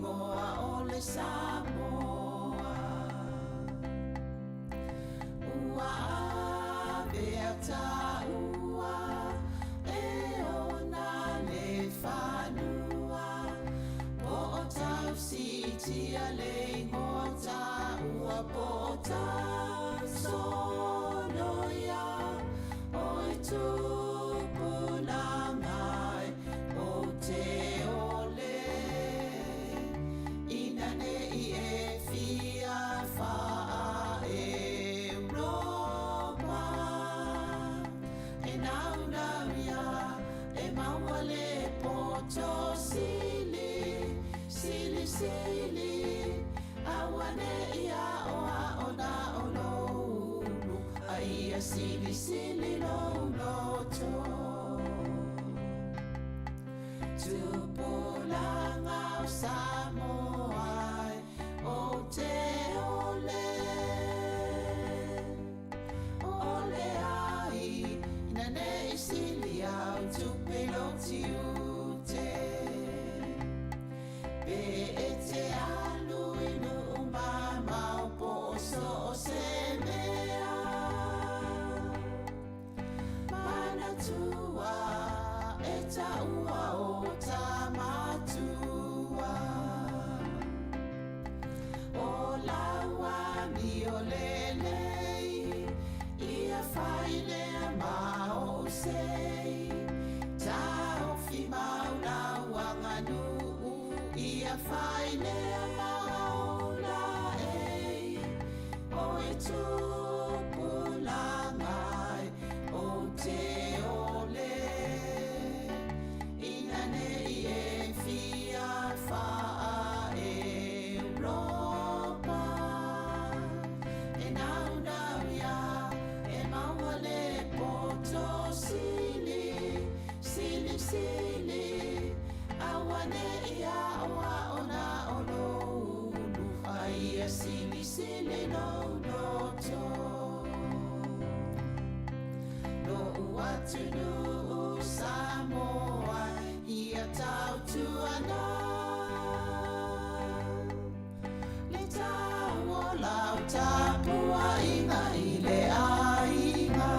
Ingoa o le Samoa. Ua avea taua e ona le fanua, Po o tausitia le igoa taua, Po o tausoloia oe tupulaga e, Ou te ole ina ne i e fia faa-Europa. E naunau ia e maua le poto sili, sili sili, Auane'i aoao na o lou ulu, A ia silisili lou loto. Tupulaga o Samoa e, ou te ole, Ole ai ina ne i sili au tupe i lou tiute. Pe e te alu i nuu mamao po o so o se mea, Manatua e taua o tamatua. O lau amio lelei, ia fai lea ma ou sei, Taofi mau lau aganuu, ia fai lea ma ou laei, Oe tupulaga e, ou te ole, Ina ne i e fia faa-Europa. E naunau ia e maua le poto sili, sili sili, Auane'i aoao na o lou ulu, A ia silisili lou loto. Lo'u atunuu Samoa ia tautuana, Le tau o lau tapuaiga i le aiga.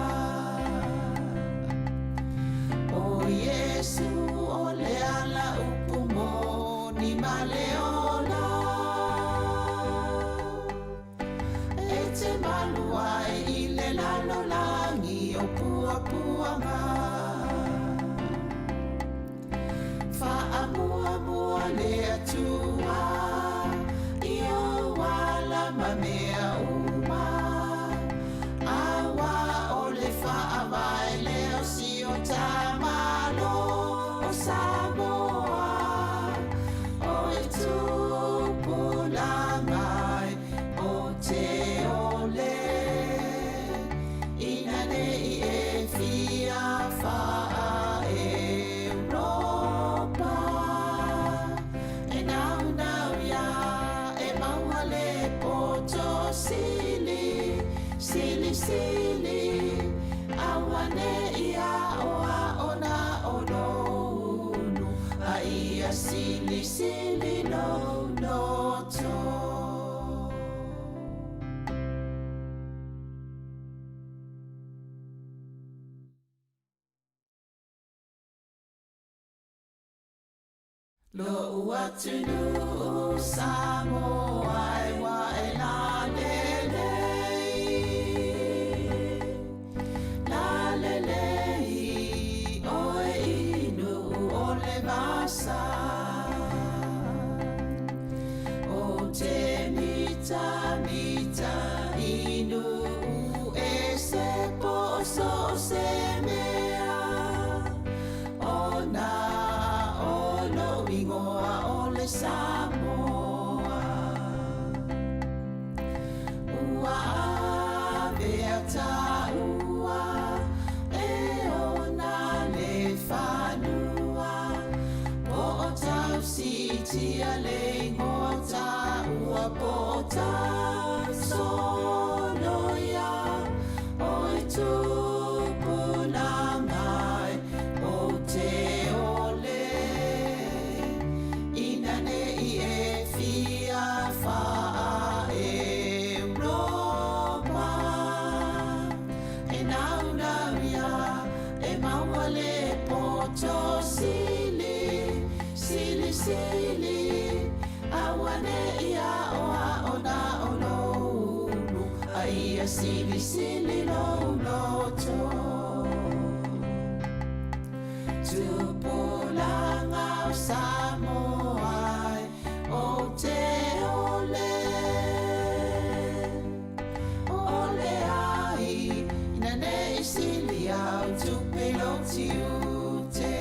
O Iesu o le ala upu moni ma le ola, E te malu ai i le lalolagi o puapuaga. Faamuamua le Atua i ou ala ma mea uma, Auā o le faavae lea o si o ta Malo o Samoa. Oe tupulaga e, ou te ole, Ina ne i e fia faa-Europa. E naunau ia e maua le poto sili, sili sili, Auane'i aoao na o lou ulu, A ia silisili lou loto. Lo'u atunuu Samoa e ua e lalelei, Lalelei oe i Nuu o le vasa. Ou te mitamita i nuu ese po o so o se mea, Ona o lou igoa o le Samoa. Ua avea taua e ona le fanua, Po o tausitia le igoa taua, Po o tausoloia oe tupulaga e, Ou te ole ina ne i poto sili, sili sili, auane'i aoao na o lou ulu, a ia silisili lou loto. Tupulaga o Samoa e, ou te ole. Ole ai, ina ne i sili au tupe i lou tiute.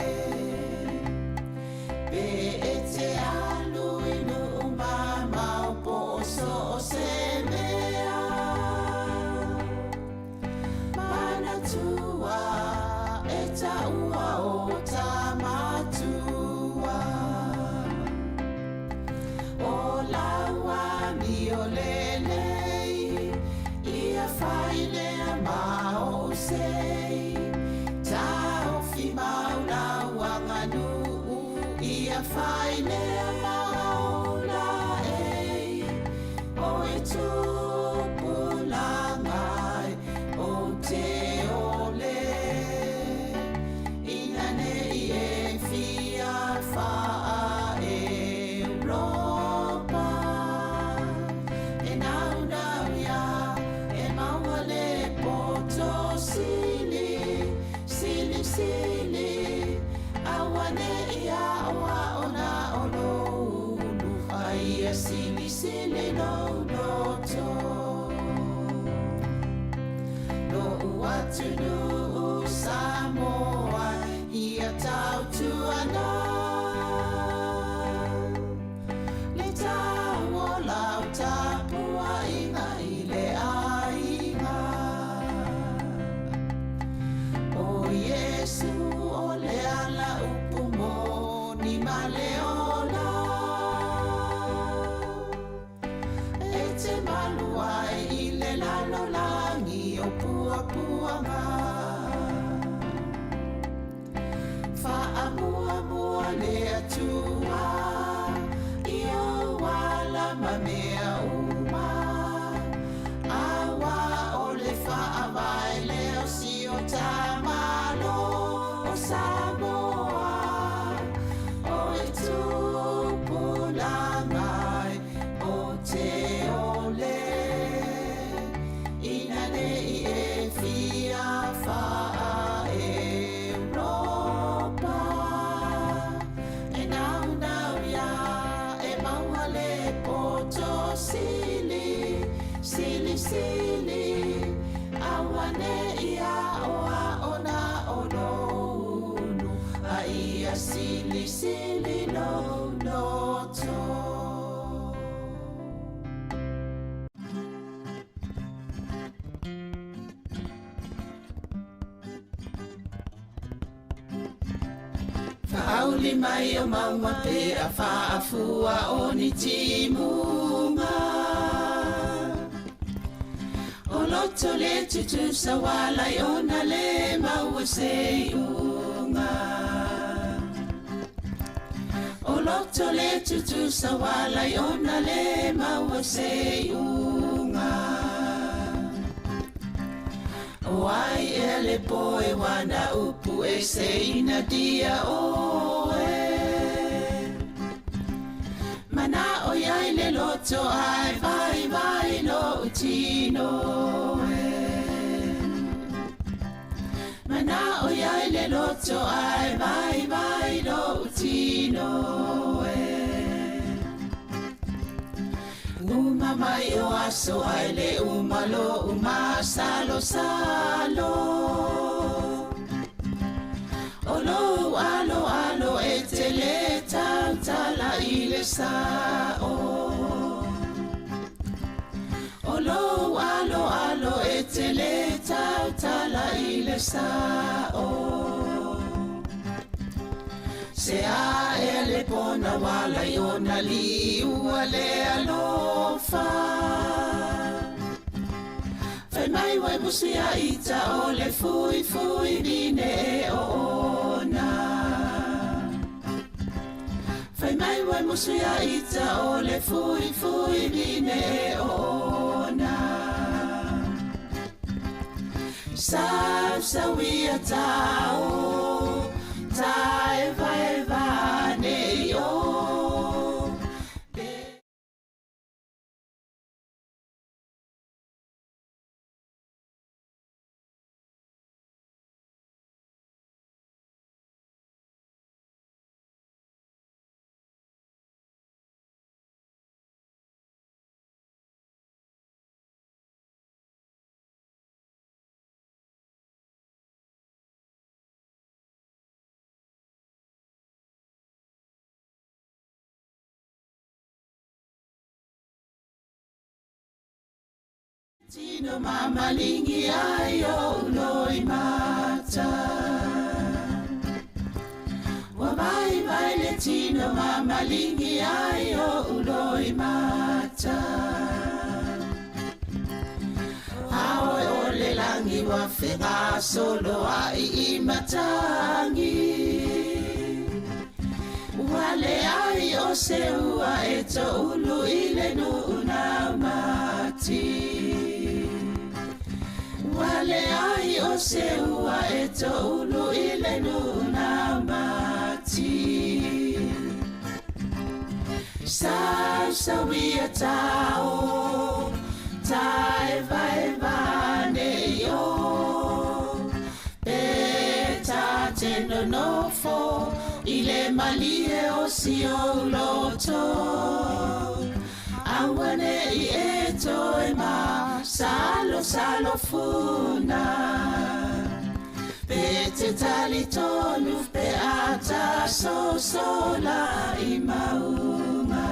Pe e te alu i nuu mamao po o so o se mea. Manatua e taua o ta matua. O lau amio lelei, ia fai lea ma ou sei. Taofi mau lau aganuu, ia fai lea ma ou laei. Oe tupulaga e, ou te ole. Ina ne i e fia faa-Europa, e naunau ia e maua le poto sili, silisili, auane'i aoao na o lou ulu, a ia silisili lou loto. Lo'u atunuu Samoa ia tautuana le tau o lau tapuaiga i le aiga. O Iesu o le ala upu moni ma le ola. E te malu ai i le lalolagi o puapuaga. Faamuamua le Atua i ou ala ma mea uma. Auā o le faavae lea o si o ta Malo o Samoa. Oe tupulaga e, ou te ole. Ina ne i e fia faa-Europa, e naunau ia e maua le poto sili, silisili, auane'i aoao na o lou ulu, a ia silisili lou loto. Faauli mai o mauga pe a faafua o ni timuga. O loto le tutusa ua ala ai ona le maua se iuga. O loto le tutusa ua ala ai ona le maua se iuga. O ai ea le poe wana upu e se ina dia oe. Mana'o i ai le loto ae vaivai lo'u tino e. Mana'o i ai le loto ae vaivai lo'u tino e. Uma mai o aso ae le uma lo'u masalosalo. O lou aloalo e te lē tautala i le sa'o. O lou aloalo e te lē tautala i le sa'o. Se a ea le pona ua ala ai ona liua le alofa. Fai mai ua e musu ia ita o le fuifui vine e oona. Fai mai ua e musu ia ita o le fuifui vine e oona. Sausauia tao, tao. Tino mamalingi ai o uloi mata. Ua vai vai le tino mamalingi ai o uloi mata. Aoe o le langi wa fega solo ai i matangi. Ua le ai o se ua e to ulu i le nuu mati. Ua le ai o se ua e to ulu i le nuu mati. Sau sau ia tau, tai vai vai o. Pe ta te nonofo i le malie o si o loto. Aua ne i e toe ma salo salo funa. Pe te tali tonu pe ata so sola i maunga.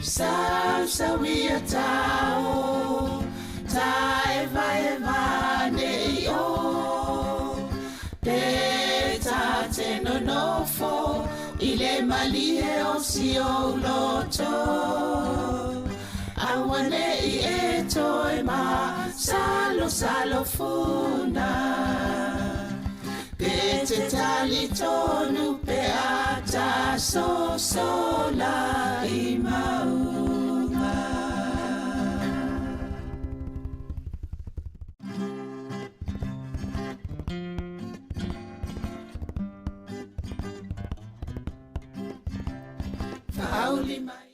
Sau sau ia tau, tai vai vai ne o. Pe ta te nonofo i le malie o si o loto. Aua ne i e toe ma salo salo funa. Pe te tali tonu pe ata so sola i maunga. Fauli mai.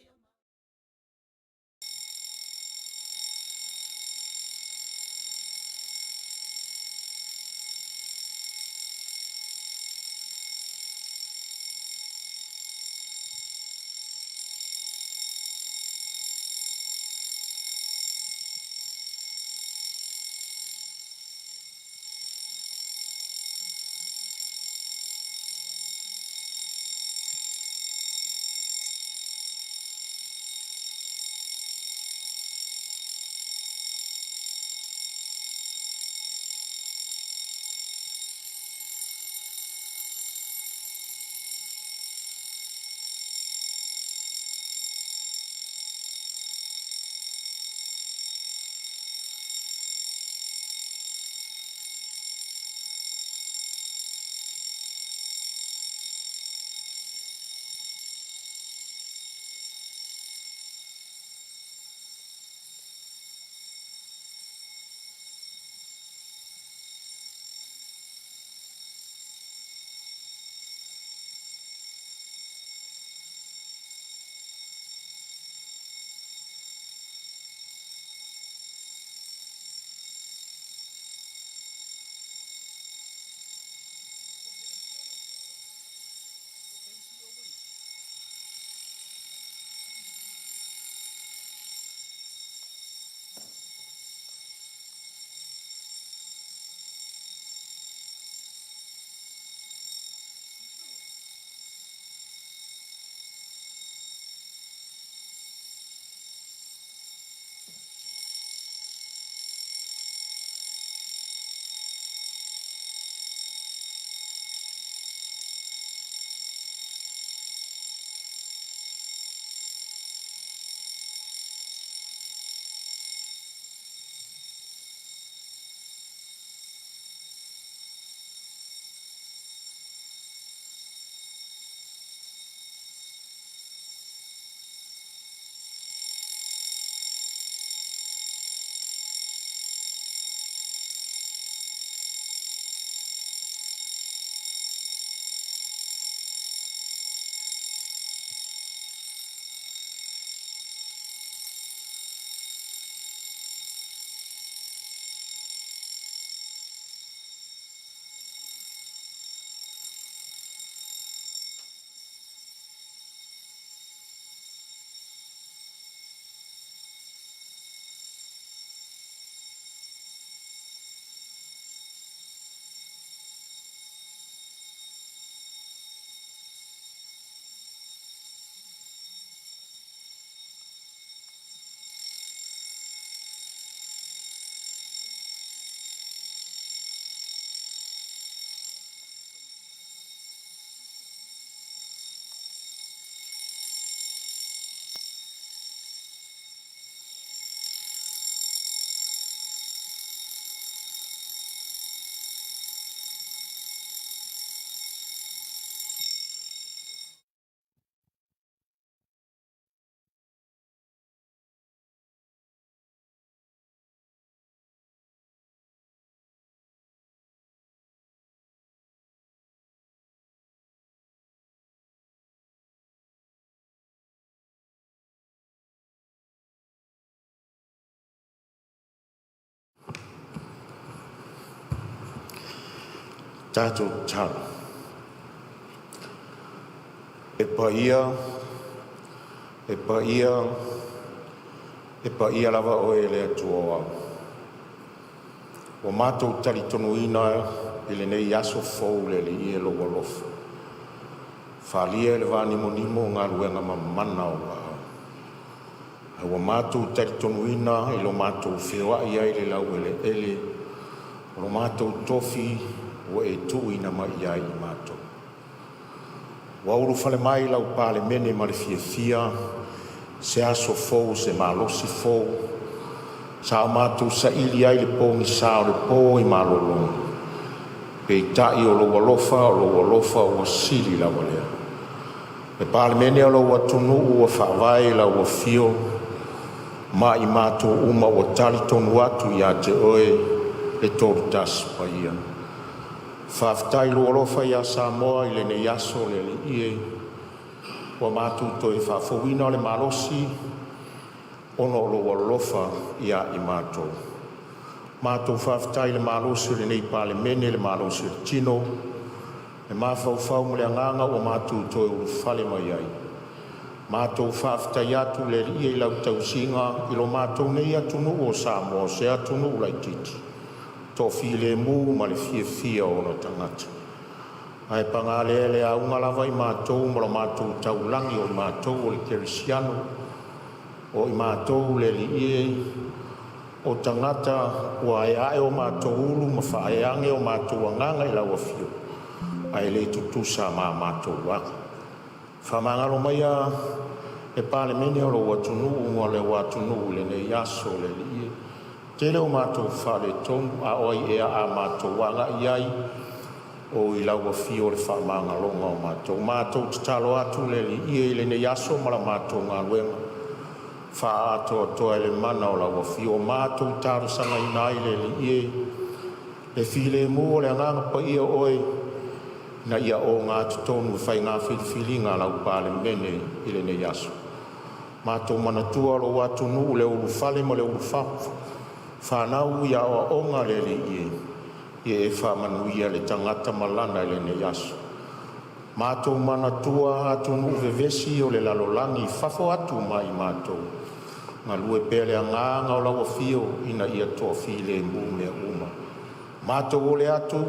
Tatou tatalo. E paia, e paia, e paia lava Oe le Atua o Ao, ua matou talitonuina i lenei aso fou le Alii e lou alofa, faaalia i le vanimonimo galuega mamana a ou aao. Ae ua matou talitonuina i lo matou feoai ai i le laueleele o lo matou tofi ua e tuuina mai ia i matou. Ua ulufale mai lau Palemene ma le fiafia, i se aso fou, se malosi fou sa o matou saili ai le pogisa o le po i malologa, peitai o lou alofa, o lou alofa ua sili lava lea. Le Palemene o lou atunuu ua faavae i lau afio ma i matou uma ua talitonu atu ia te Oe le Tolotasi Paia. Faafetai i lou alofa ia Samoa i lenei aso le Alii e, ua matou toe faafouina le malosi ona o lou alofa ia i matou. Matou faafetai i le malosi o lenei Palemene, le malosi o le tino, le mafaufau ma le agaga ua matou toe ulufale mai ai. Matou faafetai atu i le Alii i lau tausiga i lo matou nei atunuu o Samoa, o se atunuu laitiiti toafilemu ma le fiafia o ona tagata. Ae paga lea, e auga lava i matou ma la matou taulagi, o matou o le kerisiano, o i matou le Alii e, o tagata ua aeae o matou ulu ma faaeaea o matou agaga i lau afio, ae le tutusa ma a matou aga. Faamagalo maia le Palemene o lou atunuu ma lou atunuu i lenei aso le Alii e. Tele o matou faaletonu, a o ai ea a matou agai i ai o i lau afio le faamagaloga o matou. Matou tatalo atu le Alii e i lenei aso ma la matou galuega, faaatoatoa e le mana o lau Afio. Ua matou talosagaina ai le Alii e, le filemu o le Agaga Paia o Oe ina ia ogatotonu i faiga filifiliga a lau Palemene i lenei aso. Matou manatua lou atunuu i le ulufale ma le ulufafo, fanau i aoaoga le Alii e, ia e faamanuia le tagata ma lana i lenei aso. Matou manatua atunuu vevesi o le lalolagi i fafo atu ma i matou, galue pea le agaga o lau afio ina ia toafilemu mea uma. Matou ole atu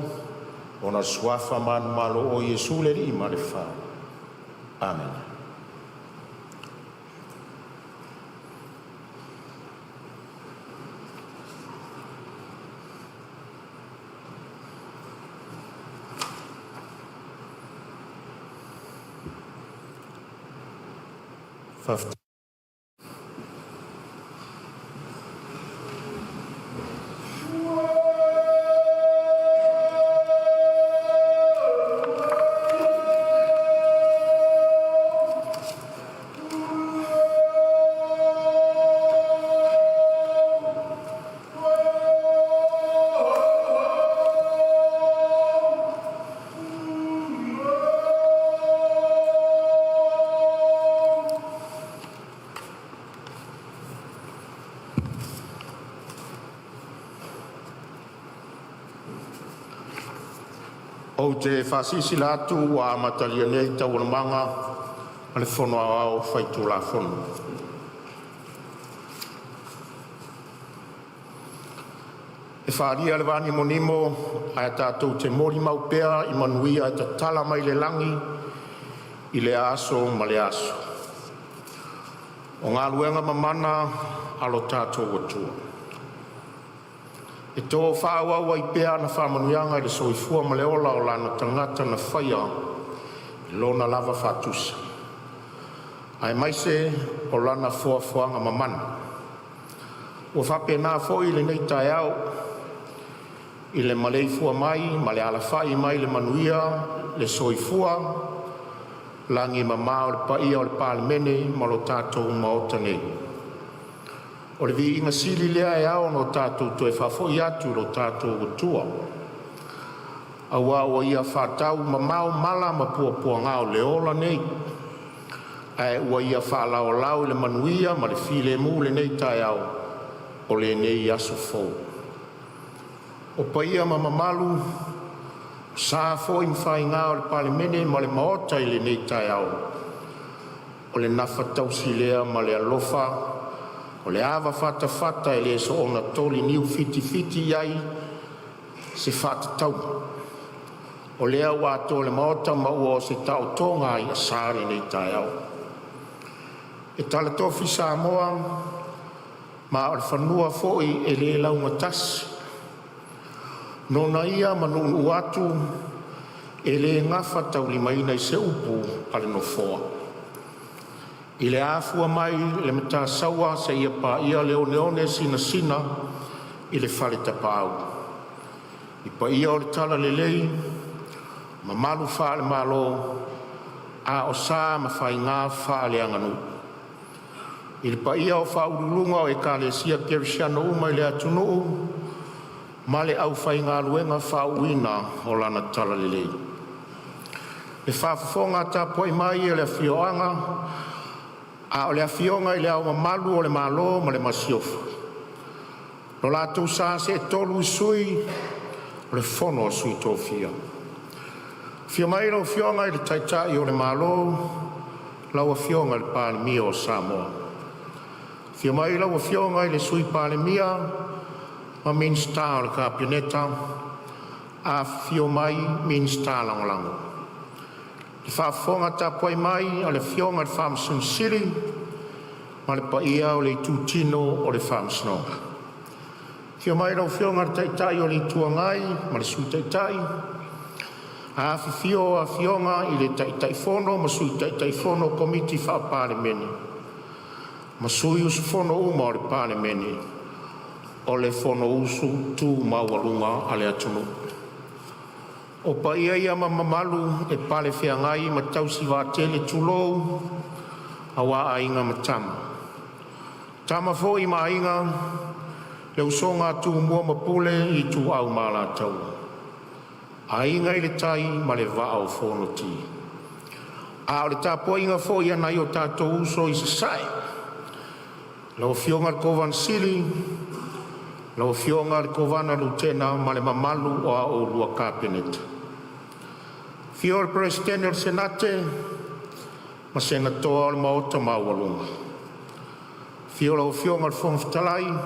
ona o le suafa manumalo o Iesu le Alii ma le Fau. Amene. Ou te faasilasila atu ua amatalia nei Taualumaga a le Fono Aoao Faitulafono. E faaalia le vanimonimo ae tatou te molimau pea i manuia e tatala mai le lagi i lea aso ma lea aso. O galuega mamana a lo tatou Atua, e to faaauau ai pea ana faamanuiaga i le soifua ma le ola o Lana tagata na faia i Lona lava faatusa, aemaise o Lana foafoaga mamana. Ua faapena foi lenei taeao i le maleifua mai ma le alafai mai i le manuia le soifua lagi e mama o le paia o le Palemene ma lo tatou Maota nei. O le viiga sili lea e ao ona tatou toe faafoi atu i lo tatou Atua, aua ua Ia faataumamao mala ma puapuaga o le ola nei, ae ua Ia faalaolao i le manuia ma le filemu i lenei taeao o lenei aso fou. O paia ma mamalu sa foi ma faiga o le Palemene ma le Maota i lenei taeao, o le gafataulimaina lea ma le alofa o le ava fatafata e le soona toli niu fitifiti ai se faatatauga. O lea ua atoa le Maota ma ua oo i se taotoga a i'asa lenei taeao. E talatofi Samoa ma o le fanua foi e le laugatasi. Nona ia ma nuunuu atu e le gafataulimaina i se upu a le Nofoa. I le afua mai le Matasaua seia paia le oneone sinasina i le Fale Tapaau, i paia o le Talalelei, mamalu faale-Malo, a o sa ma faiga faaleaganuu. I le paia o faauluuluga o Ekalesia Kerisiano uma i le atunuu ma le aufaigaluega faauuina o lana talalelei. Le faafofoga tapuai mai a le Afioga i Le Ao Mamalu o le Malo ma le Masiofo, lo latou sa seetolu i Sui o le Fono a Sui Tofia. Afio mai lau Afioga i le Taitai o le Malo, lau Afioga i le Palemia o Samoa. Afio mai lau Afioga i le Sui Palemia ma Minisita o le Kapeneta, afifio mai Minisita Lagolago. Le faafofoga tapuai mai a le Afioga i le Faamasino Sili ma le paia o le Itutino o le Faamasinoga. Afio mai lau Afioga i le Taitai o le Itu Agai ma le Sui Taitai, afifio Afioga i Taitaifono ma Sui Taitaifono o Komiti Faa-Palemene ma sui usufono uma o le Palemene o le Fonousu tu maualuga a le atunuu. O paia ia ma mamalu e palefeagai ma tausi vaatele, tulou, aua Aiga ma Tama, o Tama foi ma Aiga, le usoga a Tumua ma Pule, Ituau ma Alataua, Aiga i le Tai ma le Vaa o Fonoti. A o le tapuaiga foi a nai o tatou uso i Sasae, lau Afioga i le Kovana Sili, lau Afioga i le Kovana Lutena ma le mamalu o a oulua Kapeneta. Afio le Peresetene o le Senate ma Senatoa o le Maota maualuga. Afio lau Afioga i le Fofoga Fetalai,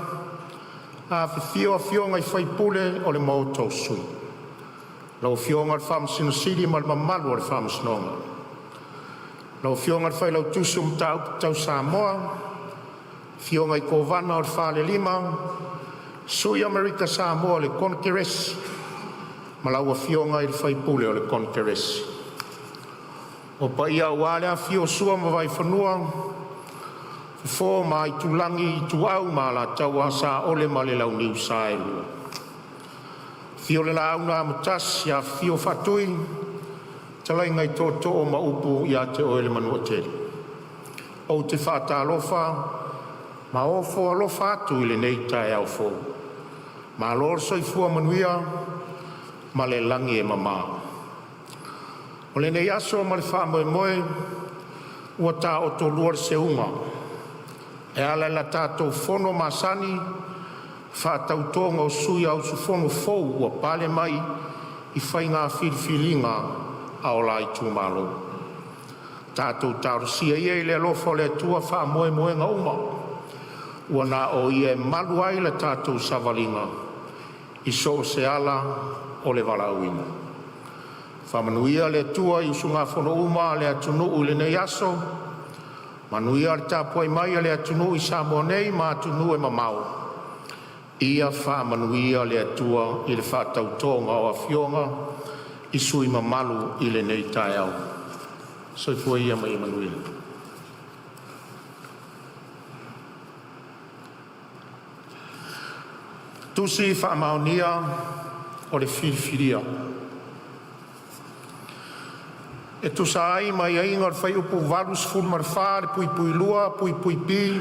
afifio afioga i faipule o le Maota o Sui, lau Afioga i le Faamasino Sili ma le mamalu o le Faamasinoga. Lau Afioga i le Failautusi o Mataupu Tau Samoa, afioga i Kovana o le Falelima, Sui o Amerika Samoa i le Konekeresi ma lau afioga i le Faipule o le Konekeresi. O paia aua le afifio o Sua ma Vaifanua, Fofo ma Aitulagi, Ituau ma Alataua, Saole ma le Launiu Saelua. Afio le Laau na Amotasi, afifio Faatui, fetalaiga i Tootoo ma upu ia te oe le Manuatele. Ou te faatalofa ma ofo alofa atu i lenei taeao fou. Malo le soifua manuia ma le lagi e mama. O lenei aso ma le faamoemoe ua taotolua le seuga e ala i la tatou fono masani, faatautoga o sui usufono fou ua pale mai i faiga filifiliga a o la itumalo. Tatou talosia ia i le alofa o le Atua faamoemoega uma, ua na o Ia e malu ai la tatou savaliga i so o se ala o le valaauina. Faamanuia le Atua i usugafono uma a le atunuu i lenei aso, manuia le tapuai mai a le atunuu i Samoa nei ma atunuu e mamao. Ia faamanuia le Atua i le faatautoga o afioga i sui usufono mamalu i lenei taeao. Soifua ia ma ia manuia. Tusi Faamaonia o le Filifilia. E tusa ai ma aiaiga o le Fuaiupu 84(2)(b)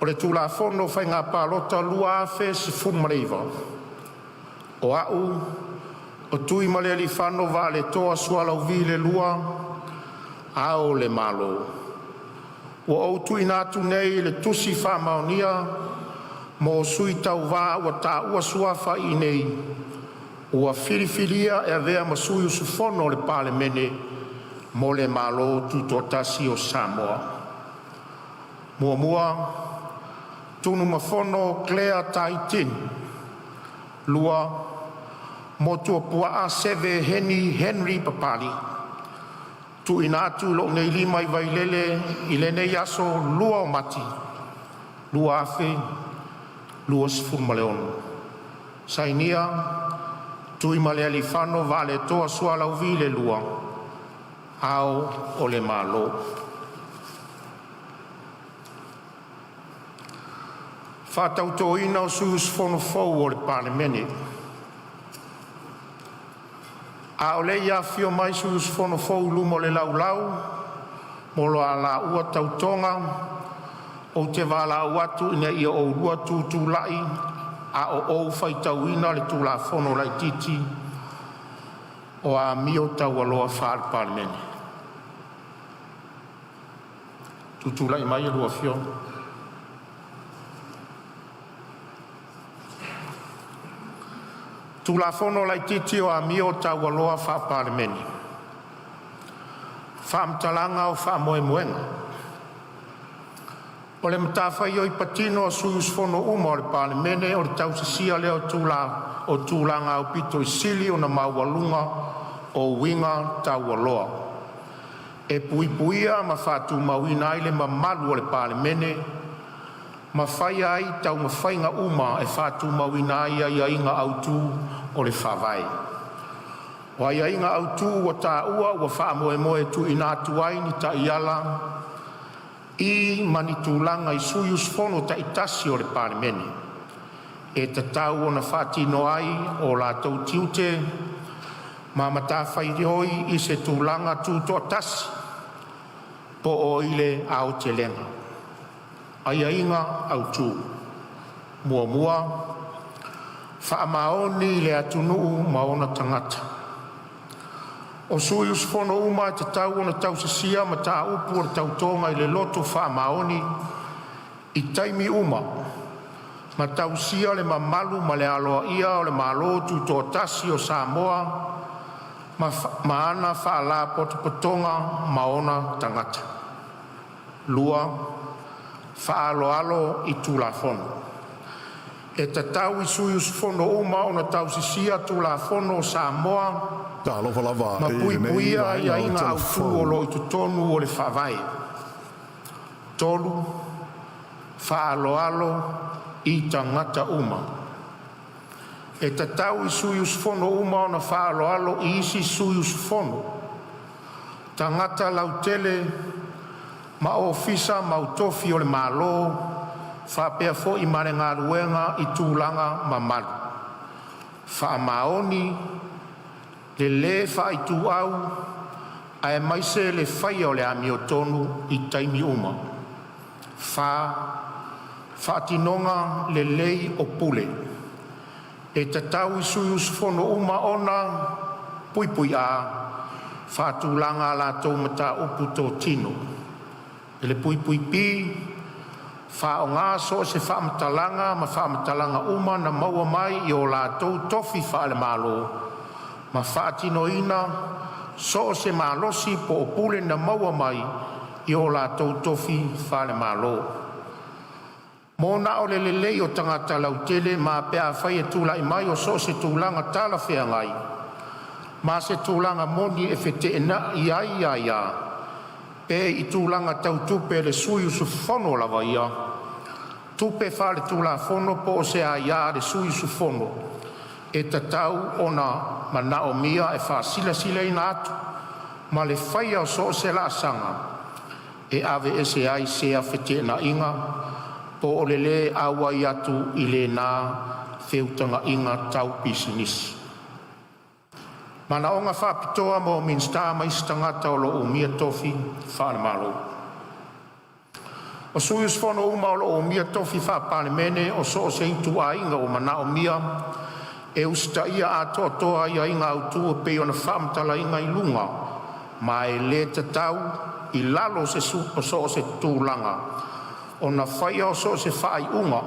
o le Tulafono o Faiga Palota 2019, o Au, LUTUIMALEALIIFANO VAALETOA Sualauvi II, Ao o le Malo, ua ou tuuina atu nei le Tusi Faamaonia mo Sui Tauva ua taua suafa iinei Ua filifilia e avea ma sui usufono o le Palemene o le Malo Tutoatasi o Samoa: 1. Tunumafono Claire Tai Tin. 2. Motuopuaa Seve Henry Papali. TUUINA ATU i lou nei Lima i Vailele i lenei aso 2 o Mati 2026. Sainia: Tuimalealiifano Vaaletoa Sualauvi II, Ao o le Malo. Faatautoina o sui usufono fou o le Palemene. A o le i afifio mai sui usufono fou i luma o le Laulau mo a laua tautoga, ou te valaau atu ina ia oulua tutulai a o ou faitauina le Tulafono Laitiiti o Amio Taualoa faa-Palemene. Tutulai mai a oulua afioga. Tulafono Laitiiti o Amio Taualoa Faa-Palemene. Faamatalaga o Faamoemoega. O le matafaioi patino a sui usufono uma o le Palemene o le tausisia lea o tulaga aupito sili ona maualuga o uiga taualoa e puipuia ma faatumauina ai le mamalu o le Palemene, ma faia ai taumafaiga uma e faatumauina ai aiaiga autu o le Faavae. O aiaiga autu ua taua ua faamoemoe e tuuina atu ai ni taiala i ma ni tulaga i sui usufono taitasi o le Palemene e tatau ona faatino ai o latou tiute ma matafaioi i se tulaga tutoatasi po o i le aotelega. Aiaiga Autu 1. Faamaoni i le atunuu ma ona tagata. O sui usufono uma e tatau ona tausisia mataupu o le Tautoga i le loto faamaoni i taimi uma, ma tausia le mamalu ma le aloaia o le Malo Tutoatasi o Samoa ma ana Faalapotopotoga ma ona tagata. 2. Faaaloalo i Tulafono. E tatau i sui usufono uma ona tausisia Tulafono o Samoa Talofa lava ma i lenei puipuia vaega o le aiaiga autu talufofu o lo o i totonu o le Faavae. 3. Faaaloalo i tagata uma. E tatau i sui usufono uma ona faaaloalo i isi sui usufono, tagata lautele ma ofisa o le Malo, faapea foi ma le galuega i tulaga mamalu. Faamaoni, le le faaituau aemaise le faia o le amiotonu i taimi uma. 4. Faatinoga lelei o pule. E tatau i sui usufono uma ona: A. Faatulaga a latou mataupu totino. B. Faaaoga so o se faamatalaga ma faamatalaga uma na maua mai i o latou tofi faale-Malo, ma faatinoina so o se malosi po o pule na maua mai i o latou tofi faale-Malo, mo na o le lelei o tagata lautele ma pe afai e tulai mai so o se tulaga talafeagai ma se tulaga moni e feteenai ai aia, pe i tulaga tau tupe a le sui usufono lava ia, tupe faaletulafono po o se aia a le sui usufono e tatau ona manaomia e faasilasila atu ma le faia o so o se laasaga e aveese ai sea feteenaiga po o le le auai atu i lena feutagaiga tau pisinisi. Manaoga Faapitoa mo Minisita ma isi Tagata o lo o Umia Tofi Faale-Malo. O sui usufono uma o lo o umia tofi faa-Palemene o so o se ituaiga ua manaomia e usitaia atoatoa aiaiga autu e pei ona faamatalaina i luga, ma e le tatau, i lalo o so o se tulaga, ona faia so o se faaiuga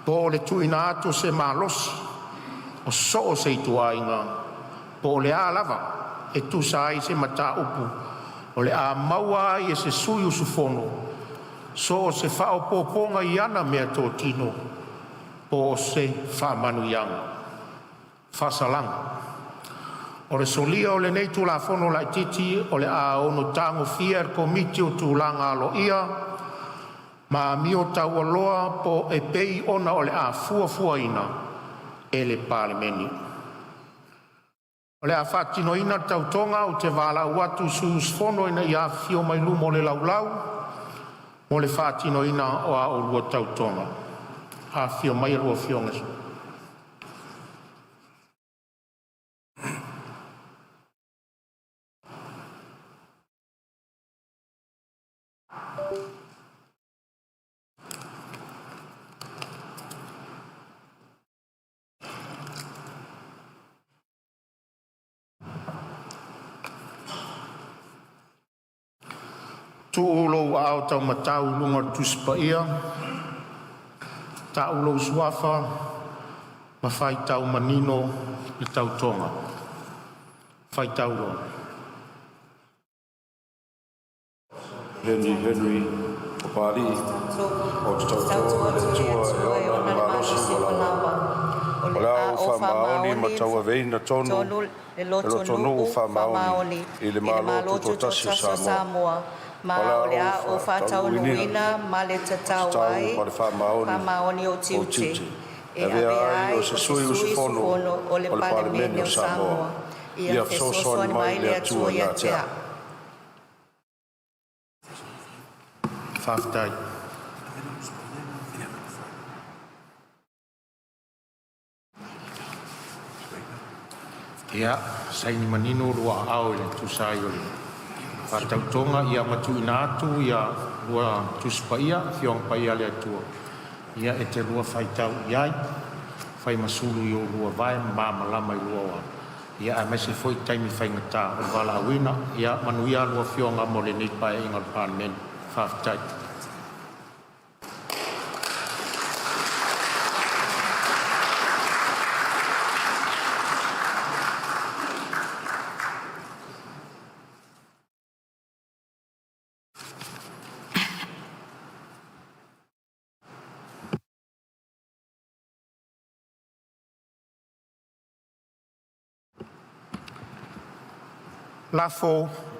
po o le tuuina atu o se malosi o so o se ituaiga po o le a lava e tusa ai ma se mataupu o le a maua ai e se sui usufono so o se faaopoopoga i ana meatotino po o se faamanuiaga. Faasalaga: O le solia o lenei Tulafono Laititi o le a ono tagofia e le Komiti o Tulaga Aloaia ma Amio Taualoa e pei ona o le a fuafuaina e le Palemene. O le a faatinoina le tautoga ou te valaau atu i sui usufono ina ia afifio mai luma o le laulau mo le faatinoina o a oulua tautoga. Afifio mai a oulua afioga e sui usufono. Tuu lou Aao taumatau i luga o le Tusi Paia, tau lou Suafa ma faitau manino le tautoga. Faitau loa. Heni Henry Papali'i, ou te tauto i le Atua e ona le malosi ua lava. O le a ou faamaoni ma tauaveina tonu le lotonuu faamaoni i le Malo Tutoatasi o Samoa. Ma o le a ou faataunuuina ma le tatau ai ma le faamaoni ou tiute e avea ai o se sui usufono o le Palemene o Samoa. Ia fesoasoani mai le Atua ia te a'u. Faafetai. Ia, saini manino lua aao e tusa ai o le faatautoga ma tuuina atu ia lua Tusi Paia, Afioaga Paia a le Atua, e te lua faitau i ai, fai ma sulu i o oulua vae ma malamalama i lua ola, aemaise foi taimi faigata o le valaauina. Ia manuia a oulua afioga mo lenei Paeaiga o le Palemene. Faafetai.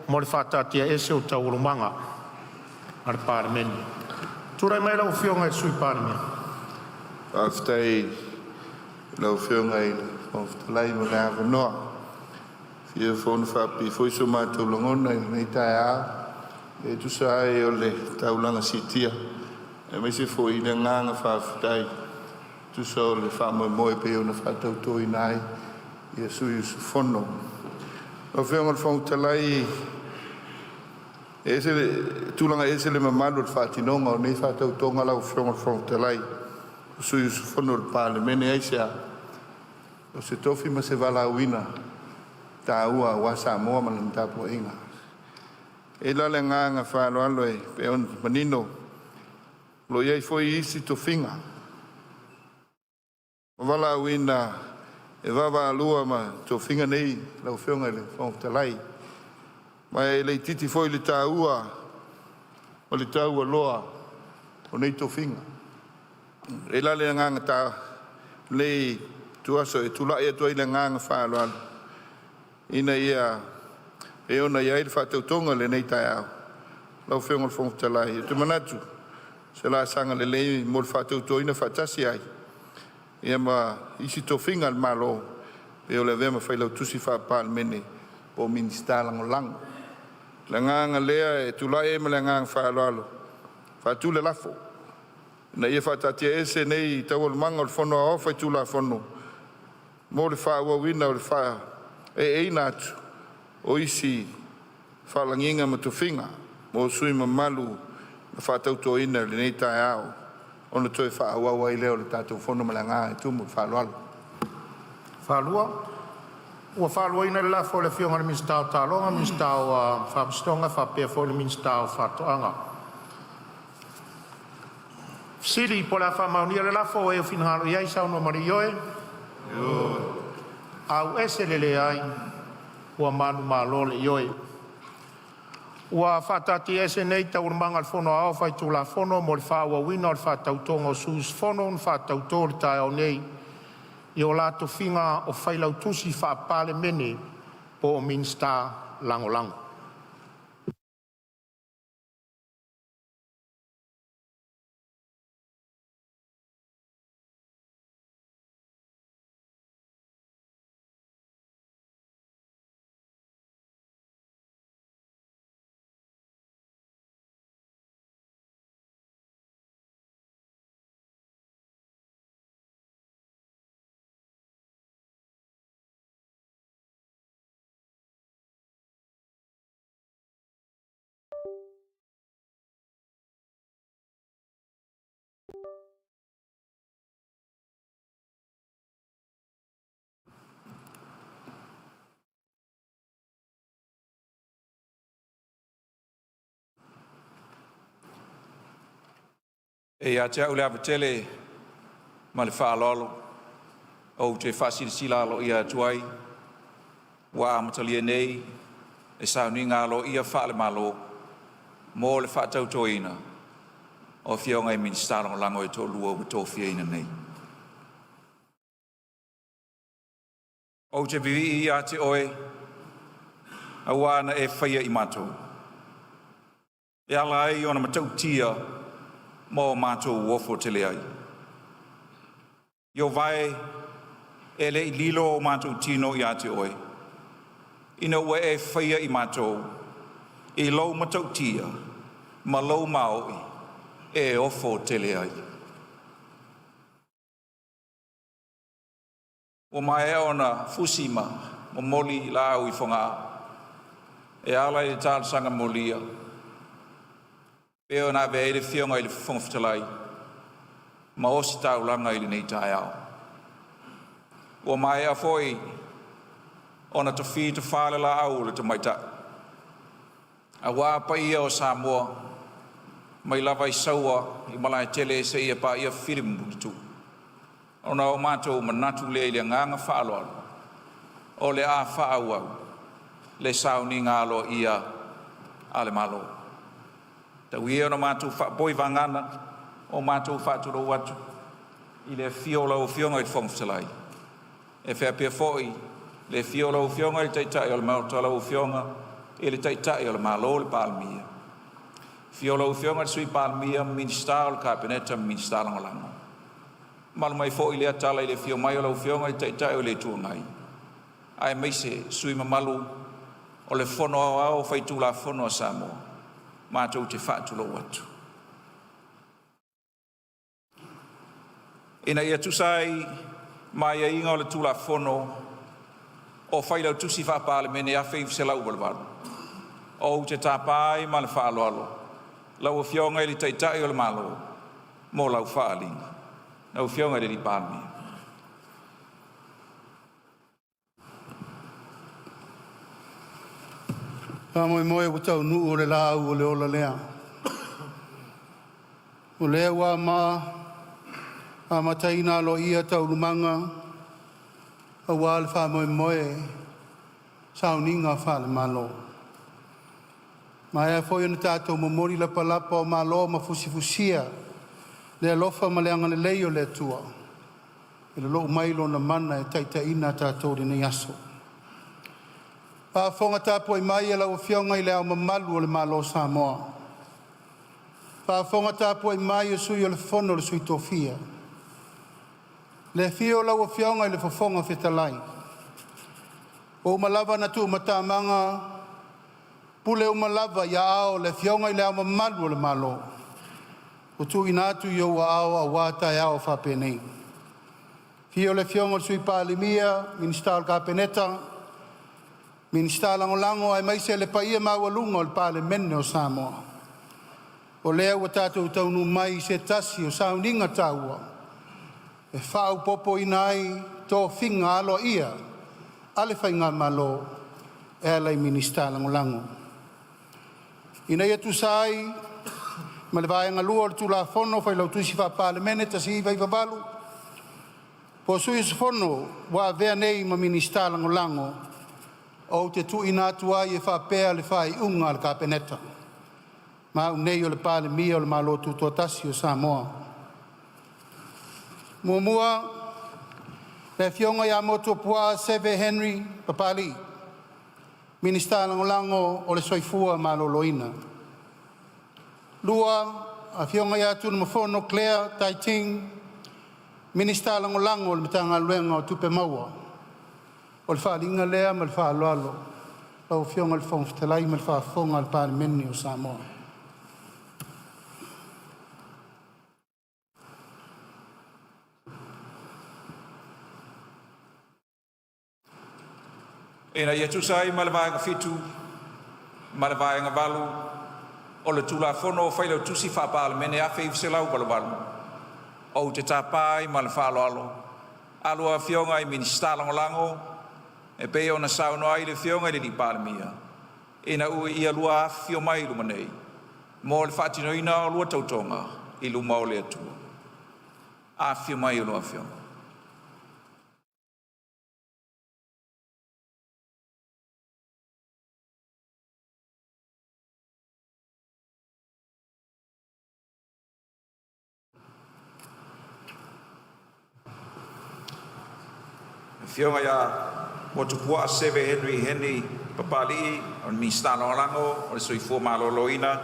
Mo le faataatiaese o Taualumaga a le Palemene. Tulai mai lau Afioga i le Sui Palemia. Faafetai i lau Afioga i le Fofoga Fetalai mo le avanoa. E fia fonofaapipii foi so matou lagona i lenei taeao e tusa ai o le taulaga siitia aemaise foi le agaga faafetai e tusa o le faamoemoe e pei ona faatautoina ai ia sui usufono. Lau Afioga i le Fofoga Fetalai, e ese le tulaga e ese le mamalu o le faatinoga o nei faatautoga lau Afioga i le Fofoga Fetalai, o sui usufono o le Palemene. Aisea? O se tofi ma se valaauina taua aua Samoa ma lana tapuaiga. E i ai la le agaga faaaloalo e pei ona manino, o lo o i ai foi isi tofiga ua valaauina e vaavaalua ma tofiga nei lau Afioga i le Fofoga Fetalai, ma e le itiiti foi le taua ma le taualoa o nei tofiga. E i ai la le agaga lenei ituaso e tulai atu ai i le agaga faaaloalo ina ia e ono i ai le faatautoga i lenei taeao. Lau Afioga i le Fofoga Fetalai, ou te manatu o se laasaga lelei mo le faatautoina faatasi ai ia ma isi tofiga a le Malo e pei o le avea ma Failautusi Faa-Palemene po o Minisita Lagolago. O le agaga lea e tulai ai ma le agaga faaaloalo e faatu le lafo, Ina ia faataatiaese nei Taualumaga o le Fono Aoao Faitulafono mo le faaauauina o le faaaeaina atu o isi faalagiga ma tofiga mo sui usufono mamalu na faatautoina i lenei taeao, ona toe faaauau ai lea o le tatou Fono. Ma le agaga o le faaaloalo. Ua faaluaina le lafo a le Afioga i le Minisita o Taaloga, Minisita o Faamasinoga faapea foi le Minisita o Faatoaga. O le a faamaonia le lafo, e finagalo i ai saunoa ma le ioe. AUESE le Leai. Ioe. Ua faataatiaese nei Taualumaga a le Fono Aoao Faitulafono mo le faaauauina o le faatautoga o sui usufono na faatauto i le taeao nei i o la tofiga o Failautusi Faa-Palemene po o Minisita Lagolago. E ia te au le ava tele ma le faaaloalo ou te faasilasila aloaia atu ai, ua amatalia nei le Sauniga Aloaia faale-Malo mo le faatautoina o Afioga i Minisita Lagolago e toalua ua tofiaina nei. Ou te vivii ia te Oe aua na e faia i matou, e ala ai ona matautia ma o matou ofo tele ai. Ieova e, e le i lilo o matou tino ia te Oe, ina ua e faia i matou i lou matautia ma lou maoʻi e ofo tele ai. Ua maea ona fusi ma momoli laau i Fogaa e ala i le talosaga molia e pei ona avea ai le Afioga i le Fofoga Fetalai ma ositaulaga i lenei taeao. Ua maea foi ona tofi tofa le laau o le Tamaitai aua paia o Samoa mai lava i Saua i Malaetele seia paia Fili ma Puletuu. Ona o matou manatu lea i le agaga faaaloalo, o le a faaauau le sauniga aloaia a le Malo. Tau ia ina matou faapoi vagana o matou faatulou atu i le afio o lau Afioga i le Fofoga Fetalai, e faapea foi le afio o lau Afioga i le Taitai o le Maota, lau Afioga i le Taitai o le Malo, le Palemia, afio lau Afioga i le Sui Palemia ma Minisita o le Kapeneta ma Minisita Lagolago. Mamalu mai foi lea tala i le afio mai o lau Afioga i le Taitai o le Itu Agai, aemaise sui usufono mamalu o le Fono Aoao Faitulafono a Samoa. Matou te faatulou atu. Ina ia tusa ai ma aiaiga o le Tulafono o Failautusi Faa-Palemene 1988, ou te tapa ai ma le faaaloalo lau Afioga i le Taitai o le Malo mo lau faaaliga. Lau Afioga i le Palemia. Faamoemoe ua taunuu le laau o le ola lea. O lea ua amataina aloaia taualumaga aua le faamoemoe sauniga faale-Malo. Ua maea foi ona tatou momoli lapalapa o malo ma fusifusia le alofa ma le agalelei o le Atua e lolou mai lona mana e taitaiina tatou i lenei aso. Faafofoga tapuai mai a lau Afioga i Le Ao Mamalu o le Malo o Samoa, faafofoga tapuai mai le Sui o le Fono a Sui Tofia, le afio o lau Afioga i le Fofoga Fetalai, ua uma lava ona tuumatamaga pule uma lava i aao o le Afioga i Le Ao Mamalu o le Malo ua tuuina atu i ou aao aua taeao faapenei. Afio le Afioga i le Sui Palemia, Minisita o le Kapeneta, Minisita Lagolago aemaise le paia maualuga o le Palemene o Samoa. O lea ua tatou taunuu mai i se tasi o sauniga taua e faaopopoina ai tofiga aloaia a le Faigamalo e ala i Minisita Lagolago. Ina ia tusa ai ma le Vaega 2 o le Tulafono o Failautusi Faa-Palemene 1998, Po sui usufono ua avea nei ma Minisita Lagolago, ou te tuuina atu ai e faapea le faaiuga a le Kapeneta, ma Au nei o le Palemia o le Malo Tutoatasi o Samoa. 1. Le Afioga MOTUAPUAA Seve Henry Papali'i, Minisita Lagolago o le Soifua Maloloina. 2. Afioga TUNUMAFONO Claire Tai Ting, Minisita Lagolago o le Matagaluega o Tupe Maua. O le faaaliga lea ma le faaaloalo lau Afioga i le Fofoga Fetalai ma le faafofoga a le Palemene o Samoa. Ina ia tusa ai ma le Vaega 7 ma le Vaega 8 o le Tulafono o Failautusi Faa-Palemene 1988, ou te tapa ai ma le faaaloalo a lua Afioga i Minisita Lagolago e pei ona saunoa ai le Afioga i le Palemia, ina ia lua afifio mai i luma nei mo le faatinoina o a oulua tautoga i luma o le Atua. Afifio mai a oulua Afioga. Afioga MOTUPUAA Seve Henry Henry Papali'i o le Minisita Lagolago o le Soifua Maloloina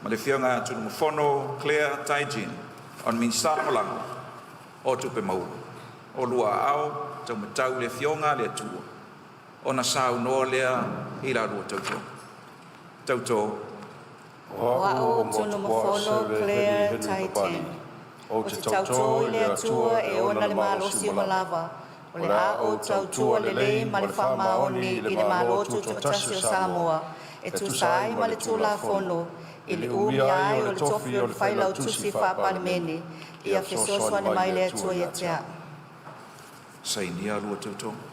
ma le Afioga TUNUMAFONO Claire Tai Jin o le Minisita Lagolago o Tupe Maua. O oulua aao taumatau i le Afioga a le Atua ona saunoa lea i la oulua tautoga. Tauto. O O A'u A'u o Motupuaa Tunumafono Seve Henry Claire Henry Tai Papali'i, Ting, ou ou te te tautō tautō i i le le Atua Atua e e ona ona le le malosi malosi ua ua lava. lava, o O le le a a ou ou tautua tautua lelei lelei ma ma le le faamaoni faamaoni i le i le Malo Malo Tutoatasi Tutoatasi o o Samoa Samoa, e e tusa tusa ai ai ma ma le le Tulafono Tulafono, i i le le umia umia ai o ai o le le tofi tofi o o le le Failautusi Failautusi Faa-Palemene. Faa-Palemene. Ia Ia fesoasoani fesoasoani mai mai le le Atua Atua ia ia te te a'u. a'u. Sainia a lua tautoga.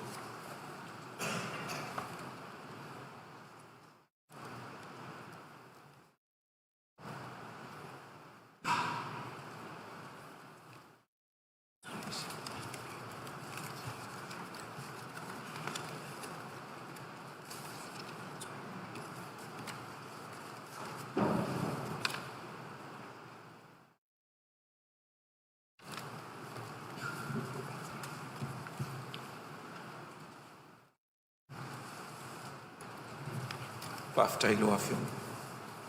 Faafetai i lua afioga.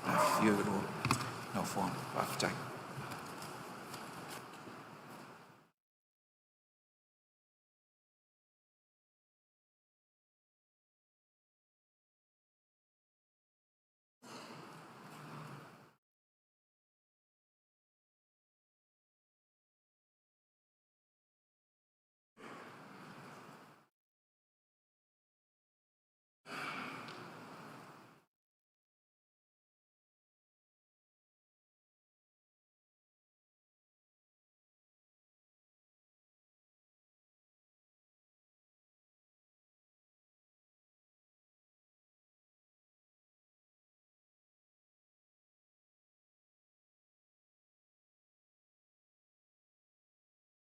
Afifio i lua nofoaga. Faafetai.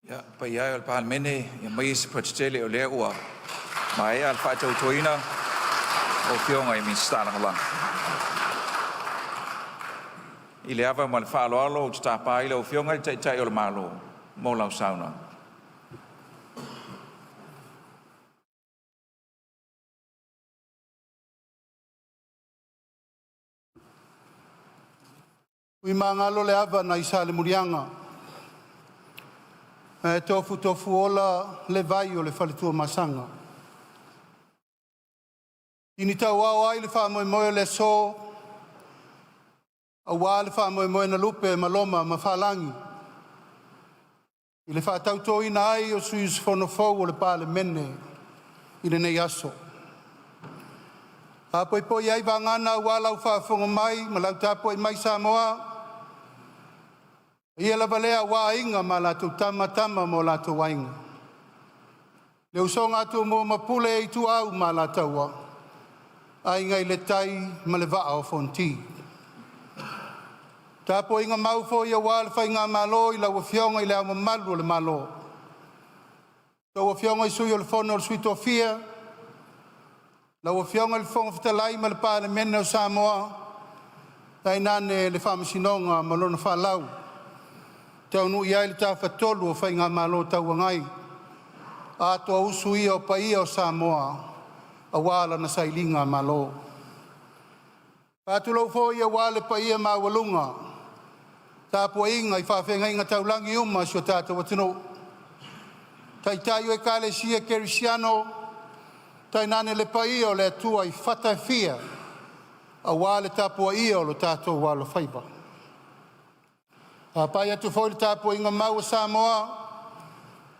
Ia, le paia e o le Palemene, ia maia se poto tele o lea ua maea le faatautoina o Afioga i Minisita Lagolago. I le ava ma le faaaloalo ou te tapa ai lau Afioga i le Taitai o le Malo mo lau saunoaga. Tuimagalo le ava nai Salemuliaga ae tofutofuola le vai o le faletuamasaga. Tini tauao ai le faamoemoe o le aso, aua le faamoemoe na lupe ma loma ma faalagi i le faatautoina ai o sui usufono fou o le Palemene i lenei aso. E faapoipoi ai vagana aua lau faafofoga mai ma lau tapuai mai Samoa, o paia lava lea aua Aiga ma latou Tama, Tama ma o latou Aiga, le usoga a Tumua ma Pule, Ituau ma Alataua, Aiga i le Tai ma le Vaa o Fonoti. Tapuaiga mau foi aua le Faigamalo i lau Afioga i Le Ao Mamalu o le Malo, Lau Afioga i Sui o le Fono o Sui Tofia, lau Afioga i le Fofoga Fetalai ma le Palemene o Samoa, tainane le Faamasinoga ma lona faalau, taunuu i ai le Tafatolu o Faigamalo Tauagai, atoa usu ia o paia o Samoa aua lana sailigamalo. E faatulou foi aua le paia maualuga tapuaiga i faafeagaiga taulagi uma a si o tatou atunuu, taitai o ekalesia kerisiano, tainane le paia o le Atua i fata e fia aua le tapuaia o lo tatou alofaiva. E faapai atu foi i le tapuaiga mau a Samoa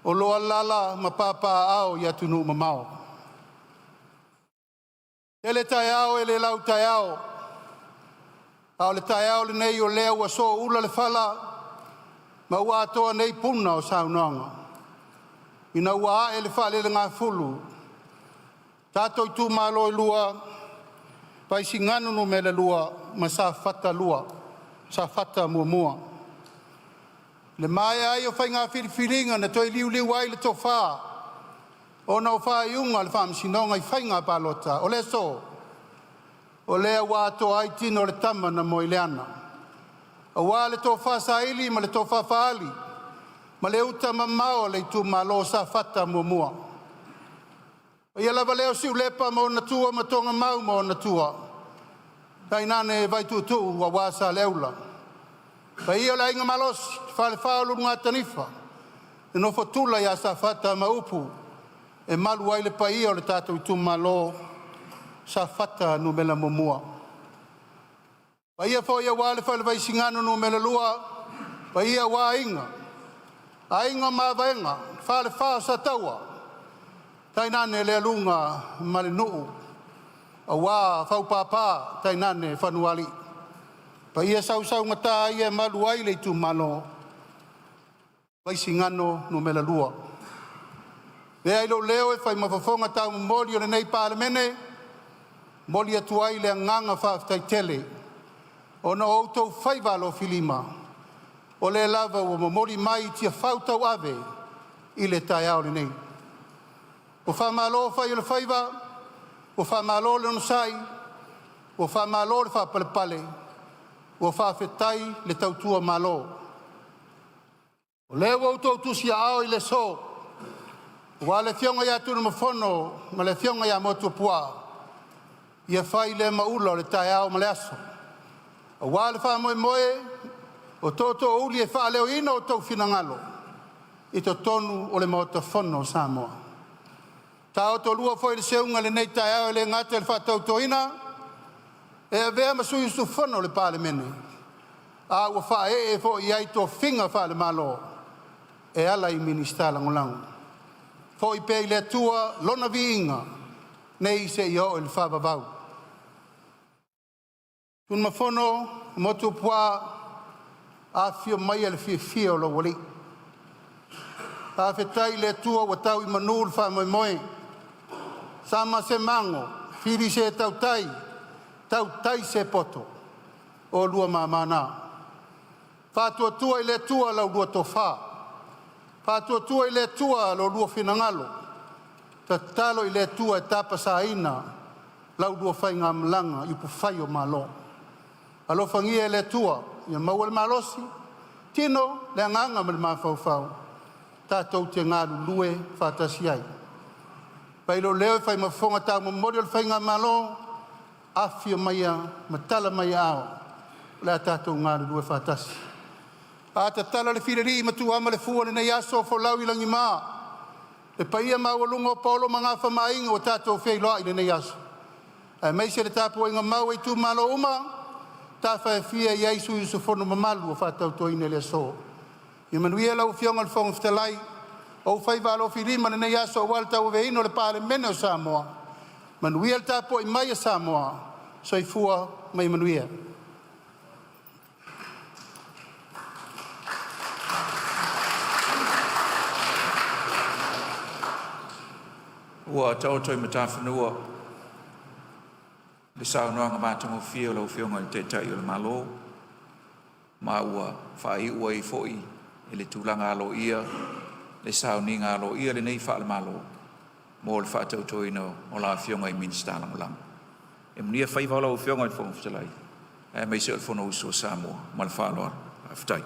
o lo o alaala ma papaaao i atunuu mamao. Lele taeao e le lau taeao, a o le taeao lenei o lea ua sooula le fala ma ua atoa nei puna o saunoaga ina ua ae le faalelegafulu tatou itumalo e lua, Vaisigano Nu.2 ma Safata 1. I le maea ai o faiga filifiliga na toe liuliu ai le tofa ona o faaiuga a le Faamasinoga i Faiga Palota. O le aso, o lea ua atoa ai tino o le tama na moe i le ana, aua le tofa saili ma le tofa faali ma le uta mamao a le itumalo o Safata 1. O paia lava lea o Siulepa ma ona tua ma Togamau ma ona tua, tainane Vaituutuu aua Saleaula, paia o le Aiga Malosi, Falefa o Ulugatanifa, le nofo a tula ia Safata ma upu e malu ai le paia o le tatou itumalo Safata 1. Paia foi aua le Fale Vaisigano Nu.2, paia aua Aiga, Aiga o Mavaega, Falefa o Sataua, tainane le aluga ma le nuu aua Faupapa tainane Fanualii. Paia sausaugata ia e malu ai le itumalo Vaisigano Nu.2. Avea ai lou leo e fai ma fofoga taumomoli o lenei Palemene, momoli atu ai le agaga faafetai tele ona o outou faiva alofilima o lea lava ua momoli mai i tiafau tauave i le taeao lenei. Ua faamalo fai o le faiva, ua faamalo le onosai, ua faamalo le faapalepale, ua faafetai le tautua malo. O lea ua outou tusiaao i le aso, aua le afioga ia Tunumafono ma le afioga ia Motuopuaa, ia fai lea maula o le taeao ma le aso, aua le faamoemoe o tootoouli e faaleoina outou finagalo i totonu o le Maota Fono o Samoa. Taotolua foi le seuga i lenei taeao e le gata i le faatautoina e avea ma sui usufono o le Palemene, a ua faaee foi i ai tofiga faale-Malo e ala i Minisita Lagolago. Foi pea i le Atua Lona viiga nei seia oo i le faavavau. Tunumafono Motuopuaa, afifio maia le fiafia o lou alii. Faafetai i le Atua ua tau i manu le faamoemoe, sama se mago, fili se tautai, tautai se poto, o oulua mama na. Faatuatua i le Atua la ulua tofa, faatuatua i le Atua lo oulua finagalo, tatalo i le Atua e tapasaina la ulua faigamalaga i upufai o Malo. Alofagia e le Atua ia maua le malosi, tino, le agaga ma le mafaufau tatou te galulue faatasi ai. Fai lou leo e fai ma fofoga taumomoli o le Faigamalo, afifio maia ma tala mai aao, o le a tatou galulue faatasi. A tatala le filialii ma tuuama le fua i lenei aso, folau i lagima le paia maualuga o paolo ma gafa ma aiga ua tatou feiloai i lenei aso, aemaise le tapuaiga mau a itumalo uma, tafa e fia i ai sui usufono mamalu o faatautoina i le aso. Ia manuia lau Afioga i le Fofoga Fetalai, o ou faiva alofilima i lenei aso aua le tauaveina o le Palemene o Samoa. Manuia le tapuai mai a Samoa. Soifua ma ia manuia. Ua taoto i matafanua le saunoaga matagofie a lau Afioga i le Taitai o le Malo, ma ua faaiu ai foi i le tulaga aloaia le sauniga aloaia lenei faale-Malo mo le faatautoina o la Afioga i Minisita Lagolago. Ia manuia faiva o lau Afioga i le Fofoga Fetalai aemaise o le Fonousu a Samoa. Ma le faaaloalo faafetai.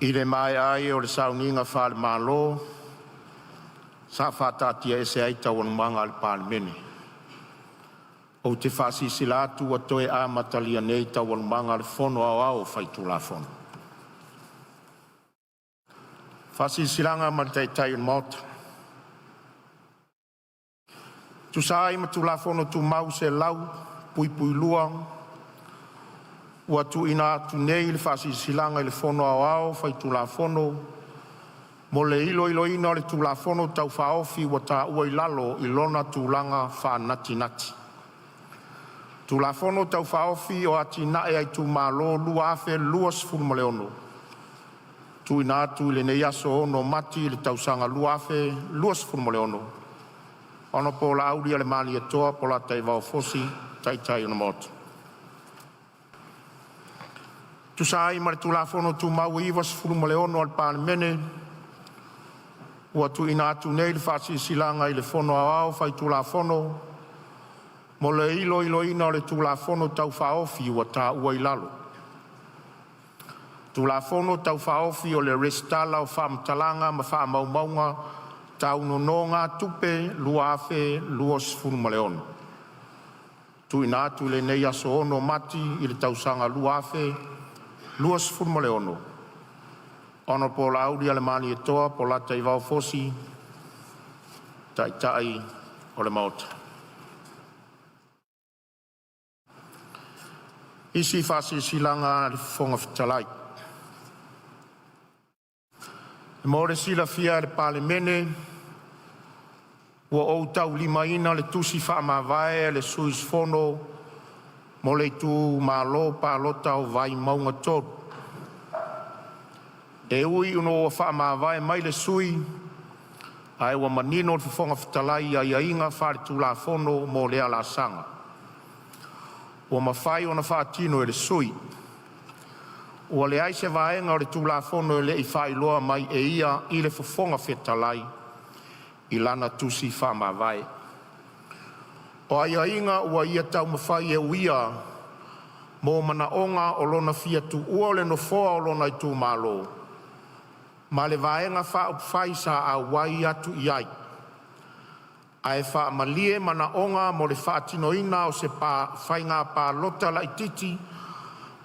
I le maea ai o le Sauniga Faale-Malo, sa faataatiaese ai Taualumaga a le Palemene. Ou te faasilasila atu ua toe amatalia nei Taualumaga a le Fono Aoao Faitulafono. Taitai o le Maota. E tusa ai ma Tulafono Tumau 100(2), ua tuuina atu nei le Faasilasilaga i le Fono Aoao Faitulafono mo le iloiloina o le Tulafono Tau Faaofi ua taua i lalo i lona tulaga faanatinati: Tulafono Tau Faaofi o Atinae a Itumalo 2026, tuuina atu i lenei aso 6 Mati i le tausaga 2026, Hon Laaulialemalietoa Polataivao Fosi, Taitai o le Maota. E tusa ai ma le Tulafono Tumau 96 a le Palemene, ua tuuina atu nei le Faasilasilaga i le Fono Aoao Faitulafono mo le iloiloina o le Tulafono Tau Faaofi ua taua i lalo: Tulafono Tau Faaofi o le Resitala o Faamatalaga ma Faamaumauga Tau Nonogatupe 2026. TUUINA ATU i lenei aso 6 Mati i le tausaga 2026, Hon Laaulialemalietoa Polataivao Fosi, Taitai o le Maota. Isi Faasilasilaga a le Fofoga Fetalai Mo le silafia e le Palemene, ua ou taulimaina le Tusi Faamavae a le Sui Usufono mo le Itumalo Palota o Vaimauga 3. E ui ina ua faamavae mai le sui, ae ua manino le Fofoga Fetalai i aiaiga faale-Tulafono mo lea laasaga ua mafai ona faatino e le sui. Ua leai se vaega o le Tulafono e le i faailoa mai e ia i le Fofoga Fetalai i lana Tusi Faamavae. O aiaiga ua ia taumafai e uia mo manaoga o lona fia tuua o le nofoa o lona itumalo ma le Vaega Faaupufai sa auai atu i ai, ae faamalie manaoga mo le faatinoina o se faiga palota laitiiti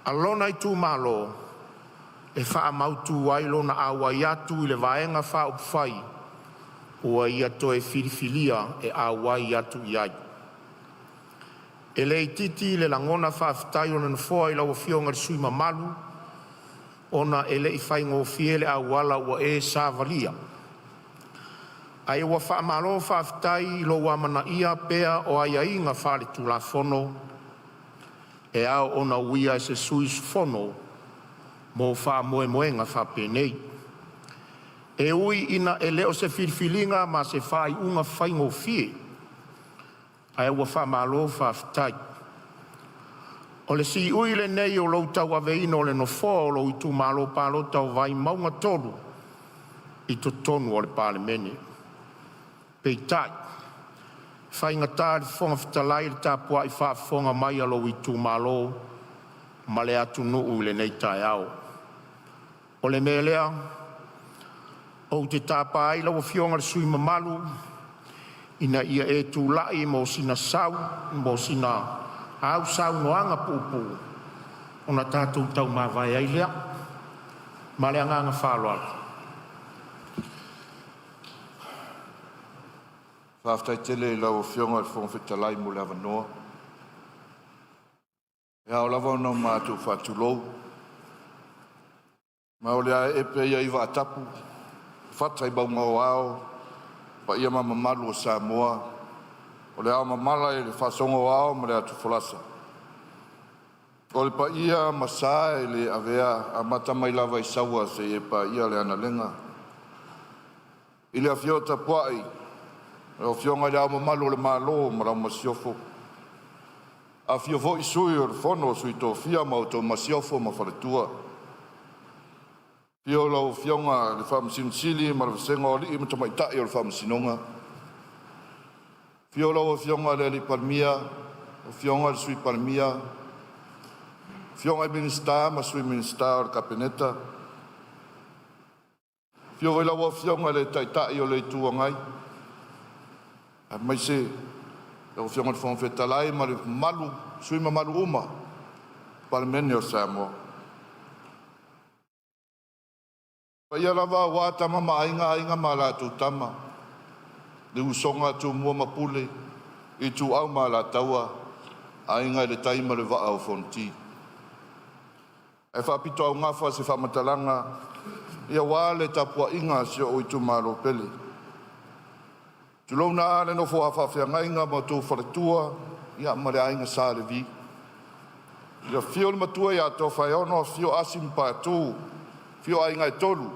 a lona itumalo e faamautu ai lona auai atu i le Vaega Faaupufai ua ia toe filifilia e auai atu i ai. E le itiiti le lagona faafetai o le Nofoa i lau Afioga i le sui usufono mamalu, ona e le i faigofie le auala ua e savalia. Ae ua faamalo faafetai i lou amanaia pea o aiaiga faale-Tulafono e ao ona uia e se sui usufono mo faamoemoega faapenei. E ui ina e le o se filifiliga ma se faaiuga faigofie, ae ua faamalo faafetai. O le siui lenei o lou tauaveina o le Nofoa o lou Itumalo Palota o Vaimauga 3 i totonu o le Palemene. Peitai, e faigata i le Fofoga Fetalai le tapuai faafofoga mai a lou itumalo ma le atunuu i lenei taeao. O le mea lea, ou te tapa ai lau Afioga i le sui usufono mamalu ina ia e tulai mo sina au saunoaga puupuu ona tatou taumavae ai lea. Ma le agaga faaaloalo. Faafetai tele i lau Afioga i le Fofoga Fetalai mo le avanoa. E ao lava ona matou faatulou, ma o le a ee pea ia i vaatapu e fata i mauga o ao paia ma mamalu o Samoa, o le aomamala i le faasooga o ao ma le atufolasa. O le paia ma sa e le avea, amata mai lava i Saua seia paia le Analega. I le afio tapuai o lau Afioga i Le Ao Mamalu o le Malo ma lau Masiofo, afio foi Sui o le Fono a Sui Tofia ma outou Masiofo ma Faletua. Afio lau Afioga i le Faamasino Sili ma le vasega o alii ma tamaitai o le Faamasinoga. Afio lau Afioga i le Palemia, afioga i le Sui Palemia, afioga i Minisita ma Sui Minisita o le Kapeneta. Afio foi lau Afioga i le Taitai o le Itu Agai, aemaise lau Afioga i le Fofoga Fetalai ma le mamalu o sui usufono mamalu uma o le Palemene o Samoa. O paia lava aua Tama ma Aiga, Aiga ma latou Tama, le usoga a Tumua ma Pule, Ituau ma Alataua, Aiga i le Tai ma le Vaa o Fonoti. Ae faapitoaugafa se faamatalaga aua le tapuaiga a si ou itumalo pele. Tulouna le nofo a faafeagaiga ma outou faletua ma le Aiga Sa Levi, afio le Matua ia Tofaeono, afio Asi ma Patu, afio Aiga e Tolu,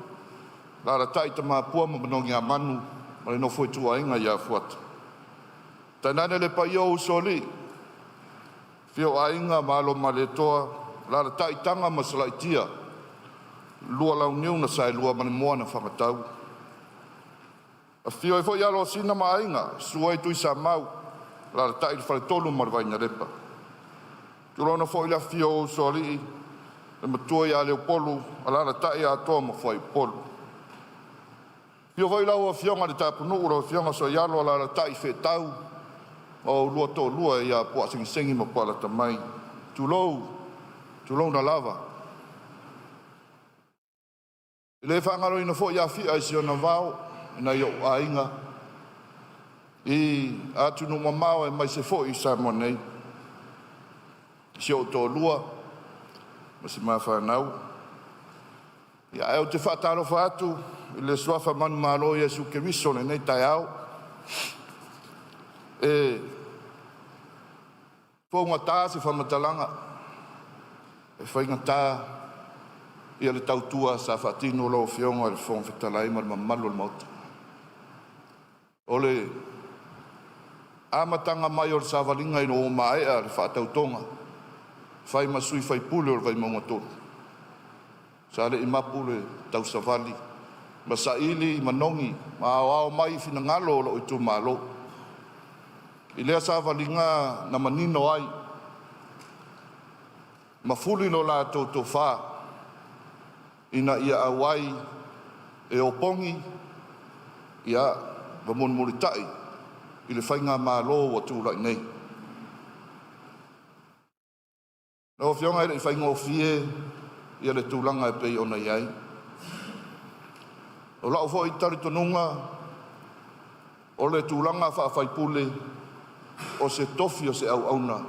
alaalatai Tamapua ma Manogiamanu ma le nofo a ituaiga ia Fuata. Tainane le paia o Usoalii, afio Aiga ma Alo o Malietoa, alaalatai Taga ma Salaitia, lua Launiu na Saelua ma le Moa na Fagatau. Afio ai foi Alosina ma Aiga, susu ai Tuisamau, alaalatai le faletolu ma le Vainalepa. Tulouna foi le afifio o Usoalii, le matua ia Leupolu, alaalatai Atoa ma Fuaiupolu. Afio foi lau Afioga i le Tapunuu, lau Afioga Sooialo alaalatai Feetau ma oulua Toalua ia Puaasegisegi ma Puaalatamai. Tulou, tulouna lava. E le faagaloina foi Afia i si ona vao e nai ou aiga i atunuu mamao aemaise foi i Samoa nei, si ou toalua ma si ma fanau. Ae ou te faatalofa atu i le suafa manumalo o Iesu Keriso i lenei taeao. E fougata se faamatalaga, e faigata ia le tautua sa faatino lau Afioga i le Fofoga Fetalai ma le mamalu o le Maota. O le amataga mai o le savaliga ina ua maea le faatautoga, fai ma sui faipule o le Vaimauga 3, sa le i mapu le tausavali ma saili manogi ma aoao mai finagalo o lou itumalo. I lea savaliga na manino ai ma fuli lo latou tofa ina ia auai e opogi ia ma mulimulitai i le faigamalo ua tulai nei. Lau Afioga e le i faigofie ia le tulaga e pei ona i ai. O lau foi talitonuga o le tulaga faa-faipule, o se tofi o se auauna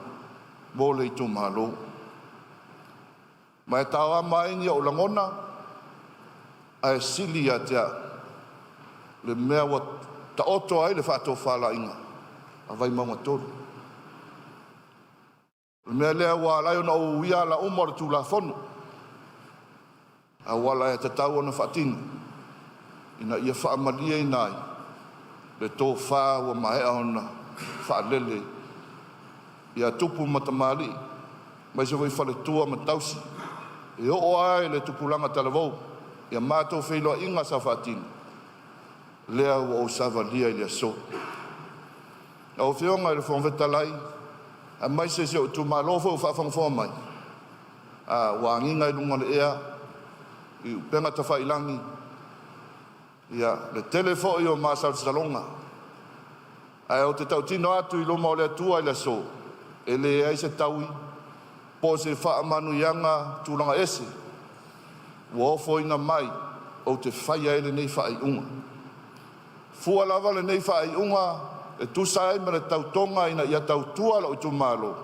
mo le itumalo. Ma e taoama ai ni ou lagona ae sili ia te au le mea ua taoto ai le faatofalaiga a Vaimauga 3. O le mea lea ua ala ai ona ou uia ala uma o le Tulafono, auala e tatau ona faatino ina ia faamalieina ai le tofa ua maea ona faalele ia tupu ma tamalii. aemaise foi faletua ma tausi, e oo lava i le tupulaga talavou. Ia matou feiloaiga sa faatino, lea ua ou savalia i le aso. Lau Afioga i le Fofoga Fetalai aemaise si ou itumalo foi o faafogafoga mai, a ua agiga i luga o le ea i upega tafailagi ia le tele foi o masalosaloga. Ae ou te tautino atu i luma o le Atua i le aso, e leai se taui po o se faamanuiaga tulaga ese ua ofoina mai ou te faia ai lenei faaiuga. Fua lava lenei faaiuga e tusa ai ma le tautoga ina ia tautua lou itumalo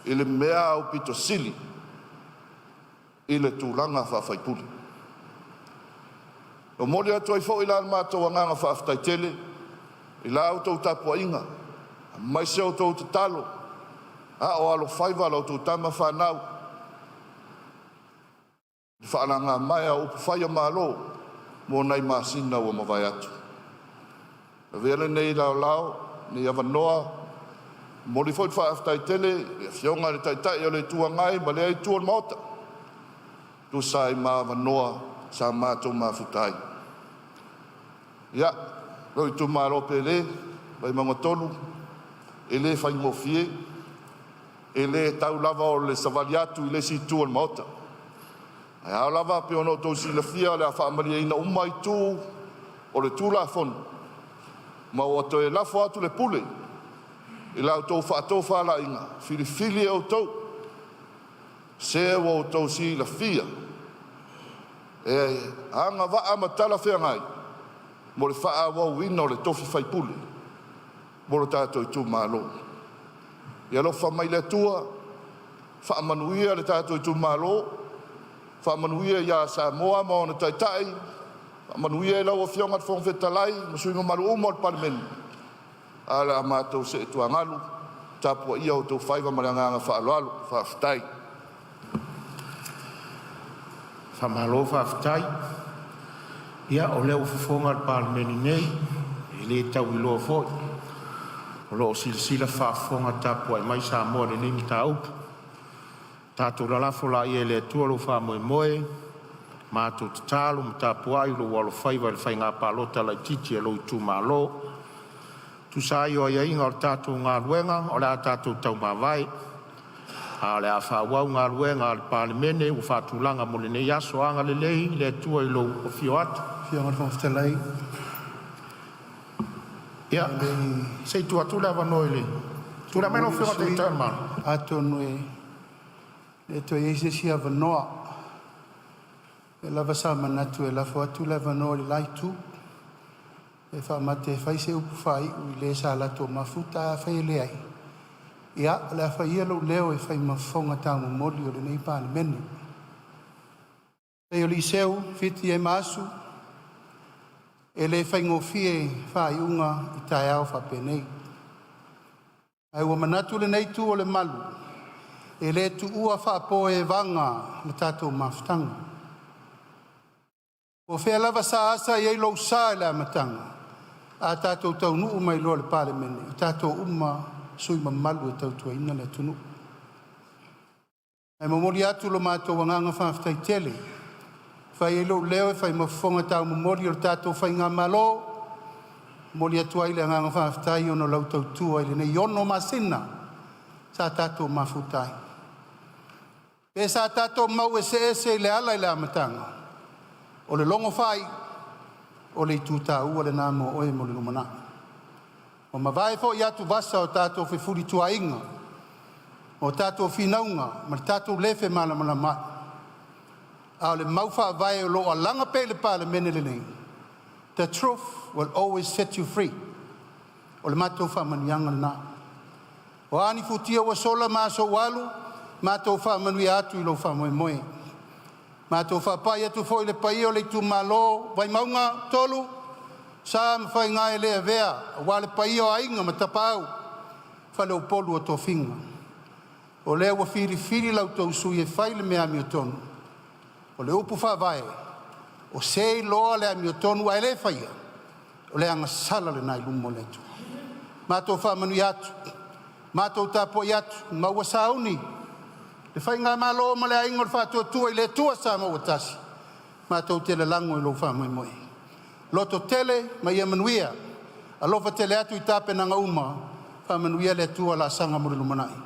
i le mea aupito sili i le tulaga faa-faipule. E momoli atu ai foi la le matou agaga faafetai tele i la outou tapuaiga aemaise o outou tatalo a o alofaiva la outou tama fanau i le faalagamaea o upufai o Malo mo nai masina ua mavae atu. Avea lenei laolao, lenei avanoa, e momoli foi le faafetai tele i le Afioga i le Taitai o le Itu Agai ma lea itu o le Maota, e tusa ai ma avanoa sa matou mafuta ai. Ia, lou itumalo pele, Vaimauga 3, e le faigofie, e le tau lava o le savali atu i le isi itu o le Maota. Ae ao lava pei ona outou silafia o le a faamalieina uma itu o le Tulafono ma ua toe lafo atu le pule i la outou faatofalaiga filifili e outou se ua outou silafia e agavaa ma talafeagai mo le faaauauina o le tofi faipule mo lo tatou itumalo. Ia alofa mai le Atua faamanuia le tatou itumalo, faamanuia ia Samoa ma ona taitai, faamanuia i lau Afioga i le Fofoga Fetalai ma sui usufono mamalu uma o le Palemene. Ae o le a matou see i tuagalu, tapuaia outou faiva ma le agaga faaaloalo. Faafetai. Faamalo faafetai. Ia o lea ua fofoga le Palemene nei, e le tauiloa foi, o lo o silasila faafofoga tapuai mai Samoa i lenei mataupu. Tatou lalafo laia i le Atua lou faamoemoe, matou tatalo ma tapuai lou alofaiva i le faiga palota laitiiti a lou itumalo. E tusa ai o aiaiga o le tatou galuega, o le a tatou taumavae, ae o le a faaauau galuega a le Palemene ua faatulaga mo lenei aso. Agalelei le Atua i lou afio atu. Afioga i le Fofoga Fetalai, Ia, a o le i se i tuu atu le avanoa i le tulai mai lau mulimuli Afioga i le sui Taitai o le Malo. Atonu e le toe i ai se isi avanoa. O lea lava sa manatu e lafo atu le avanoa i le la itu pe faamate e fai se upu faaiu i le sa latou mafuta. Ae afai e leai, ia o le a fai ia lou leo e fai ma fofoga taumomoli o lenei Palemene. E pei o Fiti e ma Asu, e le faigofie faaiuga i taeao faapenei. Ae ua manatu lenei itu o le malu, e le tuua faapoevaga le tatou mafutaga. Po o fea lava sa asa i ai lou sa i le amataga, a tatou taunuu mai loa i le Palemene, o tatou uma lava sui usufono mamalu e tautuaina le atunuu. Ae momoli atu lo matou agaga faafetai tele, e fai ai lou leo e fai ma fofoga taumomoli o le tatou faigamalo, momoli atu ai le agaga faafetai ona o lau tautua i lenei 6 masina sa tatou mafuta ai. Pe sa tatou mau eseese i le ala i le amataga, o le logo faaiu, o le itu taua lena mo oe mo le lumanai. Ua mavae foi atuvasa o tatou fefulituaaiga, o tatou finauga ma le tatou le femalamalamaai, a o le mau faavae o lo o alaga pea i le Palemene lenei, the truth will always set you free. O le matou faamanuiaga lena. O a ni futia ua sola ma aso ua alu, matou faamanuia atu i lou faamoemoe. Matou faapai atu foi i le paia o le itumalo Vaimauga 3, sa ma faiga e le avea aua le paia o Aiga ma Tapaau, Faleupolu o Tofiga. O lea ua filifili la outou sui e fai le mea amiotonu. O le upu faavae, o se e iloa le amiotonu ae le faia, o le agasala lena i luma o le Atua. Matou faamanuia atu, matou tapuai atu ma ua sauni le Le Faigamalo ma le Aiga o le Faatuatua i le Atua Samoa ua Tasi, matou te lalago i lou faamoemoe. Lototele ma ia manuia. Alofa tele atu i tapenaga uma, faamanuia le Atua i laasaga mo le lumanai.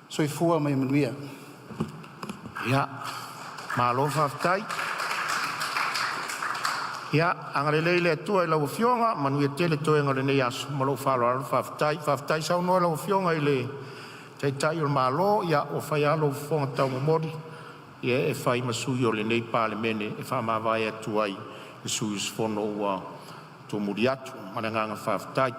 Soifua ma ia manuia. Ia, malo faafetai. Ia agalelei le Atua i lau Afioga, manuia tele toega o lenei aso ma lou faaaloalo faafetai. Faafetai saunoa i lau Afioga i le Taitai o le Malo, ia ua fai a lou fofoga taumomoli e fai ma sui o lenei Palemene e faamavae atu ai i le sui usufono ua tumuli atu. Ma le agaga faafetai.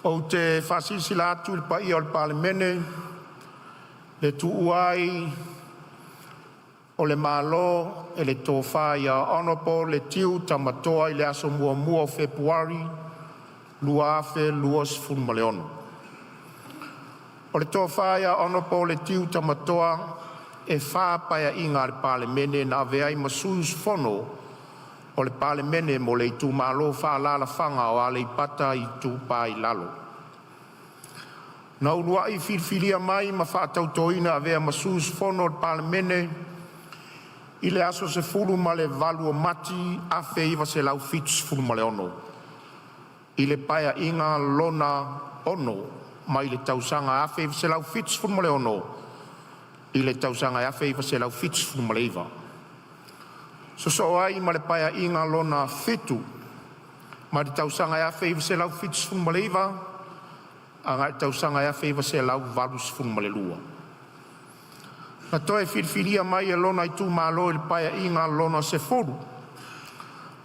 Ou te faasilasila atu i le paia o le Palemene le tuua ai o le Malo e le Tofa Hon Letiu Tamatoa i le aso 1 Fepuari 2026. O le Tofa Hon Letiu Tamatoa e fa Paeaiga a le Palemene na avea ai ma sui usufono o le Palemene mo le Itumalo Faaalaalafaga o Aleipata Itupa i Lalo. Na uluai filifilia mai ma faatautoina e avea ma sui usufono o le Palemene i le aso 18 Mati 1976 i le Paeaiga Lona VI mai le tausaga 1976 i le tausaga 1979. Sosoo ai ma le Paeaiga Lona VII mai le tausaga 1979 agai le tausaga 1982. Na toe filifilia mai e lona itumalo i le Paeaiga Lona X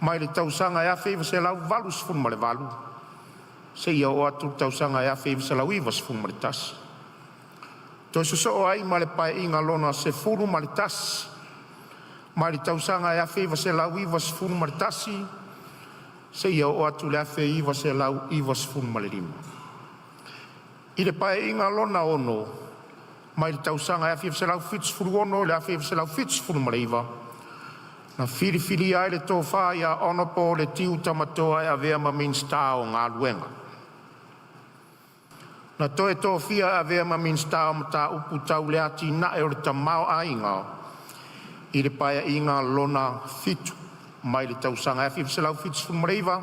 mai le tausaga 1988 seia oo atu i le tausaga 1991. Toe sosoo ai ma le Paeaiga Lona XI mai le tausaga 1991 seia oo atu i le 1995. I le Paeaiga Lona VI mai le tausaga 1976 i le 1979, na filifilia ai le Tofa Hon Letiu Tamatoa e avea ma Minisita o Galuega. Na toe tofia e avea ma Minisita o Mataupu Tau le Atinae o le Tamaoaiga i le Paeaiga Lona VII mai le tausaga 1979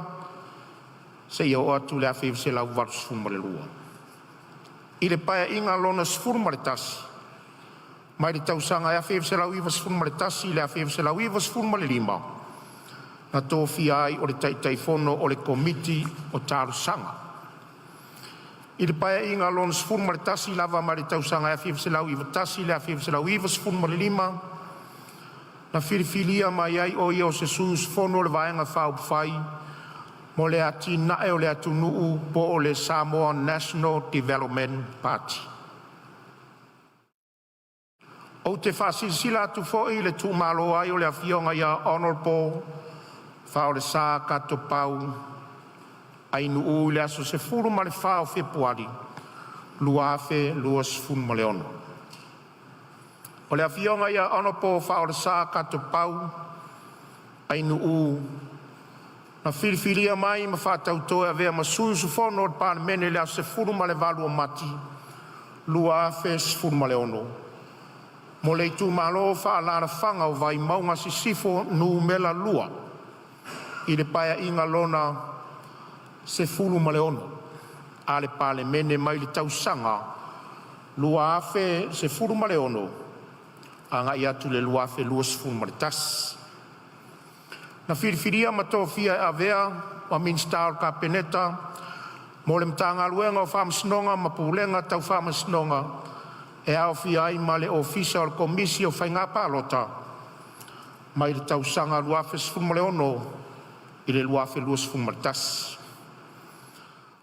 seia oo atu i le 1982. I le Paeaiga Lona XI mai le tausaga 1991 i le 1995, na tofia ai o le Taitaifono o le Komiti o Talosaga. I le Paeaiga Lona XI lava mai le tausaga 1991 i le 1995, na filifilia mai ai o ia o se sui usufono o le Vaega Faaupufai mo le Atinae o le Atunuu po o le Samoa National Development Party. Ou te faasilasila atu foi le tuumalo ai o le Afioga Hon Faaolesa Katopau Ainuu i le aso 14 Fepuari 2026. O le Afioga ia Hon Faaolesa Katopau Ainuu na filifilia mai ma faatautō e avea ma sui usufono o le Palemene i le aso 18 Mati 2016 mo le Itumalo Faaalaalafaga o Vaimauga Sisifo Nu.2 i le Paeaiga Lona XVI a le Palemene mai le tausaga 2016 agai atu i le 2021. Na filifilia ma tofia e avea ma Minisita o le Kapeneta mo le Matagaluega o Faamasinoga ma Pulega Tau Faamasinoga e aofia ai ma le Ofisa o le Komisi o Faiga Palota mai le tausaga 2016 i le 2021.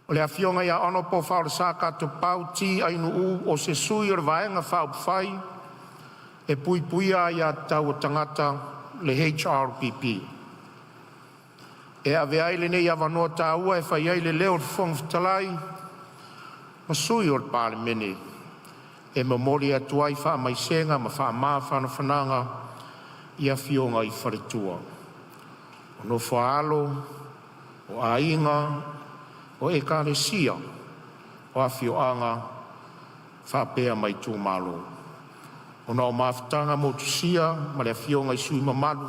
O le Afioga Hon Faaolesa Katopau T. Ainuu o se sui o le Vaega Faaupufai e Puipuia Aia Tatau a Tagata HRPP. E avea ai lenei avanoa taua e fai ai le leo o le Fofoga Fetalai ma Sui o le Palemene e momoli atu ai faamaisega ma faamafanafanaga i Afioga i Faletua, Nofo a alo, Aiga, o Ekalesia, o afioaga faapea ma itumalo. Ona o mafutaga motusia ma afioga i sui usufono mamalu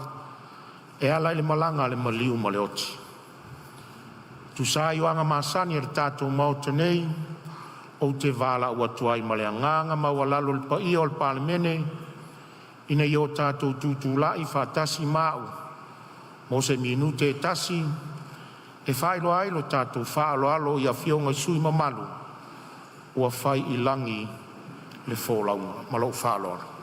e ala i le malaga a le maliu ma le oti. E tusa ai o aga masani a le tatou Maota nei, ou te valaau atu ai ma le agaga maualalo i le paia o le Palemene ina ia o tatou tutulai filemu ma au mo se minute e tasi, e faailoa ai lo tatou faaaloalo i Afioga i sui usufono mamalu ua fai i lagi le folauga. Ma lou faaaloalo.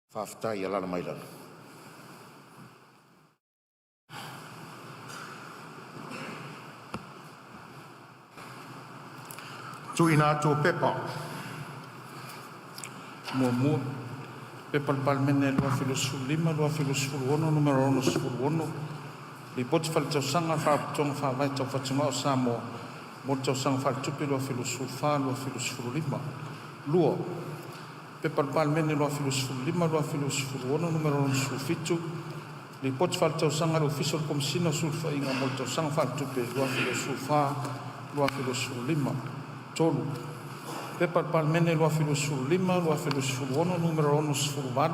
Faafetai. Alaala mai lalo. Tuuina atu o Pepa. 1. P.P.2025/2026 Nu.66, Lipoti Faaletausaga a le Faalapotopotoga Faavae Tau Fatugao a Samoa mo le Tausaga Faaletupe 2024/2025. 2. P.P.2025/2026 Nu.67, Lipoti Faaletausaga a le Ofisa o le Komesina o Sulufaiga mo le Tausaga Faaletupe 2024/2025. 3. P.P.2025/2026 Nu.68,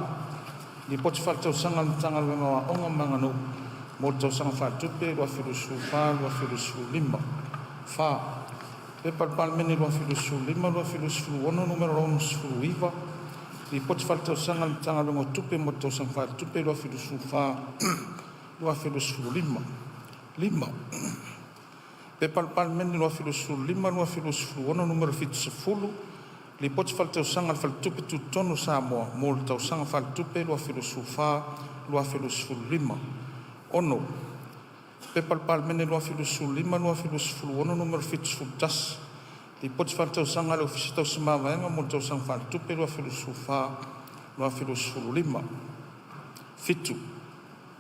Lipoti Faaletausaga a le Matagaluega o Aoga ma Aganuu mo le Tausaga Faaletupe 2024/2025. 4. P.P.2025/2026 Nu.69, Lipoti Faaletausaga a le Matagaluega o Tupe mo le Tausaga Faaletupe 2024/2025. 5. P.P.2025/2026 Nu.70, Lipoti Faaletausaga a le Faletupe Tutotonu o Samoa mo le Tausaga Faaletupe 2024/2025. 6. P.P.2025/2026 Nu.71, Lipoti Faaletausaga a le Ofisa Tausi Mavaega mo le Tausaga Faaletupe 2024/2025. 7.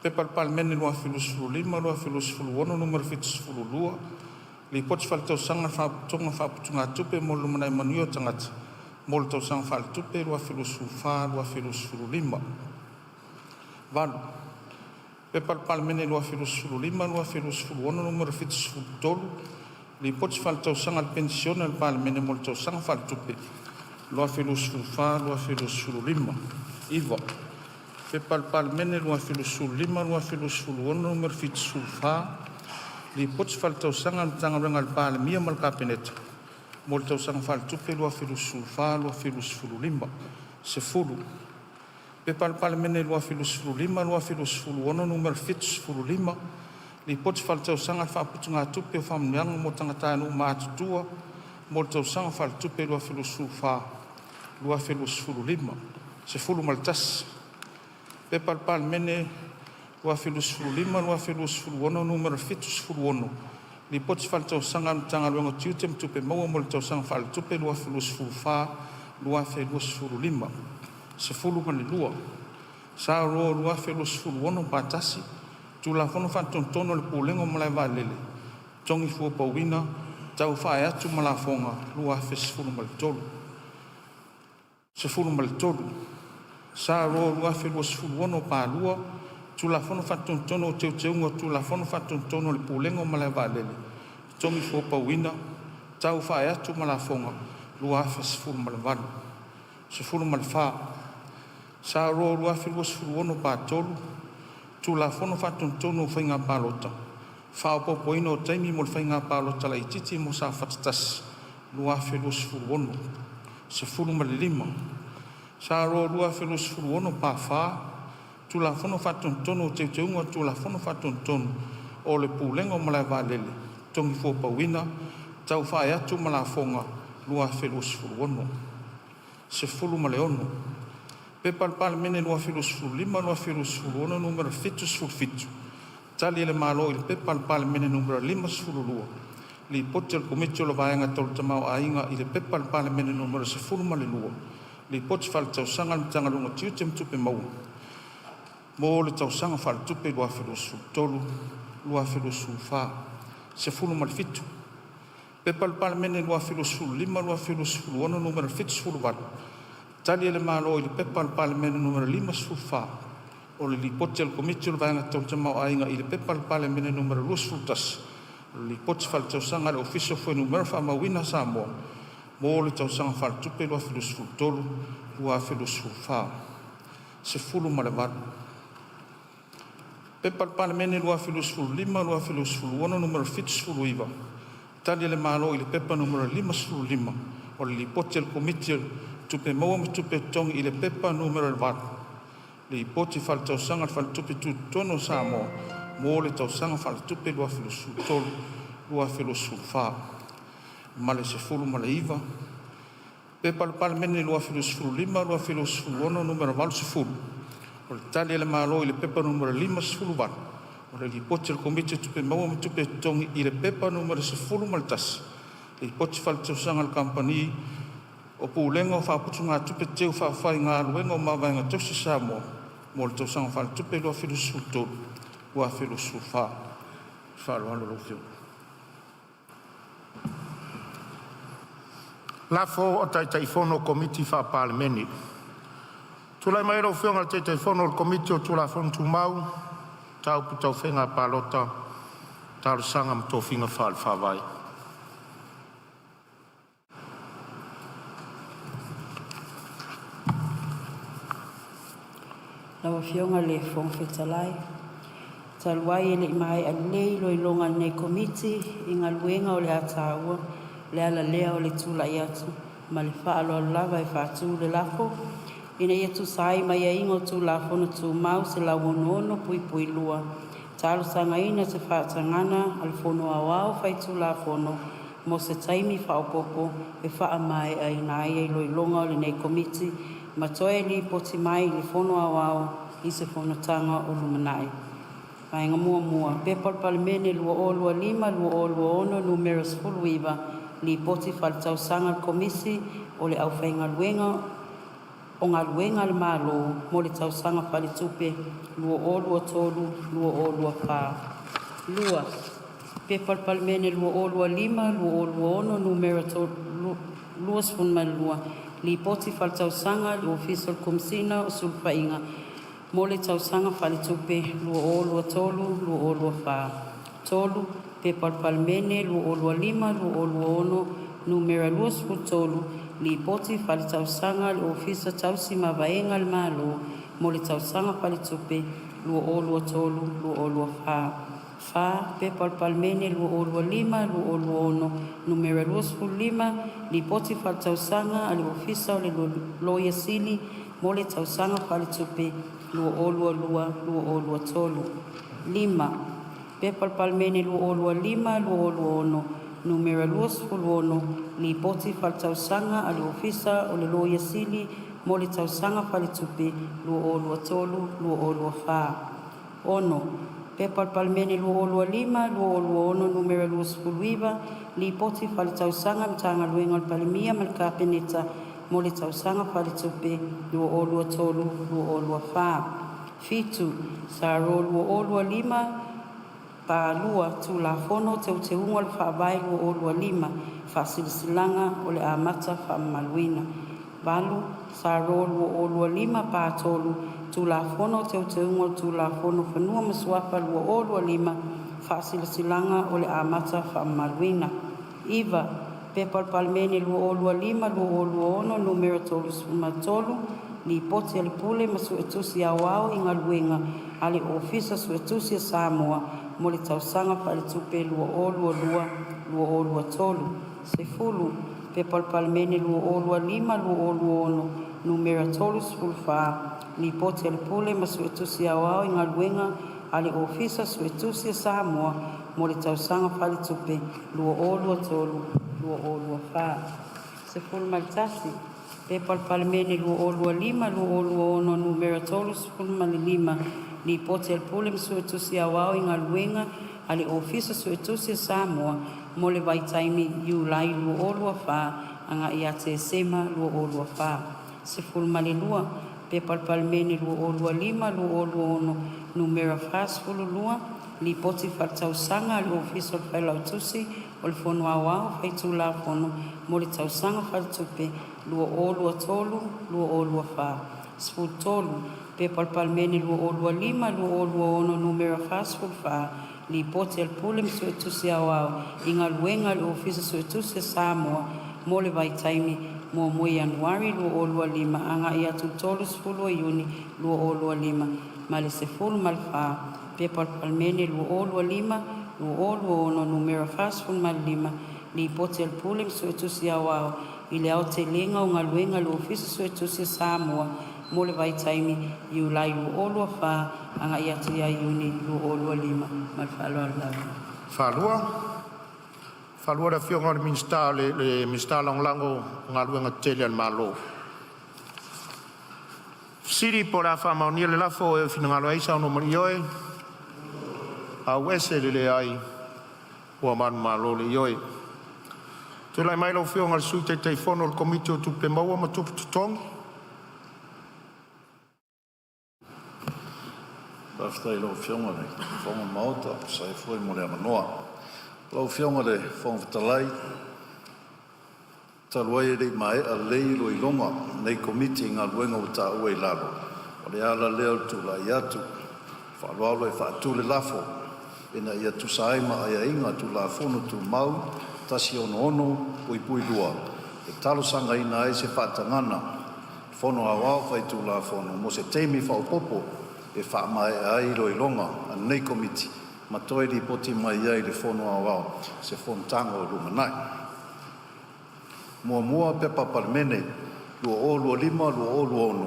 P.P.2025/2026 Nu.72, Lipoti Faaletausaga a le Faalapotopotoga o Faaputugatupe mo le Lumanai Manuia o Tagata mo le Tausaga Faaletupe 2024/2025. 8. P.P.2025/2026 Nu.73, Lipoti Faaletausaga a le Penisione a le Palemene mo le Tausaga Faaletupe 2024/2025. 9. P.P.2025/2026 Nu.74, Lipoti Faaletausaga a le Matagaluega a le Palemia ma le Kapeneta mo le Tausaga Faaletupe 2024/2025. 10. P.P.2025/2026 Nu.75, Lipoti Faaletausaga a le Faaputugatupe o Faamanuiaga mo Tagatanuu Matutua mo le Tausaga Faaletupe 2024/2025. 11. P.P.2025/2026 Nu.76, Lipoti Faaletausaga a le Matagaluega o Tiute ma Tupe Maua mo le Tausaga Faaletupe 2024/2025. 12. S.R 2026/1, Tulafono Faatonutonu o le Pulega o Malae Vaalele-Togi Fua Pauina Tau Faaee atu ma Lafoga 2013. 13. S.R 2026/2, Tulafono Faatonutonu o Teuteuga o Tulafono Faatonutonu o le Pulega o Malae Vaalele Totogi Fuapauina Tau Faaee atu ma Lafoga 2018. 14. S.R 2026/3, Tulafono Faatonutonu o Faiga Palota (Faaopoopoina o Taimi mo le Faiga Palota Laitiiti mo Safata 1 2026). 15. S.R 2026/4, Tulafono Faatonutonu o Teuteuga o Tulafono Faatonutonu o le Pulega o Malae Vaalele Totogi Fuapauina Tau Faaee atu ma Lafoga 2016. 16. P.P.2025/2026 Nu.77, Tali a le Malo i le Pepa a le Palemene Nu.52, Lipoti a le Komiti o le Vaega Tau le Tamaoaiga i le Pepa a le Palemene Nu.12, Lipoti Faaletausaga a le Matagaluega o Tiute ma Tupe Maua mo le Tausaga Faaletupe 2023/2024. 17. P.P.2025/2026 Nu.78, Tali a le Malo i le Pepa a le Palemene Nu.54, o le Lipoti a le Komiti o le Vaega Tau le Tamaoaiga i le Pepa a le Palemene Nu.21, o le Lipoti Faaletausaga a le Ofisa o Fuainumera Faamauina a Samoa mo le Tausaga Faaletupe 2023/2024. 18. P.P.2025/2026 Nu.79, Tali a le Malo i le Pepa Nu.55, o le Lipoti a le Komiti o Tupe Maua ma Tupe Totogi i le Pepa Nu.8, Lipoti Faaletausaga a le Faletupe Tutotonu o Samoa mo le Tausaga Faaletupe 2023/2024. Ma le 19. P.P.2025/2026 Nu.80, o le Tali a le Malo i le Pepa Nu.58, o le Lipoti a le Komiti o Tupe Maua ma Tupe Totogi i le Pepa Nu.11, Lipoti Faaletausaga a le Kamupani o Pulega o Faaputugatupe Teu Faafaigaluega o Mavaega Tausi a Samoa mo le Tausaga Faaletupe 2023/2024. Faaaloalo lau Afioga. Lafo a Taitaifono o Komiti Faa-Palemene. Tulai mai lau Afioga i le Taitaifono o le Komiti o Tulafono Tumau, Mataupu Tau Faiga Palota, Talosaga ma Tofiga Faale-Faavae. Lau Afioga i le Fofoga Fetalai, talu ai e lei maea lelei iloiloga a lenei Komiti i galuega o le a taua, o le ala lea o le tulai atu ma le faaaloalo lava e faatu le lafo, Ina ia tusa ai ma aiaiga o Tulafono Tumau 166(2), talosagaina se faatagaga a le Fono Aoao Faitulafono mo se taimi faaopoopo e faamaeaina ai iloiloga o lenei Komiti ma toe lipoti mai i le Fono Aoao i se Fonotaga o lumanai. 1. P.P.2025/2026 Nu.19, Lipoti Faaletausaga a le Komisi o le Aufaigaluega o Galuega a le Malo mo le Tausaga Faaletupe 2023/2024. 2. P.P.2025/2026 Nu.22, Lipoti Faaletausaga a le Ofisa o le Komesina o Sulufaiga mo le Tausaga Faaletupe 2023/2024. 3. P.P.2025/2026 Nu.23, Lipoti Faaletausaga a le Ofisa Tausi Mavaega a le Malo mo le Tausaga Faaletupe 2023/2024. 4. P.P.2025/2026 Nu.25, Lipoti Faaletausaga a le Ofisa o le Loia Sili mo le Tausaga Faaletupe 2022/2023. 5. P.P.2025/2026 Nu.26, Lipoti Faaletausaga a le Ofisa o le Loia Sili mo le Tausaga Faaletupe 2023/2024. 6. P.P.2025/2026 Nu.29, Lipoti Faaletausaga a le Matagaluega a le Palemia ma le Kapeneta mo le Tausaga Faaletupe 2023/2024. 7. S.R 2025/2 Tulafono o Teuteuga o le Faavae 2025 Faasilasilaga o le Amata Faamamaluina. 8. S.R 2025/3 Tulafono o Teuteuga o le Tulafono o Fanua ma Suafa 2025 Faasilasilaga o le Amata Faamamaluina. 9. P.P.2025/2026 Nu.33, Lipoti a le Pule ma Suetusi Aoao i Galuega a le Ofisa Suetusi a Samoa mo le Tausaga Faaletupe 2022/2023. 10. P.P.2025/2026 Nu.34, Lipoti a le Pule ma Suetusi Aoao i Galuega a le Ofisa Suetusi a Samoa mo le Tausaga Faaletupe 2023/2024. 11. P.P.2025/2026 Nu.35, Lipoti a le Pule ma Suetusi Aoao i Galuega a le Ofisa Suetusi o Samoa mo le vaitaimi Iulai 2024 agai ia Tesema 2024. 12. P.P.2025/2026 Nu.42, Lipoti Faaletausaga a le Ofisa o le Failautusi o le Fono Aoao Faitulafono mo le Tausaga Faaletupe 2023/2024. 13. P.P.2025/2026 Nu.44, Lipoti a le Pule ma Suetusi Aoao i Galuega a le Ofisa Suetusi o Samoa mo le vaitaimi 1 Ianuari 2025 agai atu i le 30 Iuni 2025 ma le 14. P.P.2025/2026 Nu.45, Lipoti a le Pule ma Suetusi Aoao i le Aotelega o Galuega a le Ofisa Suetusi o Samoa mo le vaitaimi Iulai 2024 agai atu ia Iuni 2025. Ma le faaaloalo lava. Faalua le Afioga i le Minisita Lagolago o Galuega Tetele a le Malo. Po o le a faamaonia le lafo, o e finagalo ai saunoa ma le ioe, auese le leai, ua manumalo le ioe. Tulai mai lau Afioga i le Sui Taitaifono o le Komiti o Tupe Maua ma Tupe Totogi. Faafetai i lau Afioga i le Fofoga o le Maota e tusa ai foi mo le avanoa. Lau Afioga i le Fofoga Fetalai, talu ai e le i maea lelei iloiloga a lenei Komiti i galuega ua taua i lalo, o le ala lea o le tulai atu ma le faaaloalo e faatu le lafo, Ina ia tusa ai ma aiaiga o Tulafono Tumau 166(2), e talosagaina ai se faatagaga a le Fono Aoao Faitulafono mo se taimi faaopoopo e faamaea ai iloiloga a lenei Komiti ma toe lipoti mai ai i le Fono Aoao i se Fonotaga o lumanai. 1. P.P.2025/2026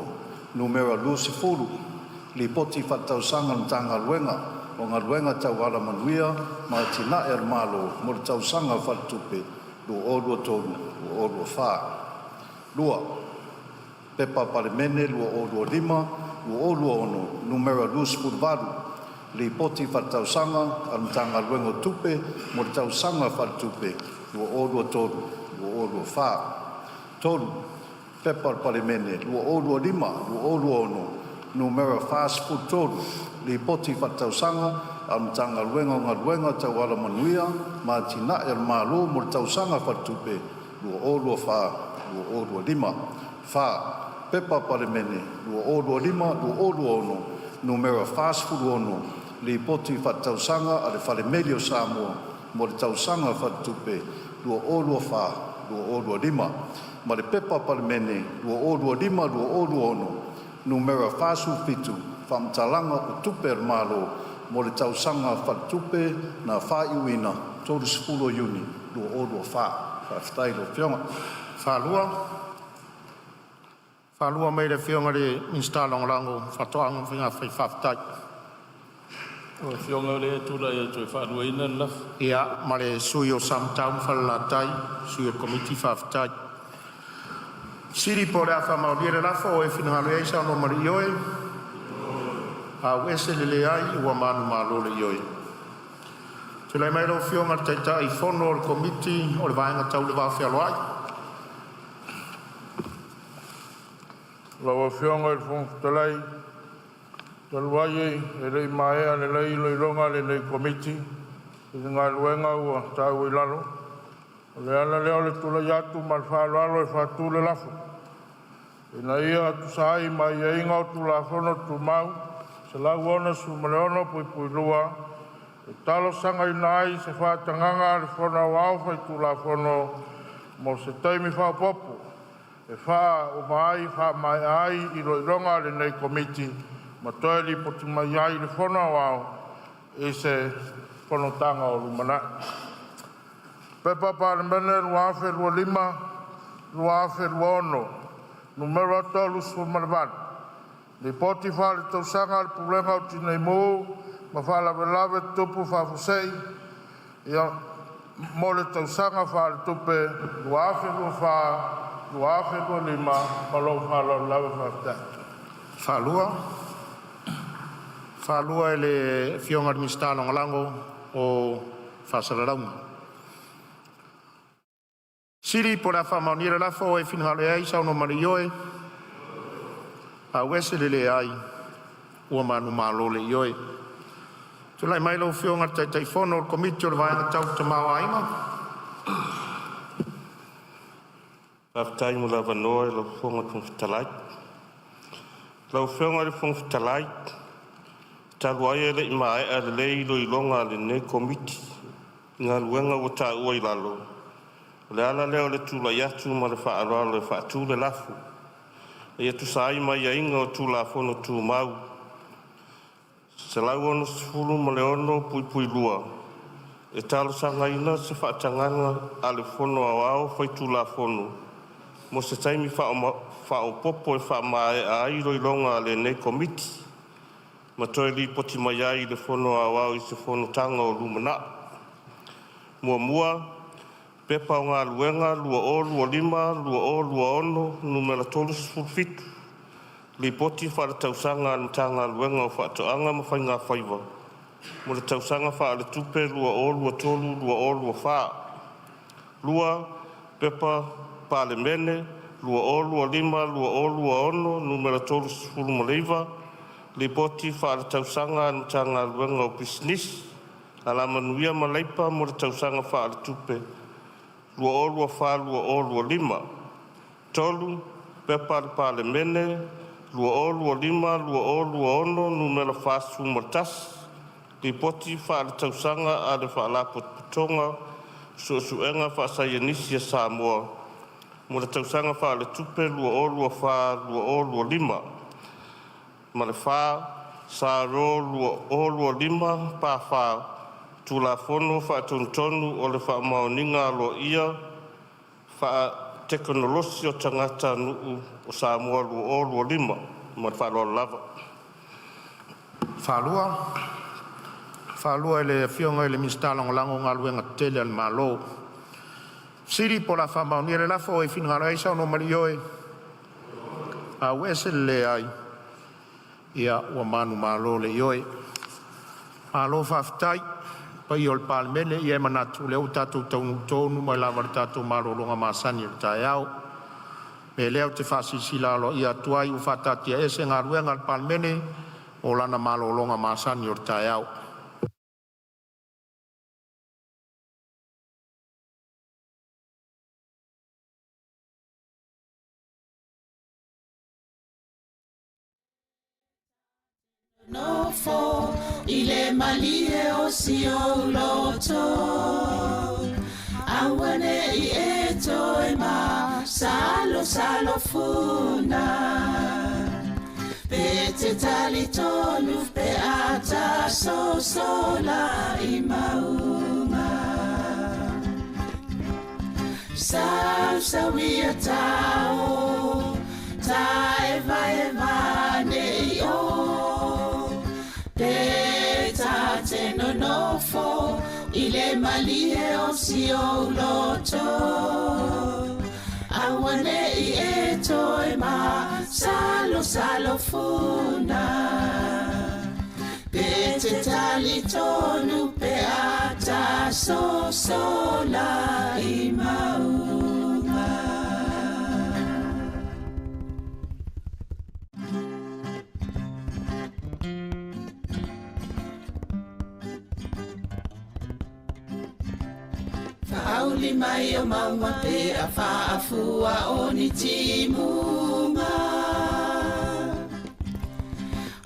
Nu.20, Lipoti Faaletausaga a le Matagaluega o Galuega Tau Alamanuia ma Atinae a le Malo mo le Tausaga Faaletupe 2023/2024. 2. P.P.2025/2026 Nu.28, Lipoti Faaletausaga a le Matagaluega o Tupe mo le Tausaga Faaletupe 2023/2024. 3. P.P.2025/2026 Nu.43, Lipoti Faaletausaga a le Matagaluega o Galuega Tau Alamanuia ma Atinae a le Malo mo le Tausaga Faaletupe 2024/2025. 4. P.P.2025/2026 Nu.46, Lipoti Faaletausaga a le Fale Meli o Samoa mo le Tausaga Faaletupe 2024/2025 ma le P.P.2025/2026 Nu.47, Faamatalaga o Tupe a le Malo mo le Tausaga Faaletupe na faaiuina 30 Iuni 2024. Faafetai i lau Afioga. Faalua mai le Afioga i le Minisita Lagolago o Faatoaga ma Faiga Faiva. Faafetai. Lau Afioga o lea e tulai atu e faaluaina le lafo. Ia ma le sui usufono o Samatau ma Falelatai, sui o le Komiti, faafetai. Po o le a faamaonia le lafo, o e finagalo ai saunoa ma le ioe, auese le leai, ua manumalo le ioe. Tulai mai lau Afioga i le Taitaifono o le Komiti o le Vaega Tau le Va Fealoai. Lau Afioga i le Fofoga Fetalai, talu ai e le i maea lelei iloiloga a lenei Komiti i le Galuega ua taua i lalo, o le ala lea o le tulai atu ma le faaaloalo e faatu le lafo, Ina ia tusa ai ma aiaiga o Tulafono Tumau 166(2), e talosagaina ai se faatagaga a le Fono Aoao Faitulafono mo se taimi faaopoopo e faamaea ai iloiloga a lenei Komiti ma toe lipoti mai ai i le Fono Aoao i se Fonotaga o lumanai. P.P.2025/2026 Nu.38, Lipoti Faaletausaga a le Pulega o Tinei Mu ma Faalavelave Tutupu Faafuasei mo le Tausaga Faaletupe 2025. Ma lou faaaloalo lava. Faafetai. Faalua. Faalua e le Afioga i le Minisita Lagolago o Faasalalauga. Po o le a faamaonia le lafo, o e finagalo ai saunoa ma le ioe, faaesea le leai, ua manumalo le ioe. Tulai mai lau Afioga i le Taitaifono o le Komiti o le Vaega Tau le Tamaoaiga. Faafetai mo le avanoa lau Afioga i le Fofoga Fetalai. Lau Afioga i le Fofoga Fetalai, talu ai e le i maea lelei iloiloga a lenei Komiti i Galuega ua taua i lalo, o le ala lea o le tulai atu ma le faaaloalo e faatu le lafo, Ina ia tusa ai ma aiaiga o Tulafono Tumau 166(2), e talosagaina se faatagaga a le Fono Aoao Faitulafono mo se taimi faaopoopo e faamaea ai iloiloga a lenei Komiti ma toe lipoti mai ai i le Fono Aoao i se Fonotaga o lumanai. 1. P.P.2025/2026 Nu.37, Lipoti Faaletausaga a le Matagaluega o Faatoaga ma Faiga Faiva mo le Tausaga Faaletupe 2023/2024. 2. P.P.2025/2026 Nu.39, Lipoti Faaletausaga a le Matagaluega o Pisinisi, Alamanuia ma Leipa mo le Tausaga Faaletupe 2024/2025. 3. P.P.2025/2026 Nu.41, Lipoti Faaletausaga a le Faalapotopotoga o Suesuega Faasaienisi a Samoa mo le Tausaga Faaletupe 2024/2025. Ma le 4. S.R 2025/4, Tulafono Faatonutonu o le Faamaoniga Aloaia Faatekonolosi o Tagatanuu o Samoa 2025. Ma le faaaloalo lava. Faalua. Faalua e le Afioga i le Minisita Lagolago o Galuega Tetele a le Malo. Fesili po o le a faamaonia le lafo. O e finagalo ai saunoa ma le ioe, faaesea le leai, ia ua manumalo le ioe. Malo faafetai i le paia o le Palemene, e manatu o lea ua tatou taunuu tonu mai lava i le tatou malologa masani o le taeao. O le mea lea ou te faasilasila aloaia atu ai, ua faataatiaese Galuega a le Palemene mo lana malologa masani o le taeao. I le malie o si ou loto, aua ne i e toe masalosalo funa. Pe te talitonu pe a ta sosola i mauga. Sausauia tao, ta eva eva ne i o. Pe ta te nonofo i le malie o si ou loto. Aua ne i e toe masalosalo funa. Pe te talitonu pe a ta sosola i mauga. Faauli mai o maunga pe a faafua o ni timuga.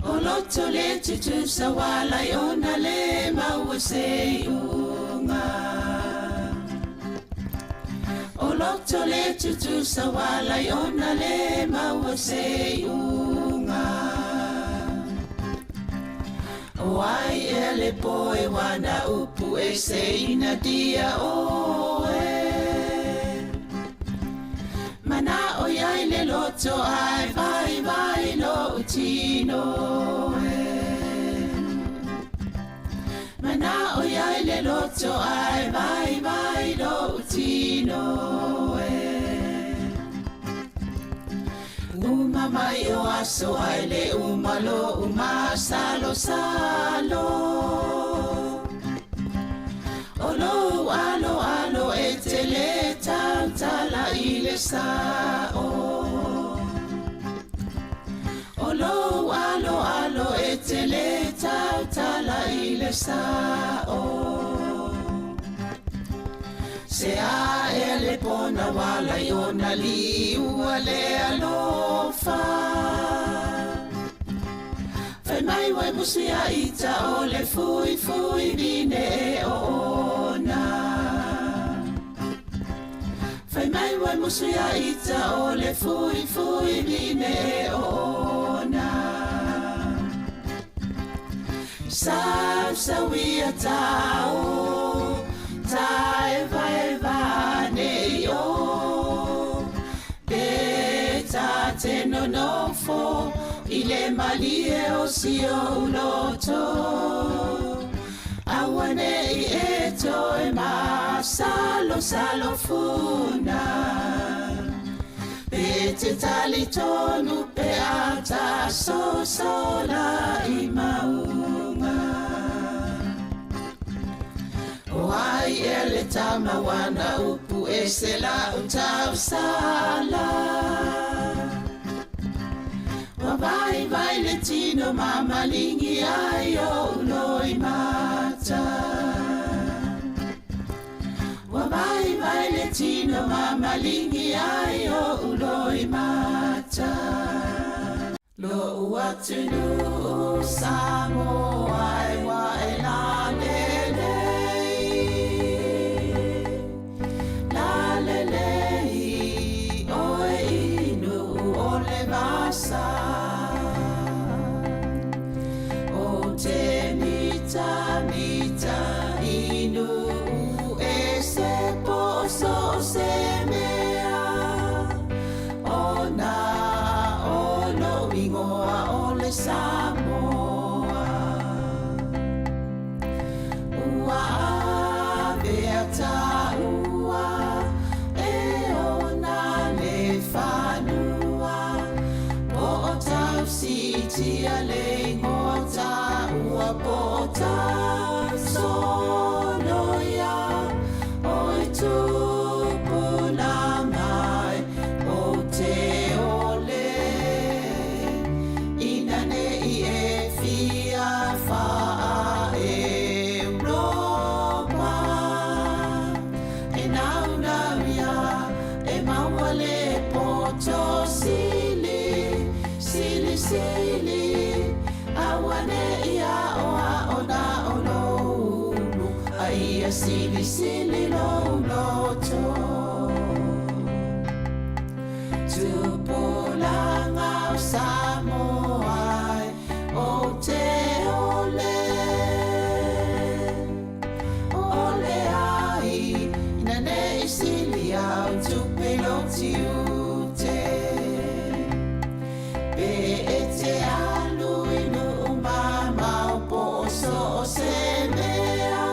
O loto le tutusa walai ona le maua se iuga. O loto le tutusa walai ona le maua se iuga. O ai ea le poe wana upu e se ina dia oe. Mana o iai le loto ai vai vai lo utino e. Mana o iai le loto ai vai vai lo utino e. mai o aso ae le uma lo'u masalosalo. O lou aloalo e te lē tautala i le sa'o. O lou aloalo e te lē tautala i le sa'o. Se a ea le pona ua ala ai ona liua le alofa. Fai mai ua e musu ia ita o le fuifui vine e oona. Fai mai ua e musu ia ita o le fuifui vine e oona. Sausauia tao, taevaeva nei o. Pe ta te nonofo i le malie o si ou loto. Aua nei e toe masalosalo funa. Pe te talitonu pe a ta sosola i mauga. O ai ea le tama ua na upu ese la'u tausala. Ua vaivai le tino ma maligi ai o'u loimata. Ua vaivai le tino ma maligi ai o'u loimata. Lo'u atunuu Samoa e ua e lalelei. Lalelei oe i nuu o le vasa. O te mitamita i nuu ese po o so o se mea. Ona o lou igoa o le Samoa. Ua avea taua e ona le fanua. Po o tausi'itia le igoa taua po o tausoloia. Oi tupulaga e ou te ole. Ina nei e fia faa-Europa. E naunau ia e maua le poto sili, sili sili. Aua nei a'oa'o na o lou ulu, a ia silisili lou loto. Tupulaga o Samoa e ou te ole. Ole ai, ina nei sili au tupe lou tiute. Pe e te alu i nuu mamao po o so o se mea.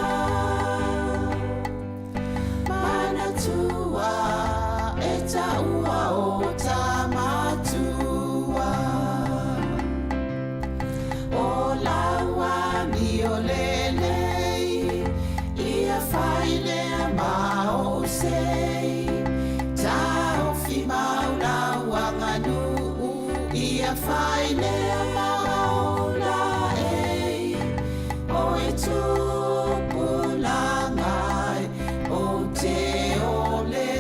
Manatua e taua o tamatua. O lau amio lelei, ia fai lea ma ou sei. Taofi mau lau aganuu, ia fai lea ma ou laei. Oi tupulaga e ou te ole.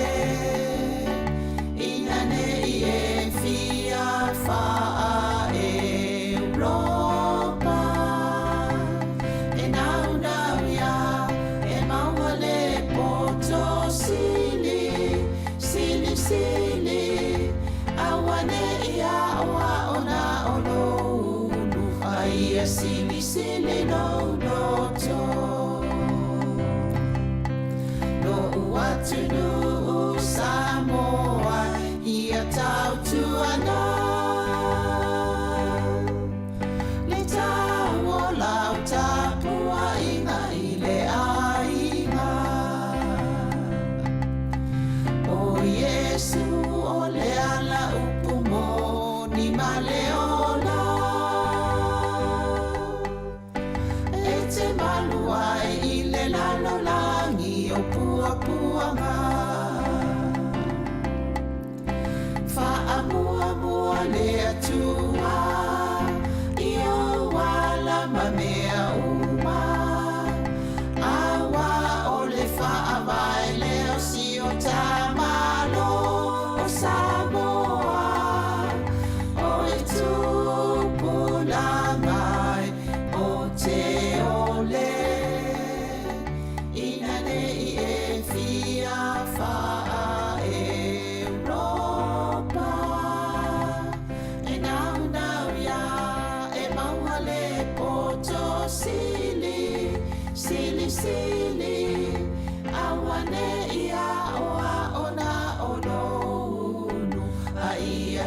Ina nei e fia faa-Europa. E naunau ia e maua le poto sili, sili sili. Aua nei a'oa'o na o lou ulu, a ia silisili lou loto. Lo'u atunuu Samoa ia tautuana. Le tau o lau tapuaiga i le aiga. O Iesu o le ala upu moni.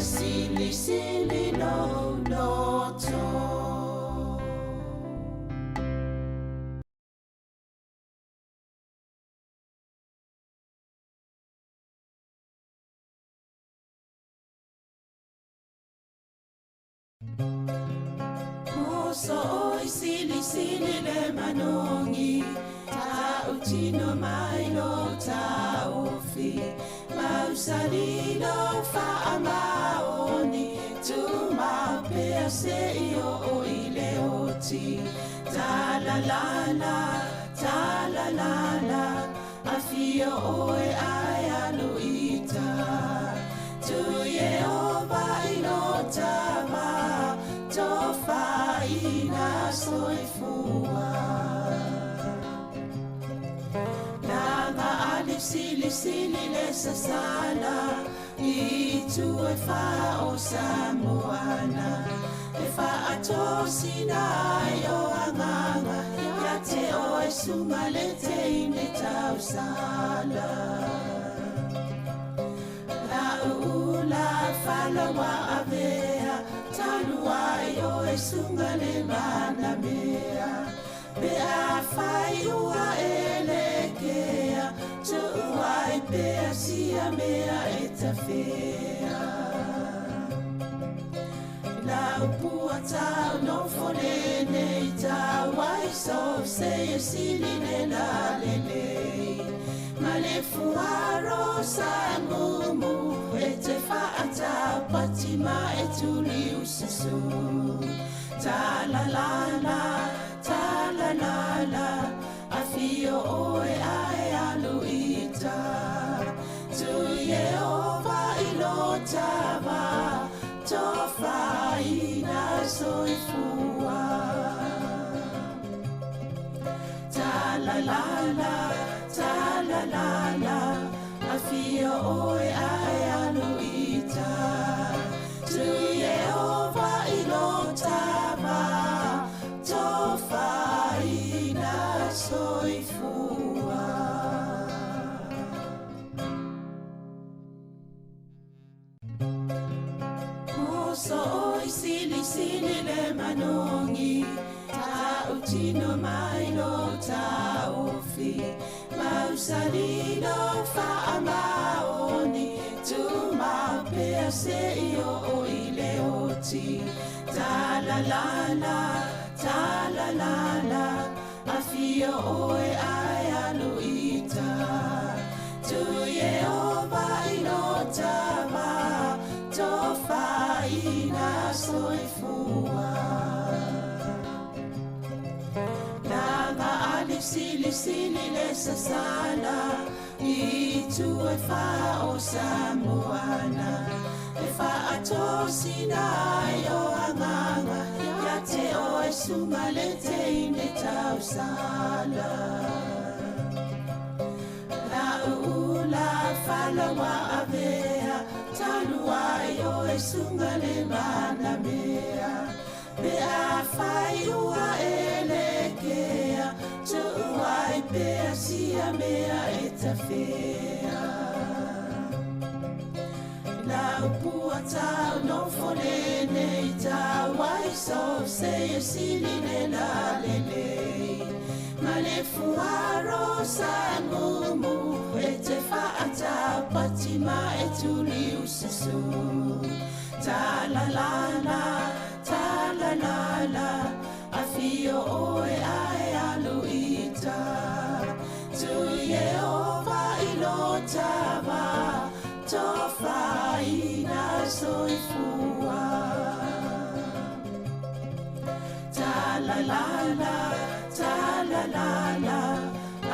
silisili lou loto. Moso oi silisili le manogi, Tautino mai lo taofi, Mausali lo faamaoni, Tumau pea seia oo i le oti. Talalala, talalala, Afio oe ae alu i uta. Tu Ieova i lo tava, Tofaina soifua. Laga ali silisili le sasala, I itu e fa o Samoana, E faatosina ai o agaga, Ia te oe suga le teine tausala. La'u ula fala ua avea, Talu ai oe suga le manamea, Pe afai ua e lekea, Tuu ai pea sia mea e tafea. Lau pua tau nofo lenei tau ai so se e sili le la lelei. Ma le fuaro sa mumu e te faatapati ma e tuli ususu. Ta la la la, ta la la la, afio oe ae alu i uta. Tu Ieova i lo tava, Tofaina soifua. Ta la la la, ta la la la, afio oe ae alu i uta. Tu Ieova i lo tava, Tofaina soifua. Moso oi silisili le manogi, Tautino mai lo taofi, Mausali lo faamaoni, Tumau pea seia oo i le oti. Talalala, talalala, Afio oe ae alu i uta. Tu Ieova i lo tava, Tofaina soifua. Laga ali silisili le sasala, I itu e fa o Samoana, E faatosina ai o agaga, Ia te oe suga le teine tausala. La'u ula fala ua avea, Talu ai oe suga le manamea, Pe afai ua e lekea, Tuu ai pea sia mea e tafea. Lau pua tau nofo lenei tau ai so se e sili le la lelei. Ma le fuaro sa mumu e te faatapati ma e tuli ususu. Ta la la la, ta la la la, afio oe ae alu i uta. Tu Ieova i lo tava, Tofaina soifua. Ta la la la, ta la la la,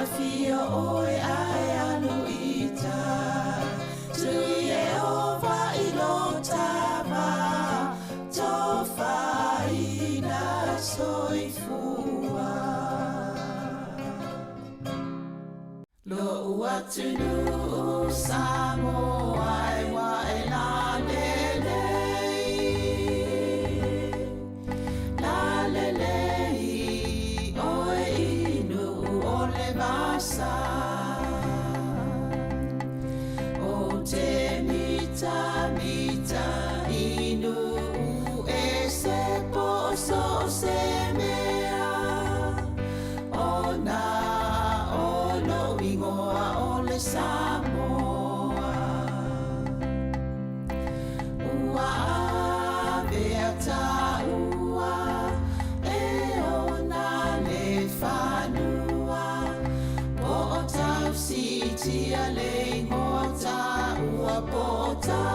afio oe ae alu i uta. Tu Ieova i lo tava, Tofaina soifua. Lo'u atunuu Samoa e ua e lalelei, lalelei oe i Nuu o le vasa. O te mitamita. ta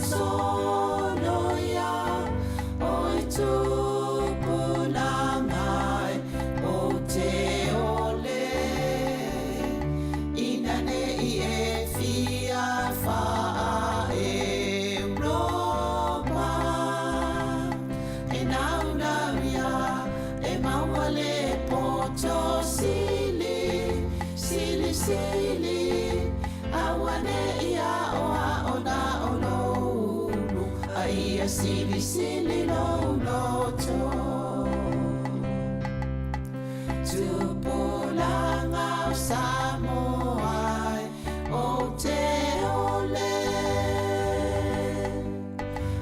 soloia o i tupulaga e ou te ole ina nei e fia faa-Europa e naunau ia e maua le poto sili, sili, sili, auane'i aoao na o lou ulu, a ia silisili lou loto. Tupulaga o Samoa e ou te ole,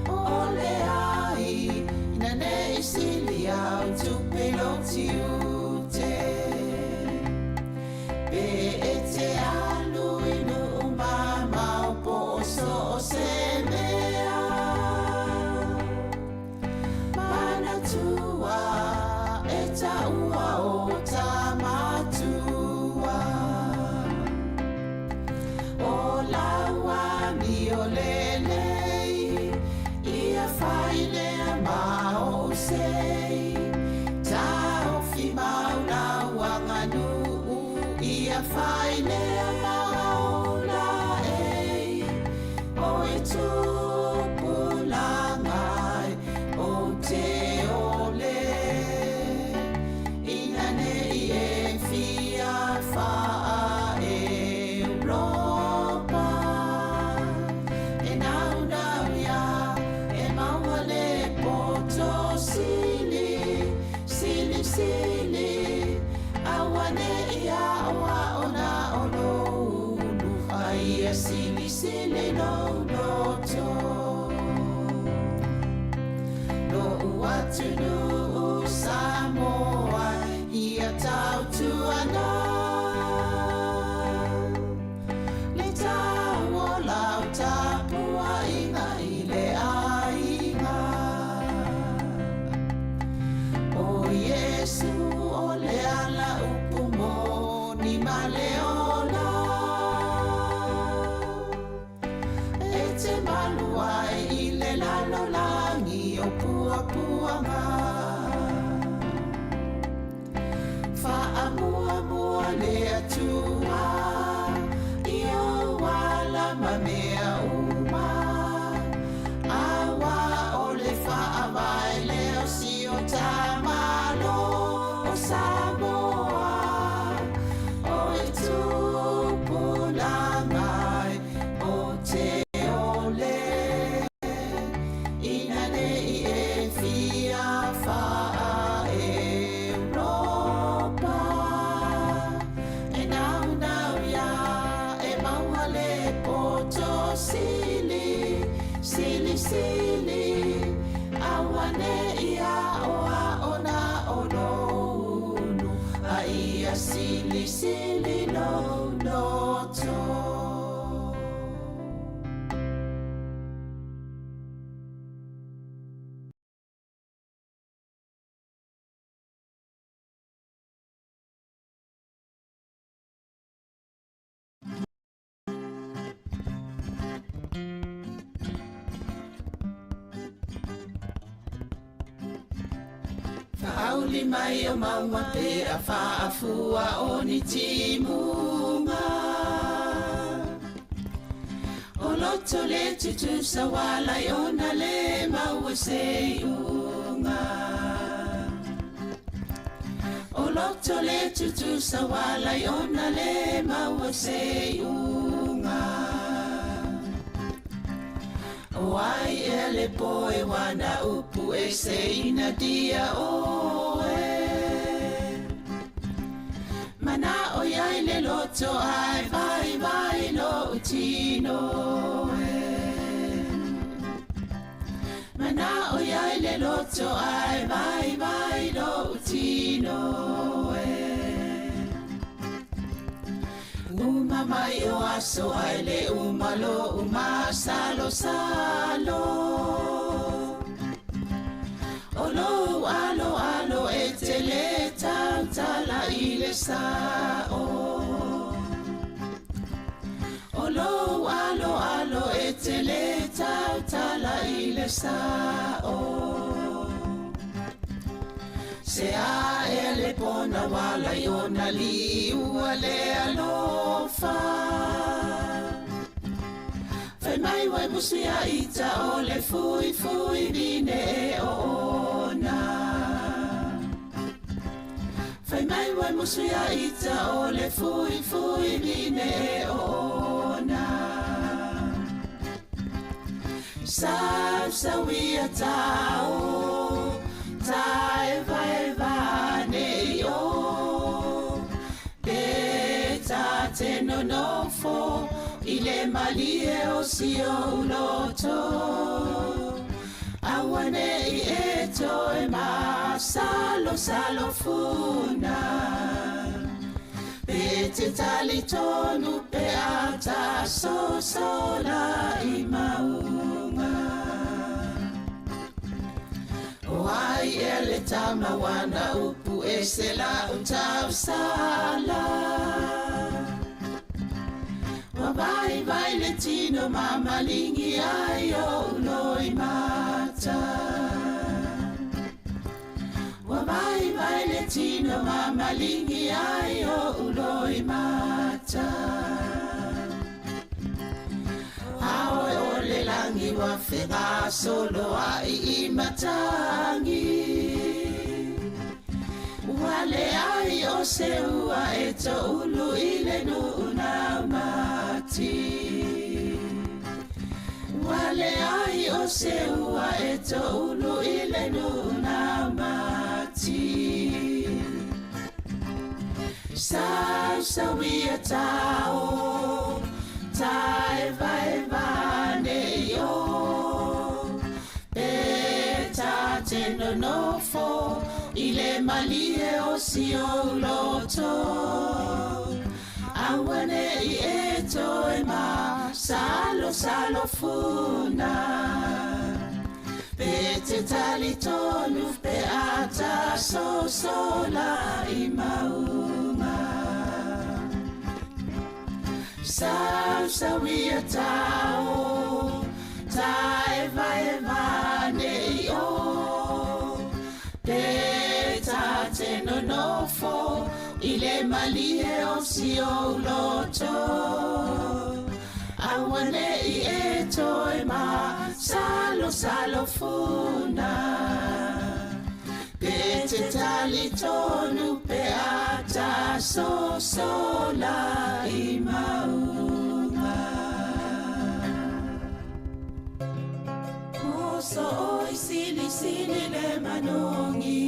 ole ai ina nei sili au tupe lou tiute. Pe e te alu i nuu mamao po o so o se mea, manatua e taua o ta matua. O lau amio lelei, ia fai lea ma ou sei. Taofi mau lau aganuu, ia fai lea ma ou laei. O e tupulaga e ou te ole, ina nei e fia faa-Europa. E naunau ia e maua le poto sili, sili, sili, auane'i aoao na o lou ulu, a ia silisili lou loto. Lo'u atunuu Samoa ia tautuana le tau o lau tapuaiga i le aiga. O Iesu o le ala upu moni ma le ola, e te malu ai i le lalolagi o puapuaga. Faamuamua le Atua i ou ala ma mea uma, aua o le faavae lea o si o ta Malo o Samoa. O e tupulaga e ou te ole, ina nei e fia faa-Europa. E naunau ia e maua le poto sili, sili, sili, auane'i aoao na o lou ulu, a ia silisili lou loto. Faauli mai o mauga pe a faafua o ni timuga. O loto le tutusa uala i ona le maua se iuga. O loto le tutusa uala i ona le maua se iuga. O ai ea le poe wana upu e se ina dia oe. Mana'o iai le loto ae vaivai lo'u tino e. Mana'o iai le loto ae vaivai lo'u tino e. Uma mai o aso ae le uma lo'u masalosalo. O lou aloalo e te lē tautala i le sa'o. O lou aloalo e te le sa'o. Se a e le pona wala i ona liua le alofa. Fai mai wai musia ita o le fui fui vine e o ona. Fai mai wai musia ita o le fui fui vine e o ona. Sau sau ia tau, tae vai vai o. Pe ta te nonofo, i le malie o si o uloto. Awane i e toe ma salo salo funa. Pe te tali tonu pe ata so sola i maunga. O ai e le tama wana upu e se la utau sala. Wa vai vai le tino mamalingi ai o uloi mata. Wa vai vai le tino mamalingi ai o uloi mata. Aoe o le langi wa whenga solo ai i matangi. Wale ai o se ua e to ulu i le nuu mati. Wale ai o se ua e to ulu i le nuu mati. Sau sau ia tau, tae vai vai nei o. Pe ta te nonofo, i le malie o si o loto. Awane i e toe ma, salo salo funa. Pe te tali tonu pe ata so sola i maunga. Sau sau ia tau, tae vai vai nei o. Pe ta te nonofo, i le malie o si o loto. Awane i e toe ma, salo salo funa. Pe te tali tonu pe ata so sola i maunga. Moso oi sili sili le manongi,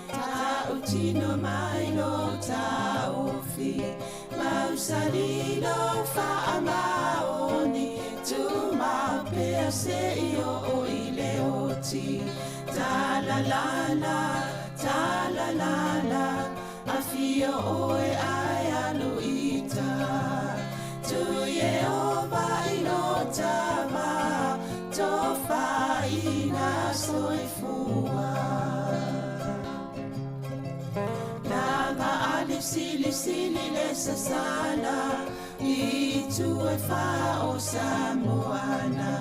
ta utino mai lo ta ofi. Mausali lo fa amaoni, tu mau pea se i o o i le oti. Ta la la la, ta la la la, afio oe ai alu ita. Tu ye o vai lo tama, to whaina soifua. Langa ali sili sili le sasala, i tu e wha o Samoana.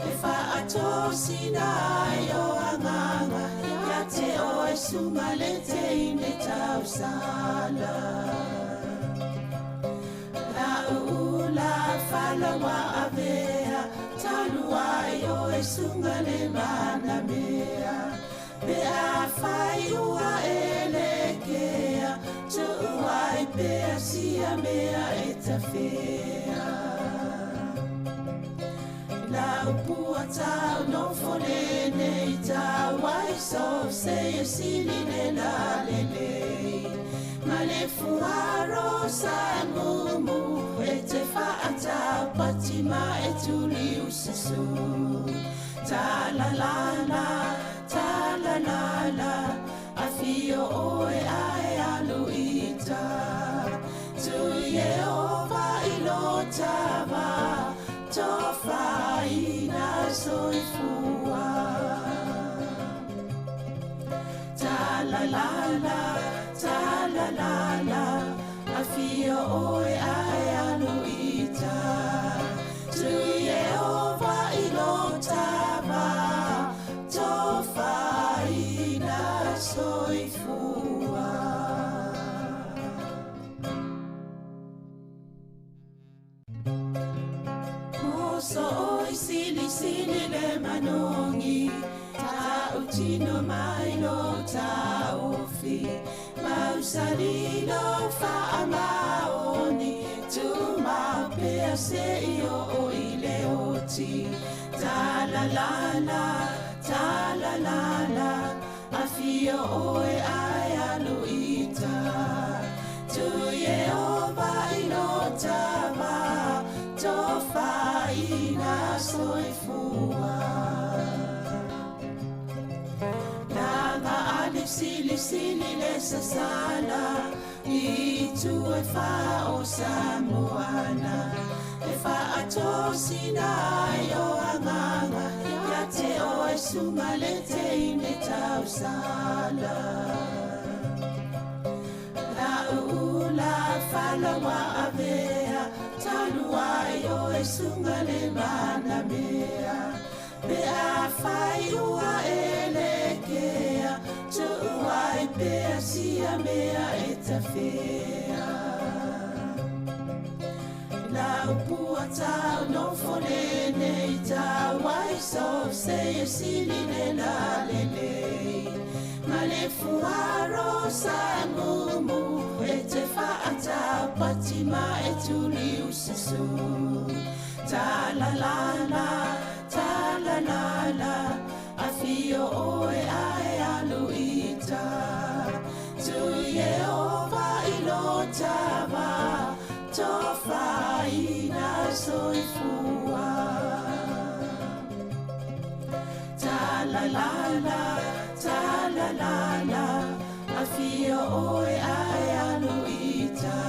E wha ato sina ai o anganga, ia te o e sunga le te ine tausala. La uula falawa avea, talu ai o e sunga le mana mea. Pe a whai ua e le kea, tu ai pe a sia mea e ta whea. La upua tau no fone nei tau ai so se e sili le la le le. Ma le fuaro sa mumu e te whaata patima e tuli ususu. Ta la la la, ta la la la, afio oe ae alu ita. Tu ye o vai lo tava, to whaina soifua. Ta la la la, ta la la la, afio oe ae alu ita. Tu ye o vai lo tava, Silisili le manogi Tautino mai lo taofi Mausali lo faamaoni Tumau pea seia oo i le oti Talalala, talalala Afio oe ae alu i uta Tu Ieova i lo tama Tofaina soifua Laga ale silisili le sasala I itu e fā o Samoana E faatosina ai o agaga Ia te oe suga le teine tausala La'u ula fala ua avea Talu ai oe suga le manamea Pe afai ua e lekea Tuu ai pea sia mea e tafea Lau pua tau nofo lenei Tau ai so seia sili le lalelei Ma le fuaro sa mumu E te faataupati ma e tuliususu Ta la la la, ta la la la Afio oe ae alu i uta Tu Ieova i lo tama Tofaina soifua Ta la la la, ta la la la Afio oe ae alu i uta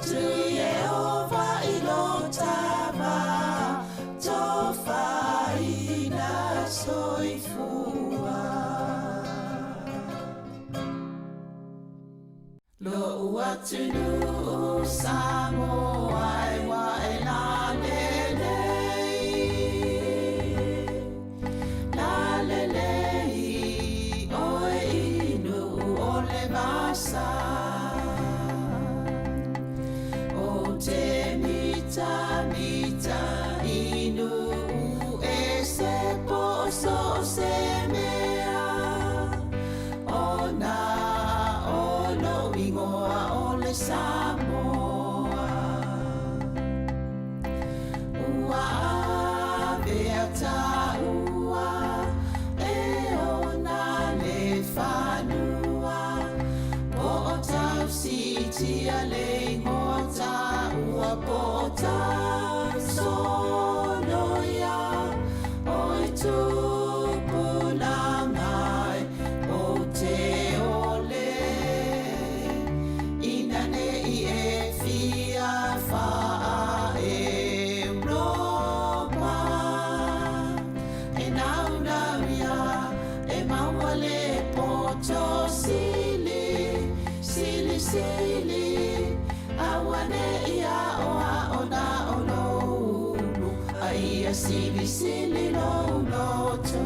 Tu Ieova i lo tama Tofaina soifua Lo'u atunuu Samoa e ua e lalelei Lalelei oe i Nuu o le vasa Ou te mitamita i nuu ese po o so o se mea Ona o lou igoa o le Samoa Ua avea taua e ona le fanua Po o tausitia le igoa taua Po o tausoloia Oi tupulaga e ou te ole Ina ne i e fia faa-Europa E naunau ia e maua le poto sili Sili sili auane'i aoao na o lou ulu A ia silisili lou loto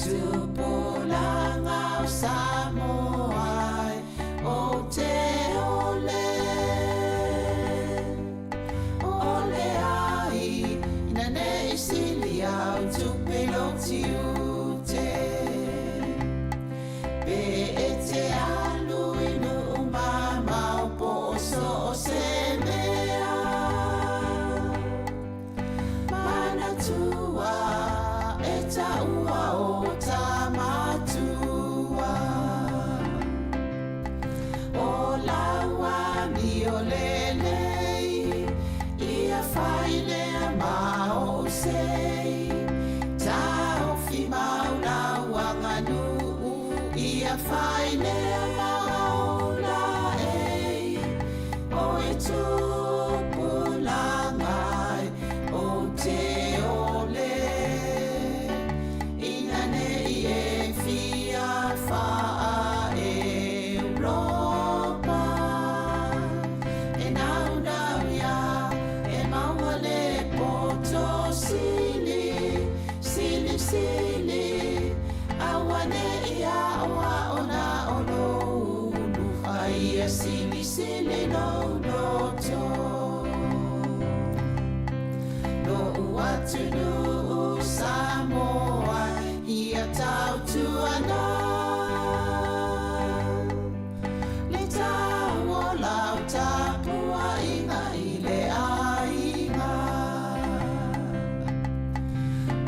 Tupulaga o Samoa e ou te ole Ole ai ina ne i sili au tupe lou tiute Pe e te alu i nuu mamao po o so o se mea Manatua e taua o Tamatua O lau amio lelei Ia fai lea ma ou sei Taofi mau lau aganuu Ia fai lea ma ou laei Oi tupulaga e ou te ole Ina ne i e fia faa-Europa E naunau ia e maua le poto sili. atunuu Samoa ia tautuana le tau o lau tapuaiga i le aiga.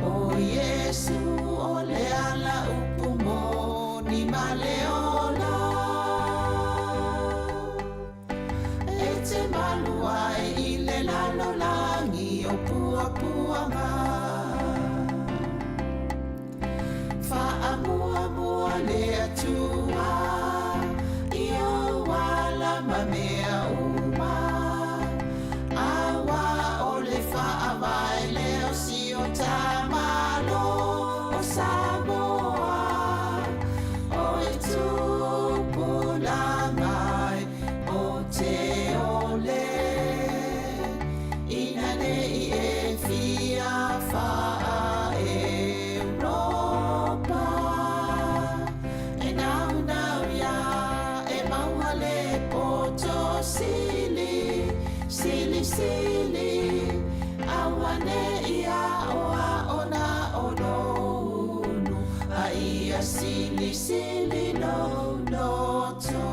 O Iesu o le ala upu moni ma le ola e te malu ai i le lalolagi o puapuaga. Faamuamua le Atua i ou ala ma mea uma, aua o le faavae lea o si o ta Malo o Samoa. O e tupulaga e o te ole, ina ne i e fia faa-Europa. E naunau ia e maua le poto sili, sili sili, aua ne i aoao na o lou ulu, a ia sili sili lou loto.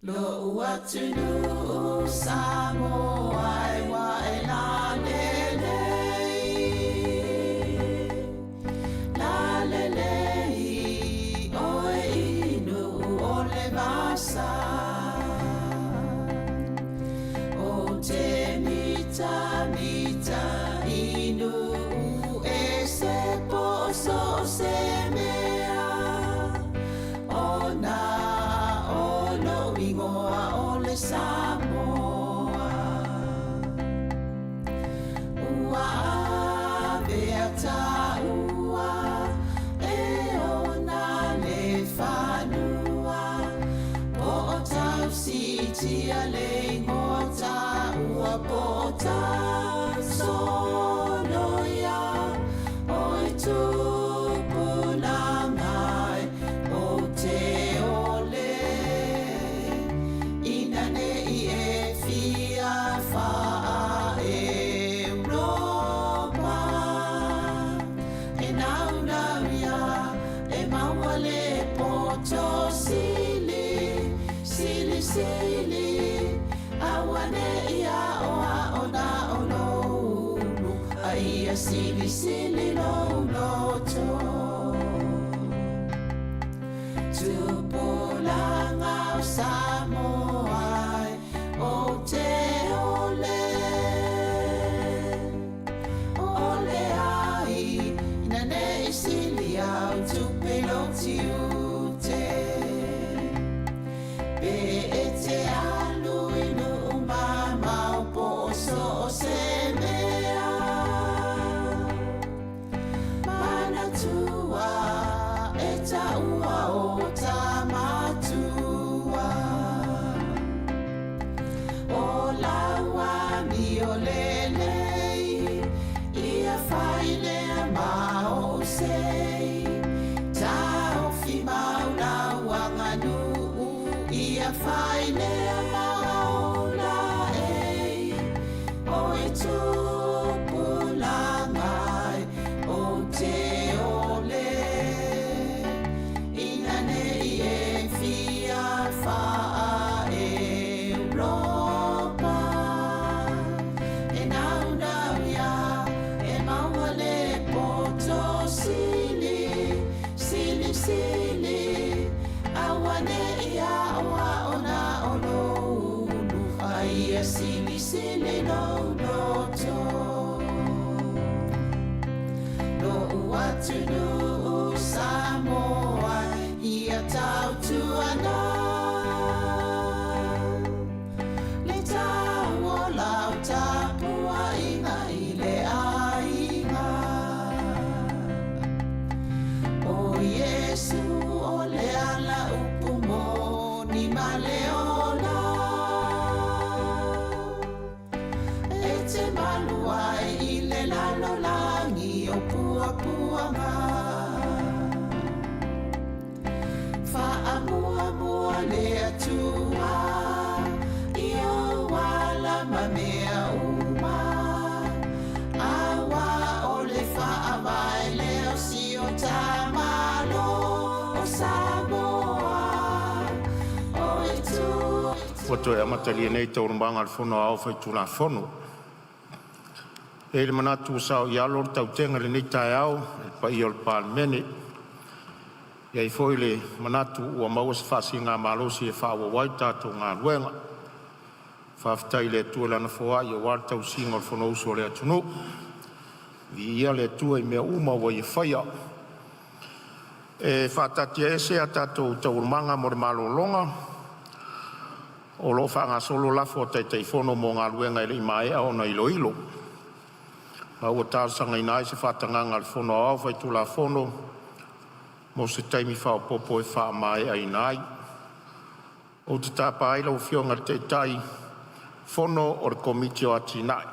Lo'u atunuu Samoa e ua e lalelei, lalelei oe i Nuu o le vasa. O te mitamita i nuu ese po o so o se mea, ona o lou igoa o le Samoa. Ua avea taua e ona le fanua, po o tausiitia le igoa taua, po o tausoloia o e tupulaga e o te ole, ina ne i e fia faa-Europa. E naunau ia e maua le poto sili, sili sili, aua ne i aoao na o lou ulu, a ia sili sili lou loto. Tupulaga o Samoa e o te ole, ole ai ina ne i sili au tupe lou tiute. Pe e te alu i nuu mamao po o so o se mea, manatua e taua o ta matua. O lau amio lelei, ia fai lea ma ou sei. Taofi mau lau aganuu, ia fai lea ma ou laei. O e tupulaga e o te ole, ina ne i e fia faa-Europa. E naunau ia e maua le poto sili, sili sili, aua ne i aoao na o lou ulu, a ia sili sili lou loto. Lo'u atunuu Samoa ia tautuana le tau o lau tapuaiga i le aiga. O Iesu o le ala upu moni ma le ola. le Atua i ou ala ma mea uma, Aua o le faavae lea o si o ta Malo o Samoa, o le tu. Ua toe amatalia nei Taualumaga a le Fono Aoao Faitulafono. E i ai le manatu ua saoialo le tautega i lenei taeao i le paia o le Palemene. E i ai foi le manatu ua maua se faasiligamalosi e faaauau ai le tatou galuega. Faafetai i le Atua i Lana foai aua le tausiga o le Fonousu a le atunuu. Viia le Atua i mea uma ua Ia faia. E faataatiaese a tatou Taualumaga mo le malologa o lo o faagasolo lafo a Taitaifono mo galuega e le i maea ona iloilo. Ma ua talosagaina ai se faatagaga a le Fono Aoao Faitulafono mo se taimi faaopoopo e faamaeaina ai. Ou te tapa ai lau Afioga i le Taitaifono o le Komiti o Atinae.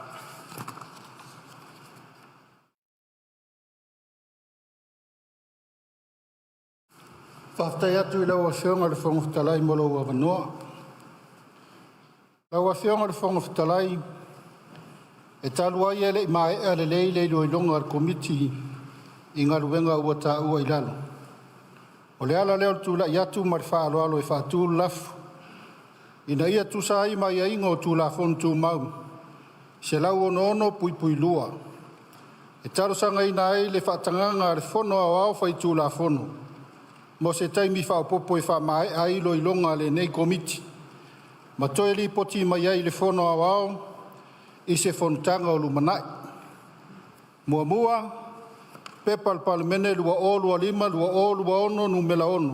Faafetai atu i lau Afioga i le Fofoga Fetalai mo lou avanoa. Lau Afioga i le Fofoga Fetalai, e talu ai e lei maea lelei le iloiloga a le Komiti i Galuega ua taua i lalo, o le ala lea o le tulai atu ma le faaaloalo e faatu le lafo, Ina ia tusa ai ma aiaiga o Tulafono Tumau 166(2), e talosagaina ai le faatagaga a le Fono Aoao Faitulafono mo se taimi faaopoopo e faamaea ai iloiloga a lenei Komiti ma toe lipoti mai ai i le Fono Aoao i se Fonotaga o lumanai. 1. P.P.2025/2026 Nu.6,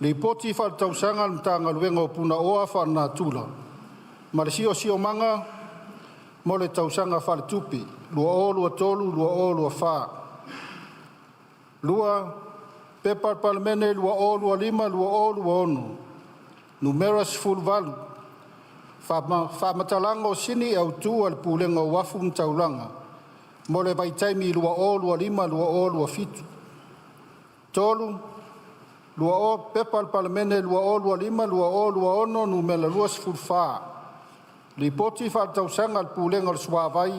Lipoti Faaletausaga a le Matagaluega o Punaoa Faalenatura ma le Siosiomaga mo le Tausaga Faaletupe 2023/2024. 2. P.P.2025/2026 Nu.18, Faamatalaga o Sini Autu a le Pulega o Uafu ma Taulaga mo le vaitaimi 2025-2027. 3. P.P.2025/2026 Nu.24, Lipoti Faaletausaga a le Pulega o le Suavai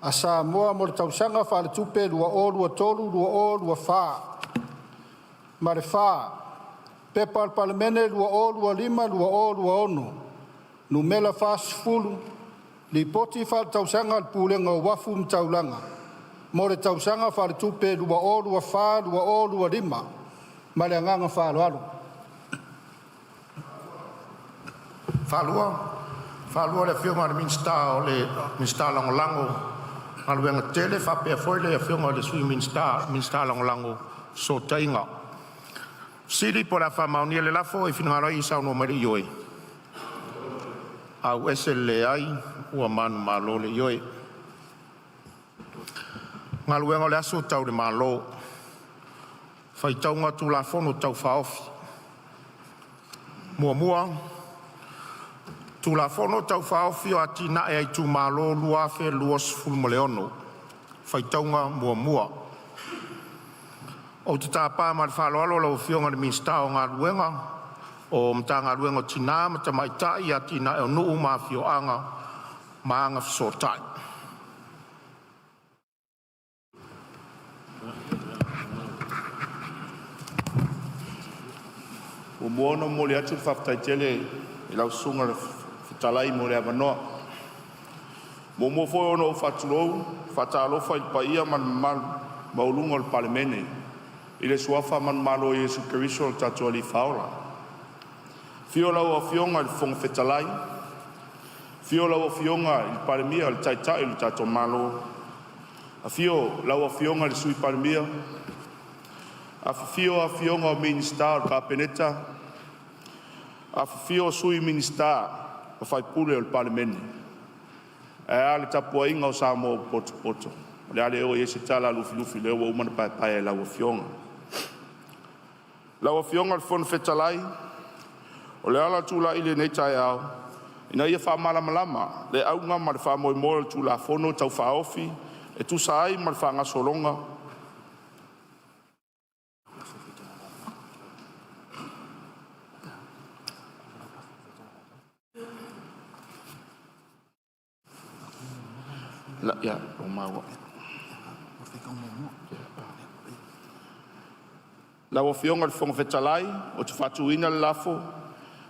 a Samoa mo le Tausaga Faaletupe 2023/2024. Ma le 4. P.P.2025/2026 Nu.40, Lipoti Faaletausaga a le Pulega o Uafu ma Taulaga mo le Tausaga Faaletupe 2024/2025. Ma le agaga faaaloalo. Faalua, le Afioga i le Minisita Lagolago o Galuega Tetele, faapea foi le Afioga i le Sui Minisita, Minisita Lagolago o Fesootaiga. Po o le a faamaonia le lafo, e finagalo ai e saunoa mai le ioe. Leai. Ua manumalo le Ioe. Galuega Tau le Malo, Faitauga o Tulafono Tau Faaofi. 1. Tulafono Tau Faaofi o Atinae a Itumalo 2026 – Faitauga Muamua. Ou te tapa ma le faaaloalo lau Afioga i le Minisita o Galuega, Matagaluega o Tina ma Tamaitai, Atinae o Nuu ma Afioaga ma Agafesootai. Muamua ona momoli atu le faafetai tele i lau Susuga i le Fofoga Fetalai mo le avanoa. Muamua foi ona ou faatulou ma faatalofa i le paia ma le mamalu maualuga o le Palemene i le suafa manumalo o Iesu Keriso o lo tatou Alii Faaola. Afio lau Afioga i le Fofoga Fetalai, afio lau Afioga i le Palemia o le Taitai o le tatou Malo, afio lau Afioga i le Sui Palemia, afifio afioga o Minisita o le Kapeneta, afifio Sui Minisita ma sui usufono o le Palemene. Ae a le tapuaiga o Samoa ua potopoto. O le a le oo i ai se tala a Lufilufi o lea ua uma ona paepaea e lau Afioga. Lau Afioga i le Fofoga Fetalai, o le ala o le tulai i lenei taeao, ina ia faamalamalama le auga ma le faamoemoe o le Tulafono Tau Faaofi e tusa ai ma le faagasologa Ia, ua maua. Lau Afioga i le Fofoga Fetalai, ou te faatuina le lafo,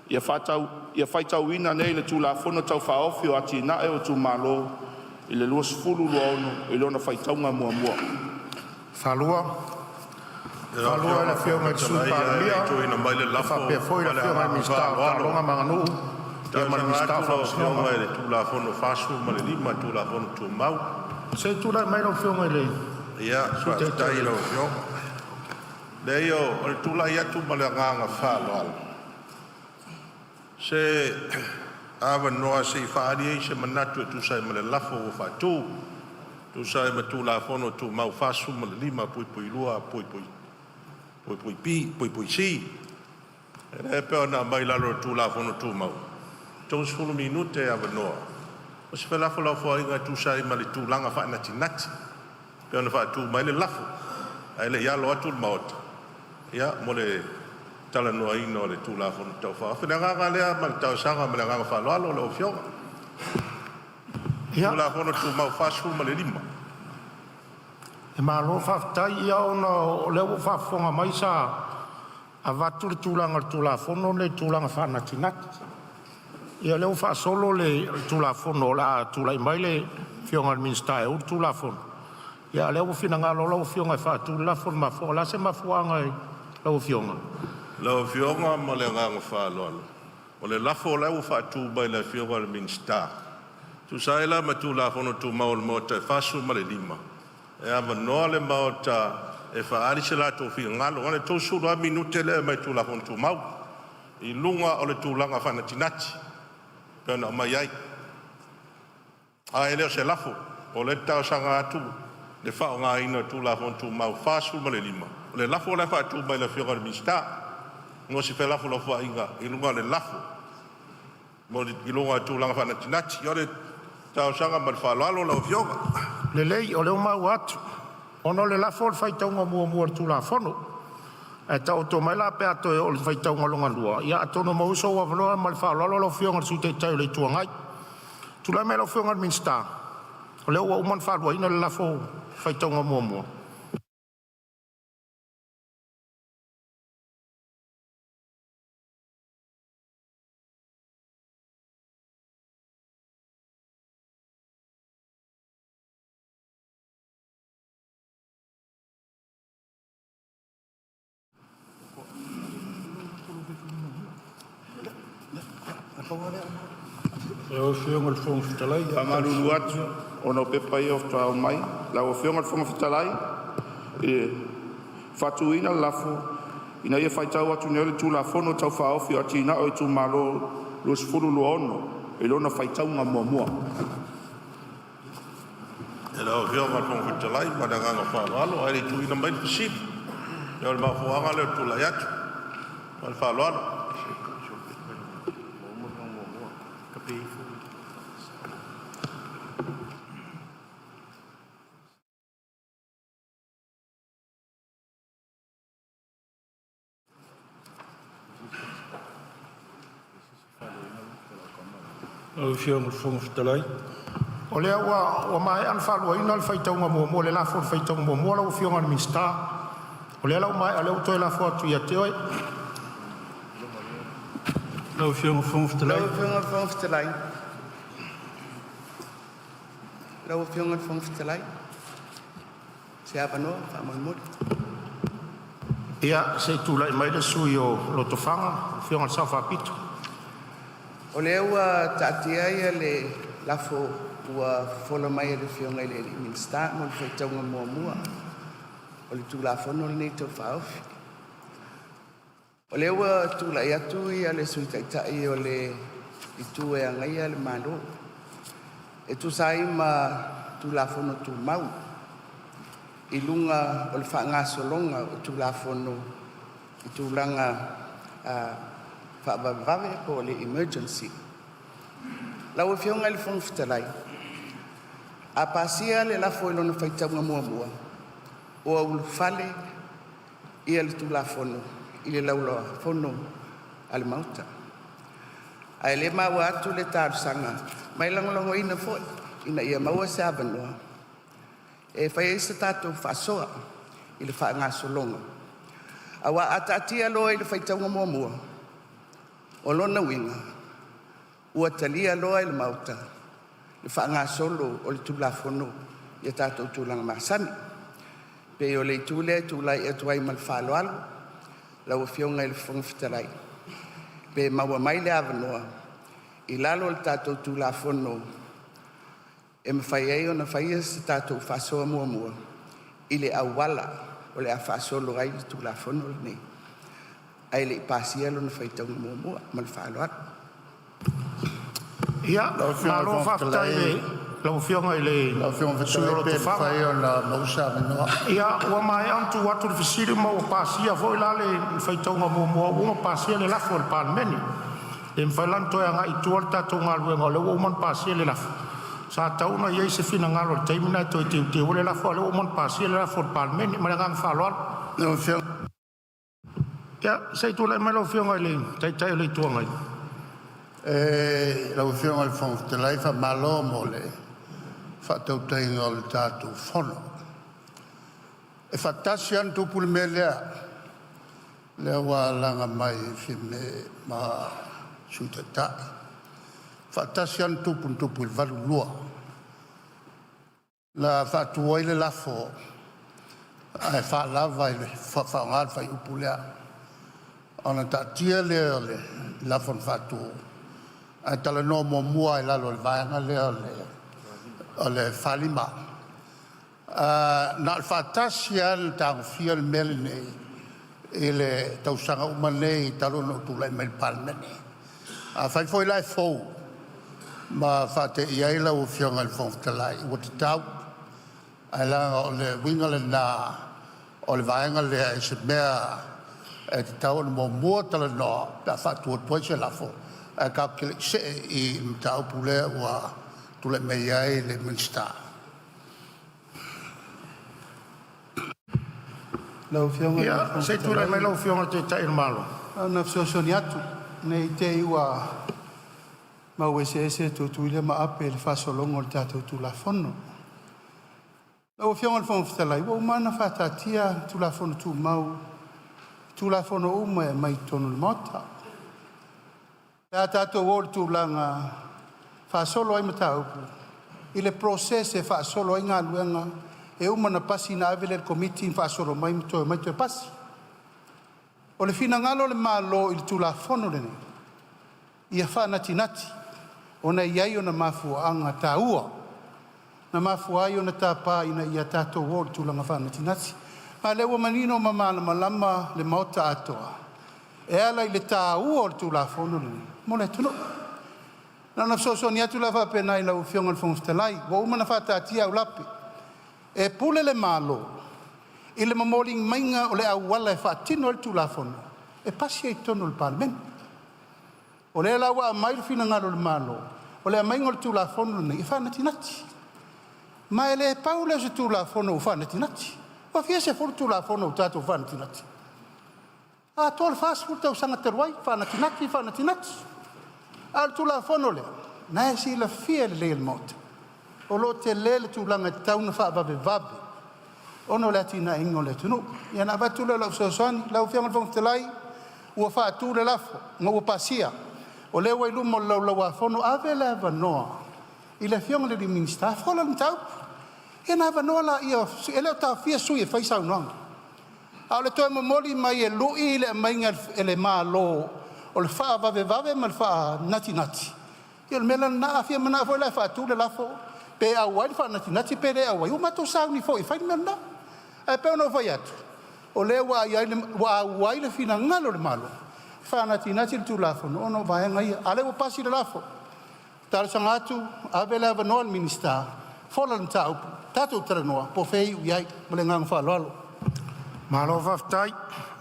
Ia faitauina nei le Tulafono Tau Faaofi o Atinae o Itumalo 2026 i lona faitauga muamua. Faaluafaaloa lau Afioga i le Sui Ae le i Palemia, tuuina mai le lafo faapea foi ma le le Afioga i le agaga Minisita o faaaloalo, Taaloga ma Aganuu e ma le talosaga Minisita o atu lau Faamasinoga. Afioga i le Tulafono 45 Tulafono Tumau. Se i tulai mai lau Afioga i le Ia, Sui faafetai Taitai i o lau le Afioga. Leai o le tulai atu ma le agaga faaaloalo, se avanoa se i faaali ai se manatu e tusa ai ma le lafo ua faatu, e tusa ai ma Tulafono Tumau 45(2)(b)(c). Lea e pei ona aumai i lalo o le Tulafono Tumau, 30 minute e avanoa mo se felafolafoaiga e tusa ai ma le tulaga faanatinati e pei ona faatu mai ai le lafo, ae le i alo atu le Maota mo le talanoaina o le Tulafono Tau Faaofi. O le agaga lea ma le talosaga ma le agaga faaaloalo lau Afioga. Tulafono Tumau 45. E malo faafetai. Ia ona o lea ua ou faafofoga mai sa avatu le tulaga o le Tulafono lenei i le tulaga faanatinati. Ia o lea ua faasolo le Tulafono o le a tulai mai le Afioga i le Minisita e ou le Tulafono, a o lea ua finagalo lau Afioga e faatu le lafo. O le a se mafuaaga i lau Afioga? Lau Afioga ma le agaga faaaloalo, o le lafo la ua faatu mai e le Afioga i le Minisita, e tusa ai la ma Tulafono Tumau a le Maota e 45, e avanoa le Maota e faaali so latou finagalo, na o le 30 lava minute lea e aumai i le Tulafono Tumau, i luga o le tulaga faanatinati e pei ona aumai ai. Ae le o se lafo, o lea ou te talosaga atu i le faaaogaina o le Tulafono Tumau 45, o le lafo la e faatu mai e le Afioga i le Minisita mo se felafolafoaiga i luga o le lafo i luga o le tulaga faanatinati. O le talosaga ma le faaaloalo lau Afioga. Lelei o lea ua maua atu, ona o le lafo o le faitauga muamua o le Tulafono. Ae taoto mai la pe a toe oo i le faitauga lona lua, ia atonu e maua sou avanoa. Ma le faaaloalo lau Afioga i le Sui Taitai o le Itu Agai. Tulai mai lau Afioga i le Minisita, o lea ua uma ona faaluaina le lafo i le faitauga muamua. Lau Afioga i le Fofoga Fetalai… E faamalulu atu ona o pepa ia faatoa aumai. Lau Afioga i le Fofoga Fetalai, e faatuina le lafo, Ina ia faitau atu nei le Tulafono Tau Faaofi o Atinae o Itumalo 2026 i lona faitauga muamua. Lau Afioga i le Fofoga Fetalai ma le agaga faaaloalo, ae le i tuuina mai le fesili, o le mafuaaga lea o le tulai atu ma le faaaloalo. Lau Afioga i le Fofoga Fetalai… O lea ua maea ona faaluaina le faitauga muamua o le lafo i le faitauga muamua lau Afioga i le Minisita. O lea la ua maea, o lea ua toe lafo atu ia te oe. Lau Afioga i le Fofoga Fetalai… Lau Afioga i le Fofoga Fetalai. Lau Afioga i le Fofoga Fetalai, se avanoa faamolemole. Ia, se i tulai mai le sui usufono mo Lotofaga, lau Afioga i le Sao Faapito. O lea ua taatia le lafo ua fofola mai e le Afioga i le Minisita mo le faitauga muamua o le Tulafono lenei Tau Faaofi. O lea ua tulai atu le Sui Taitai o le Itu e Agaia le Malo e tusa ai ma Tulafono Tumau i luga o le faagasologa o Tulafono i tulaga faavavevave po o le emergency. Lau Afioga i le Fofoga Fetalai, a pasia le lafo i lona faitauga muamua, ua ulufale le Tulafono i le Laulau a Fono a le Maota. Ae o lea e maua atu le talosaga ma e lagolagoina foi ina ia maua se avanoa e fai ai se tatou faasoa i le faagasologa. Aua a taatia loa i le faitauga muamua, o lona uiga ua talia loa e le Maota le faagasolo o le Tulafono i a tatou tulaga masani. E pei o le itu lea e tulai atu ai ma le faaaloalo lau Afioga i le Fofoga Fetalai, pe maua mai le avanoa i lalo o le tatou Tulafono e mafai ai ona faia se tatou faasoa muamua i le auala o le a faasolo ai le Tulafono lenei ae le i pasia lona faitauga muamua. Ma le faaaloalo. Ia, malo faafetai i lau Afioga i le sui usufono mo Lotofaga. Ia, ua maea ona tuu atu le fesili ma ua pasia foi la le faitauga muamua, ua uma ona pasia le lafo e le Palemene. E le mafai la ona toe agai i tua le tatou galuega o lea ua uma ona pasia le lafo. Sa tatau ona i ai se finagalo i le taimi lena e toe teuteu ai le lafo, a o lea ua uma ona pasia le lafo a le Palemene. Ma le agaga faaaloalo. Ia, se i tulai mai lau Afioga i le Taitai o le Itu Agai. Lau Afioga i le Fofoga Fetalai, faamalo mo le faatautaiga o le tatou Fono. E faatasi lava na tupu le mea lea, lea ua laga mai e Fiame ma le Sui Taitai. E faatasi lava na tupu, na tupu i le 1982. Na faatu ai le lafo ae faalava i le faaaoga le fuaiupu lea. Ona taatia lea o le lafo na faatu ae talanoa muamua lava i lalo o le Vaega lea o le 45. Na o le faatasi lava na tagofia le mea lenei i le tausaga uma nei talu ona ou tulai mai i le Palemene. Afai foi la e fou ma faateia ai lau Afioga i le Fofoga Fetalai, ua tatau, ae leaga o le uiga lena o le vaega lea i se mea e tatau ona muamua talanoa pe a faatu atu ai se lafo, ae tatou te le i see i le mataupu lea ua tulai mai ai le Minisita. Lau Afioga i le Ia, Fofoga se i tulai Fetalai, mai lau Afioga i le Taitai o le Malo. Na ona fesoasoani atu ne i te i ua mau eseese Tutuila ma Ape i le faasologa o le tatou Tulafono. Lau Afioga i le Fofoga Fetalai, ua uma ona faataatia Tulafono Tumau i Tulafono uma e aumai i totonu o le Maota. Pe a tatou oo i le tulaga e faasolo ai mataupu i le process e faasolo ai galuega e uma ona pasi ona ave lea i le Komiti ma faasolo mai ma toe omai toe pasi. O le finagalo o le Malo i le Tulafono lenei, ia faanatinati ona e i ai ona mafuaaga taua na mafua ai ona tapa ina ia tatou o i le tulaga faanatinati. Ma o lea ua manino ma malamalama le Maota atoa e ala i le taua o le Tulafono lenei mo le atunuu. Na ona fesoasoani atu la faapena i lau Afioga i le Fofoga Fetalai, ua uma ona faataatia aulape. E pule le Malo i le momoliga maiga o le auala e faatino ai le Tulafono e pasi ai i totonu o le Palemene. O lea la ua aumai le finagalo o le Malo, o le aumaiga o le Tulafono lenei e faanatinati. Ma e le pau lea o se Tulafono ua faanatinati. Ua fia sefulu Tulafono ua tatou faanatinati? Atoa le 40 tausaga talu ai, faanatinati, faanatinati. A o le Tulafono lea, o lena e silafia lelei e le Maota, o lo o tele le tulaga e tatau ona faavavevave ona o le atinaeina o le atunuu. Ia ona avatu lea o lau fesoasoani. Lau Afioga i le Fofoga Fetalai, ua faatu le lafo ma ua pasia, o lea ua i luma o le Laulau a Fono. Ave le avanoa i le Afioga i le Minisita e fola le mataupu, ia ona avanoa lea, e le o taofia sui usufono e fai saunoaga. A o le toe momoli mai e lui le aumaiga e le Malo o le faavavevave ma le faanatinati, ia o le mea la lena. A fia manao foi la e faatu le lafo, pe auai le faanatinati pe le auai, ua matou sauni foi e fai le mea lena. Ae pei ona ou fai atu, o lea ua auai le finagalo o le Malo e faanatinati le Tulafono ona o vaega ia. A o lea ua pasi le lafo, e talosaga atu ave le avanoa i le Minisita e fola le mataupu, tatou talanoa po o fea e iu i ai. Ma le agaga faaaloalo. Malo faafetai.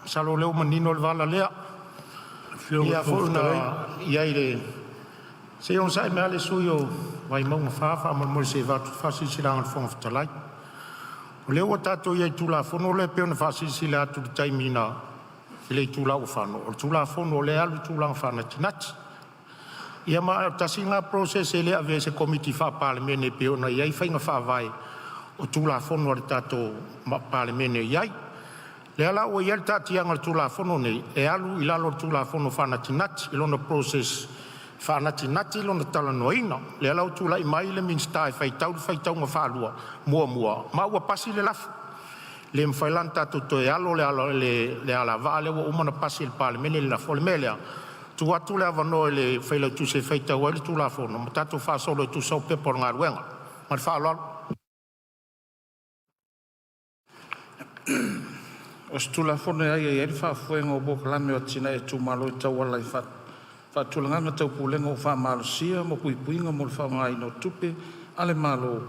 Masalo o lea ua manino le vala lea. Afioga I i le Fofoga le Fetalai. I ai le… Se i onosai mai lava le sui usufono mo Vaimauga 4 faamolemole se i avatu le faasilasilaga a le Fofoga Fetalai. O lea ua tatou i ai i le Tulafono lea pei ona faasilasila atu i le taimi na i le itula ua fano, o le Tulafono o lea e alu i le tulaga faanatinati. Ia ma o le tasi lena process e le avea i se Komiti Faa-Palemene e pei ona i ai faiga faavae o Tulafono a le tatou Palemene e i ai. O lea la ua i ai le taatiaga o le Tulafono lenei, e alu i lalo o le Tulafono Faanatinati i lona process faanatinati lona talanoaina. O lea la ua tulai mai le Minisita e faitau le faitauga faalua muamua ma ua pasi le lafo. E le mafai la ona tatou toe alo le alavaa lea ua uma ona pasi e le Palemene le lafo. O le mea lea, e tuu atu le avanoa i le Failautusi e faitau ai le Tulafono ma tatou faasolo e tusa o Pepa o Luga. Ma le faaaloalo. O se Tulafono e aiaia ai le faafoega o polokalame o atinae a itumalo e tauala i faatulagaga tau pulega ua faamalosia mo puipuiga mo le faaaogaina o tupe a le Malo,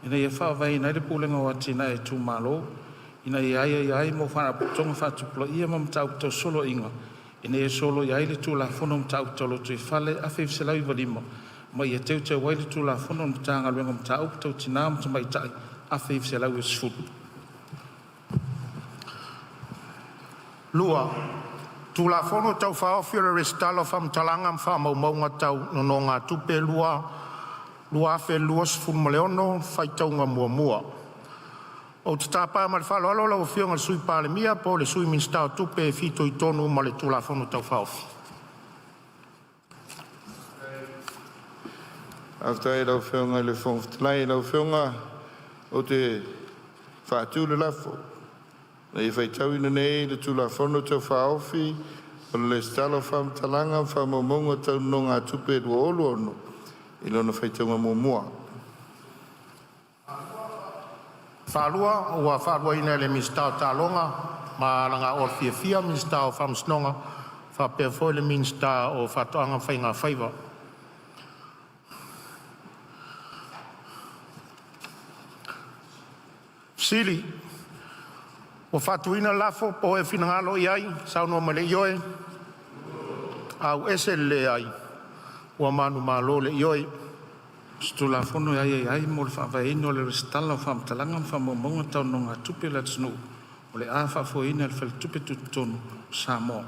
ina ia faavaeina ai le Pulega o Atinae a Itumalo, ina ia aiaia ai mo faalapotopotoga faatupulaia ma mataupu tau soloaiga, ina ia soloia ai le Tulafono o Mataupu Tau Lotoifale 1995, ma ia teuteu ai le Tulafono a le Matagaluega o Mataupu Tau Tina ma Tamaitai 1990. Tulafono Tau Faaofi o le Resitala o Faamatalaga ma Faamaumauga Tau Nonogatupe 2026 Faitauga Muamua. Ou te tapa ma le faaaloalo lau Afioga i le Sui Palemia po o le Sui Minisita o Tupe e fitoitonu ma le Tulafono Tau Faaofi. Faafetai i lau Afioga i le Fofoga Fetalai. Lau Afioga ou te faatu le lafo, Ina ia faitauina nei le Tulafono Tau Faaofi o le Lesitala o Faamatalaga ma Faamaumauga Tau Nonogatupe 2026 i lona faitauga muamua. Faafetai ua faaluaina e le Minisita o Taaloga ma Agafua Fiafia, Minisita o Faamasinoga faapea foi le Minisita o Faatoaga ma Faiga Faiva. Ua faatuina le lafo, Po o le a se finagalo o i ai? Saunoa mai le ioe, auese le leai. Ua manumalo le Ioe. O se Tulafono e aiaia ai mo le faavaeina o le Lesitala o Faamatalaga ma Faamaumauga Tau Nonogatupe a le atunuu o le a faafoeina e le Faletupe Tutotonu o Samoa.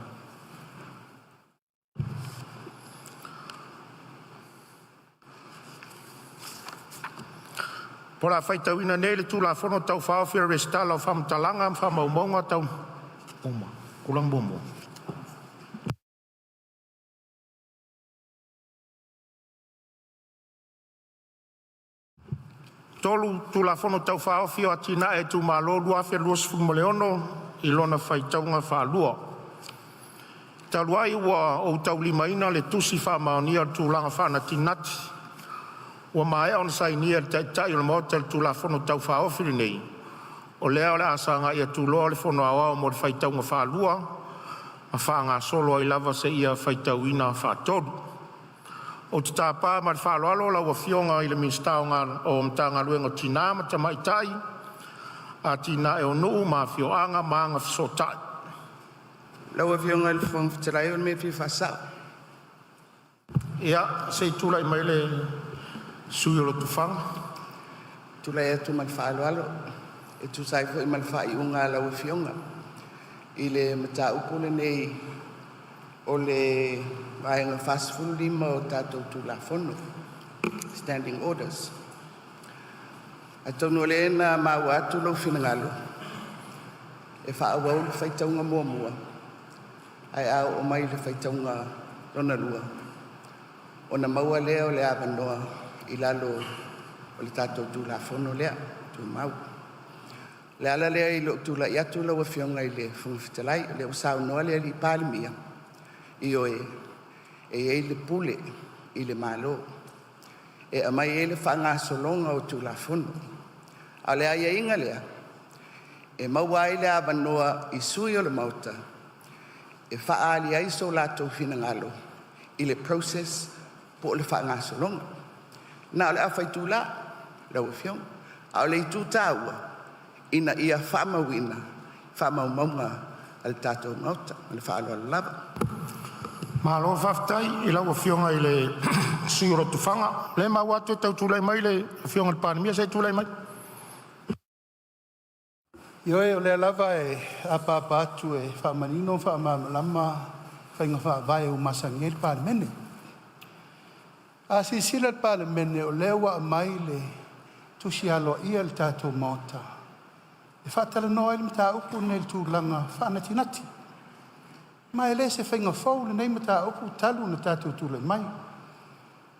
O le a faitauina nei le Tulafono Tau Faaofi o le Resitala o Faamatalaga ma Faamaumauga Tau Nonogatupe. Tulafono Tau Faaofi o Atinae a Itumalo 2026 i lona faitauga faalua. Talu ai ua ou taulimaina le Tusi Faamaonia o le Tulafono Faanatinati ua maea ona sainia e le Taitai o le Maota i le Tulafono Tau Faaofi lenei, o lea o le a sagai atu loa le Fono Aoao mo le faitauga faalua ma faagasolo ai lava seia faitauina faatolu. Ou te tapa ma le faaaloalo lau Afioga i le Minisita o Matagaluega o Tina ma Tamaitai, Atinae o Nuu ma Afioaga ma Agafesootai. Lau Afioga i le Fofoga Fetalai o le mea e fia faasao. Ia se i tulai mai le sui usufono mo Lotofaga. Tulai atu ma le faaaloalo e tusa ai foi ma le faaiuga a lau Afioga i le mataupu lenei o le Vaega 45 o tatou Tulafono, Standing Orders. Atonu o lea na maua atu lou finagalo e faaauau le faitauga muamua, ae a oo mai i le faitauga lona lua ona maua lea o le avanoa i lalo o le tatou Tulafono lea Tumau. O le ala lea i lou tulai atu lau Afioga i le Fofoga Fetalai, o lea ua saunoa le Palemia, ioe, e i ai le pule i le Malo e aumai ai le faagasologa o Tulafono. A o le aiaiga lea, e maua ai le avanoa i sui usufono o le Maota e faaali ai so latou finagalo i le process po o le faagasologa. Na o le afa itula lau Afioga, a o le itu taua ina ia faamauina faamaumauga a le tatou Maota. Ma le faaaloalo lava. Malo faafetai i lau Afioga i le sui usufono o Lotofaga. O lea ua maua atu e tau tulai mai le Afioga i le Palemia. Se i tulai mai. Ioe, o lea lava e apaapa atu e faamanino ma faamalamalama faiga faavae ua masani ai le Palemene. A silasila le Palemene o lea ua aumai le tusi aloaia i le tatou Maota e faatalanoa ai le mataupu lenei i le tulaga faanatinati. Ma e le o se faiga fou lenei mataupu talu ona tatou tulai mai.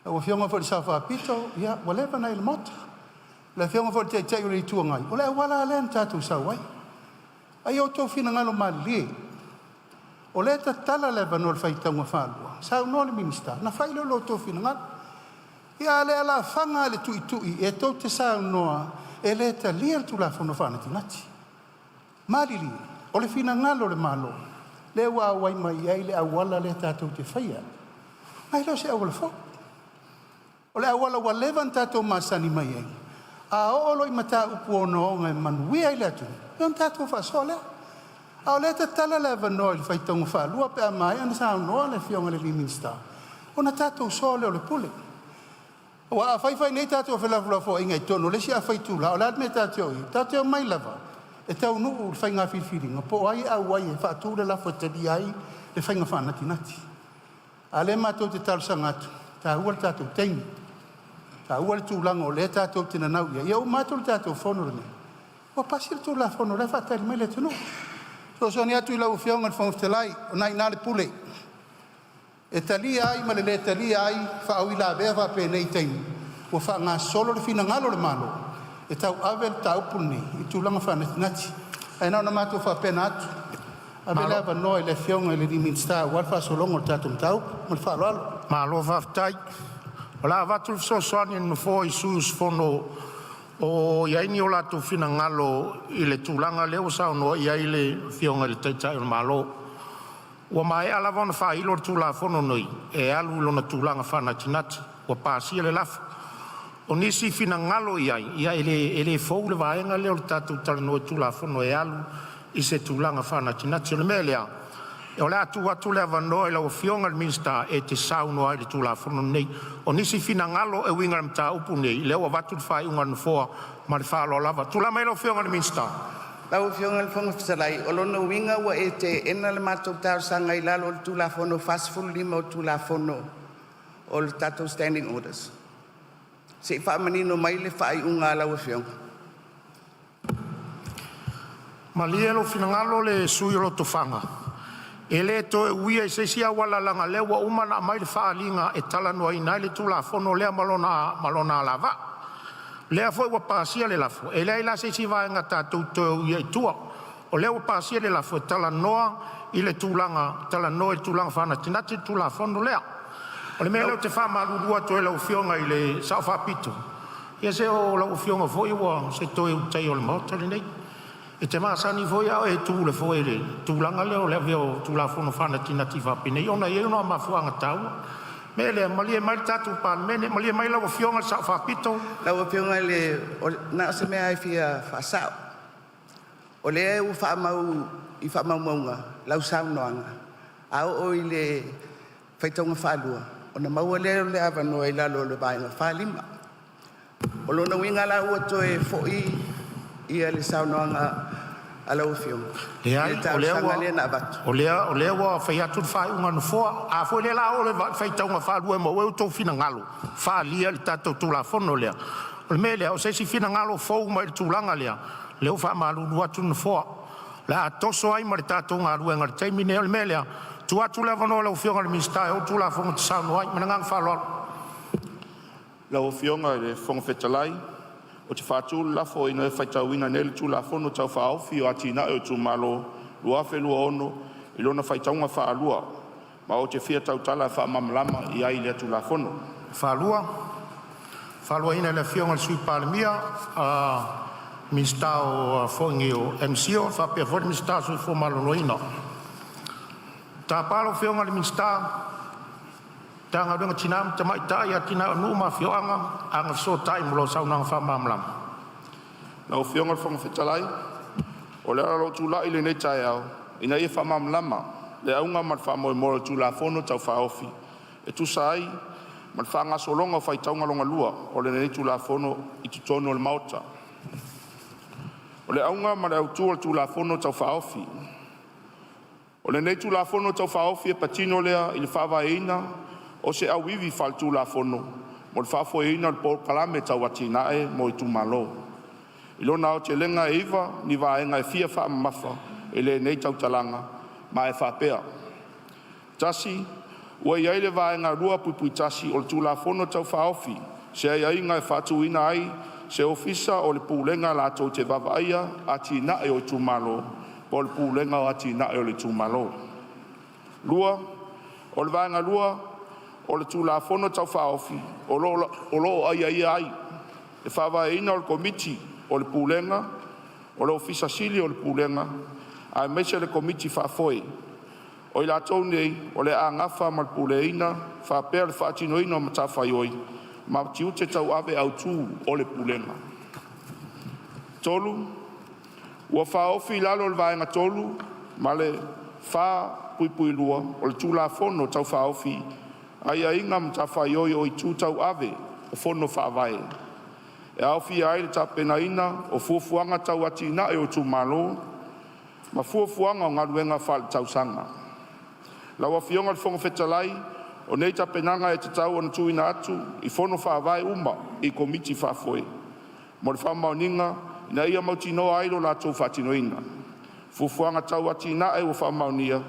Lau Afioga foi i le Sao Faapito, ia ua leva ona e i le Maota. Le Afioga foi i le Taitai o le Itu Agai, o le auala lava lea na tatou sau ai. A ia outou finagalo malilie, o lea e tatala le avanoa i le faitauga faalua, saunoa le Minisita ona fai lea o lo outou finagalo. Ia a o le alafaga lava i le tuitui e tou te saunoa e le talia le Tulafono Faanatinati. Malilie, o le finagalo o le Malo lea ua auai mai ai le auala lea tatou te faia, ma e le o se auala fou. O le auala ua leva ona tatou masani mai ai. A oo loa i mataupu ogaoga e manuia ai le atunuu, ia ona tatou faasoa lea. A o lea e tatala le avanoa i le faitauga faalua pe a maea ona saunoa le Afioga i le Minisita, ona tatou soa lea o le pule. Aua a fai fai nei tatou felafolafoaiga i totonu o le isi afa itula, o le a le mea tatou te o i ai? Tatou te omai lava e taunuu le faiga filifiliga po o ai e auai e faatu le lafo e talia ai le faiga faanatinati. A o lea matou te talosaga atu, e taua le tatou taimi, e taua le tulaga o lea tatou te nanau i ai. Ia uma atu le tatou fono lenei ua pasi le Tulafono o la e faatali mai le atunuu. E fesoasoani atu i lau Afioga i le Fofoga Fetalai, o lena e i ina le pule, e talia ai ma le le talia ai faauilavea faapenei i taimi ua faagasolo le finagalo o le Malo e tauave le mataupu lenei i tulaga faanatinati. Ae na ona matou faapena atu, ave le avanoa i le Afioga i le Minisita aua le faagasologa o le tatou mataupu. Ma le faaaloalo. Malo faafetai. O le a avatu le fesoasoani a le Nofoa i sui usufono o i ai ni o latou finagalo i le tulaga lea ua saunoa i ai le Afioga i le Taitai o le Malo. Ua maea lava ona faailo le Tulafono lenei e alu i lona tulaga faanatinati ua pasia le lafo. O nisi finagalo i ai, ia e le fou le vaega lea o le tatou talanoa i Tulafono e alu i se tulaga faanatinati. O le mea lea, o le a tuu atu le avanoa i lau Afioga i le Minisita e te saunoa ai i le Tulafono lenei. O nisi finagalo e uiga i le mataupu lenei, lea ua avatu le faaiuga a le Nofoa ma le faaaloalo lava. Tulai mai lau Afioga i le Minisita. Lau Afioga i le Fofoga Fetalai, o lona uiga ua e teena le matou talosaga i lalo o le Tulafono 45 o le Tulafono o le tatou Standing Orders? Se i faamanino mai le faaiuga a lau Afioga. Malie lou finagalo le sui usufono o Lotofaga, e le toe uia i se isi auala leaga o lea ua uma ona aumai le faaaliga e talanoaina ai le Tulafono lea ma lona alavaa. O lea foi ua pasia le lafo, e leai la se isi vaega tatou te toe uia i tua. O lea ua pasia le lafo, e talanoa i le tulaga faanatinati le Tulafono lea. O le mea lea ou te faamalulu atu ai i lau Afioga i le Sao Faapito, ia se o lau Afioga foi o se Toe Ulutaia o le Maota lenei. E te masani foi a o e tu i le foe i le tulaga lea o le avea o Tulafono faanatinati faapenei ona e i ai ona mafuaaga taua. O le mea lea, malie mai le tatou Palemene, malie mai lau Afioga i le Sao Faapito. Lau Afioga i le… Na o se mea lava e fia faasao. O lea ua faamau i faamaumauga lau saunoaga, a oo i le faitauga faalua ona maua lea o le avanoa i lalo o le Vaega 45. O lona uiga la ua toe foi le saunoaga a lau Afioga i le talosaga lea na avatu. Leai, o lea ua fai atu le faaiuga a le Nofoa. A foi lea o le a oo i le faitauga faalua e maua ai outou finagalo faaalia i le tatou Tulafono lea, o le mea lea, o se isi finagalo fou mai le tulaga lea, o lea ua faamalulu atu le Nofoa, o le a toso ai ma le tatou galuega i le taimi lenei. O le mea lea, e tuu atu le avanoa i lau Afioga i le Minisita e ou le Tulafono e te saunoa ai. Ma le agaga faaaloalo. Lau Afioga i le Fofoga Fetalai, ou te faatu le lafo, Ina ia faitauina nei le Tulafono Tau Faaofi o Atinae o Itumalo 2026 i lona faitauga faalua, ma ou te fia tautala e faamalamalama i ai i lea Tulafono. Faaluaina e le Afioga i le Sui Palemia, Minisita o MCIL faapea foi le Minisita o le Soifua Maloloina. Tapa lau Afioga i le Minisita o Tina ma Tamaitai, Atinae o Nuu ma Afioaga Agafesootai mo lau saunoaga faamalamalama. Lau Afioga i le Fofoga Fetalai, o le ala o lou tulai i lenei taeao, ina ia faamalamalama le auga ma le faamoemoe o le Tulafono Tau Faaofi e tusa ai ma le faagasologa o faitauga lona lua o lenei Tulafono i totonu o le Maota. O le auga ma le autu o le Tulafono Tau Faaofi O lenei Tulafono Tau Faaofi e patino lea i le faavaeina O se auivi faaletulafono mo le faafoeina o le Polokalame Tau Atinae mo Itumalo. I lona aotelega, e iva ni vaega e fia faamamafa i lenei tautalaga ma e faapea: 1. Ua i ai le Vaega 2(1) o le Tulafono Tau Faaofi se aiaiga e faatuina ai se Ofisa o le Pulega latou te vaavaaia Atinae o Itumalo po o le Pulega o Atinae o Itumalo. 2. O le Vaega 2 o le Tulafono Tau Faaofi o lo o aiaia ai le faavaeina o le Komiti o le Pulega, o le Ofisa Sili o Pulega aemaise le Komiti Faafoe. O i latou nei o le a nafa ma le puleaina faapea le faatinoina o matafaioi ma tiute tauave autu o le Pulega. 3. Ua faaofi i lalo o le Vaega 3 ma le 4(2) o le Tulafono Tau Faaofi aiaiga o matafaioi o itu tauave o Fono Faavae, e aofia ai le tapenaina o fuafuaga tau atinae o itumalo ma fuafuaga o galuega faaletausaga. Lau Afioga i le Fofoga Fetalai, o nei tapenaga e tatau ona tuuina atu i Fono Faavae uma i Komiti Faafoe mo le faamaoniga ina ia mautinoa ai lo latou faatinoina. Fuafuaga tau atinae ua faamaonia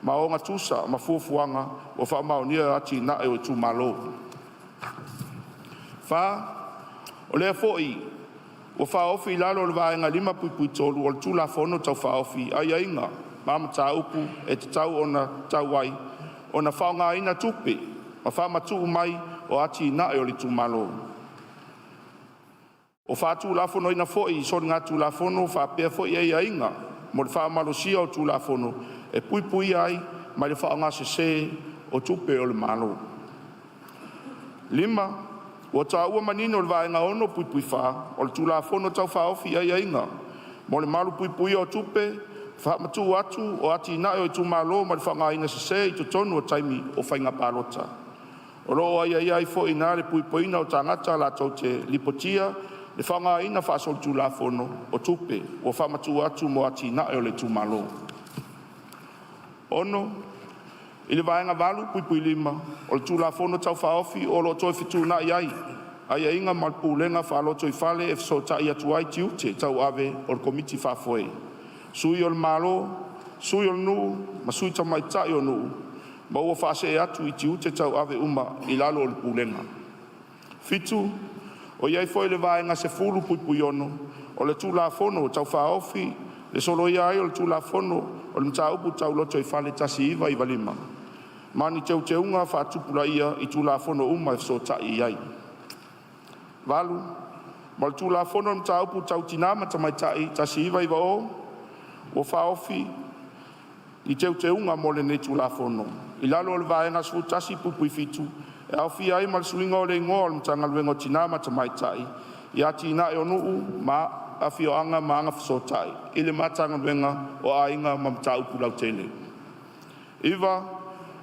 ma o gatusa ma fuafuaga ua faamaonia o atinae o itumalo. 4. O lea foi ua faaofi i lalo o le Vaega 5(3) o le Tulafono Tau Faaofi aiaiga ma mataupu e tatau ona tatau ai ona faaaogaina tupe na faamatuu mai o atinae o itumalo. Ua faatulafonoina foi soligatulafono faapea aiaiga mo le faamalosia o Tulafono e puipuia ai mai le faaaogasese o tupe a le Malo. 5. Ua taua manino i le Vaega 6(4) o le Tulafono Tau Faaofi aiaiga mo le malupuipuia o tupe faamatuu atu o atinae o itumalo mai le faaaogaina sese i totonu o taimi o faiga palota. O lo o aiaia ai foi i ina le puipuiga o tagata latou te lipotia le faaaogaina faasolitulafono o tupe ua faamatuu atu mo atinae o itumalo. 6. I le Vaega 8(5) o le Tulafono Tau Faaofi, o lo o toe fetuunai ai aiaiga mo le pulega faalotoifale e fesootai atu ai tiute tauave o le Komiti Faafoe, sui o le Malo, sui o le nuu ma sui tamaitai o nuu, ma ua faasee atu tiute tauave uma i lalo o le Pulega. 7. O i ai foi le Vaega 10(6) o le Tulafono Tau Faaofi le soloia ai o le Tulafono o le Mataupu Tau Lotoifale 1995, ma ni teuteuga faatupulaia i Tulafono uma e fesootai i ai. 8. Ma o le Tulafono o Mataupu Tau Tina ma Tamaitai 1990, ua faaofi ni teuteuga mo lenei Tulafono. I lalo o le Vaega 11(7), e aofia ai ma le suiga o le igoa o le Matagaluega o Tina ma Tamaitai, Atinae o Nuu ma Afioaga ma Agafesootai i le Matagaluega o Aiga ma Mataupu Lautele. 9.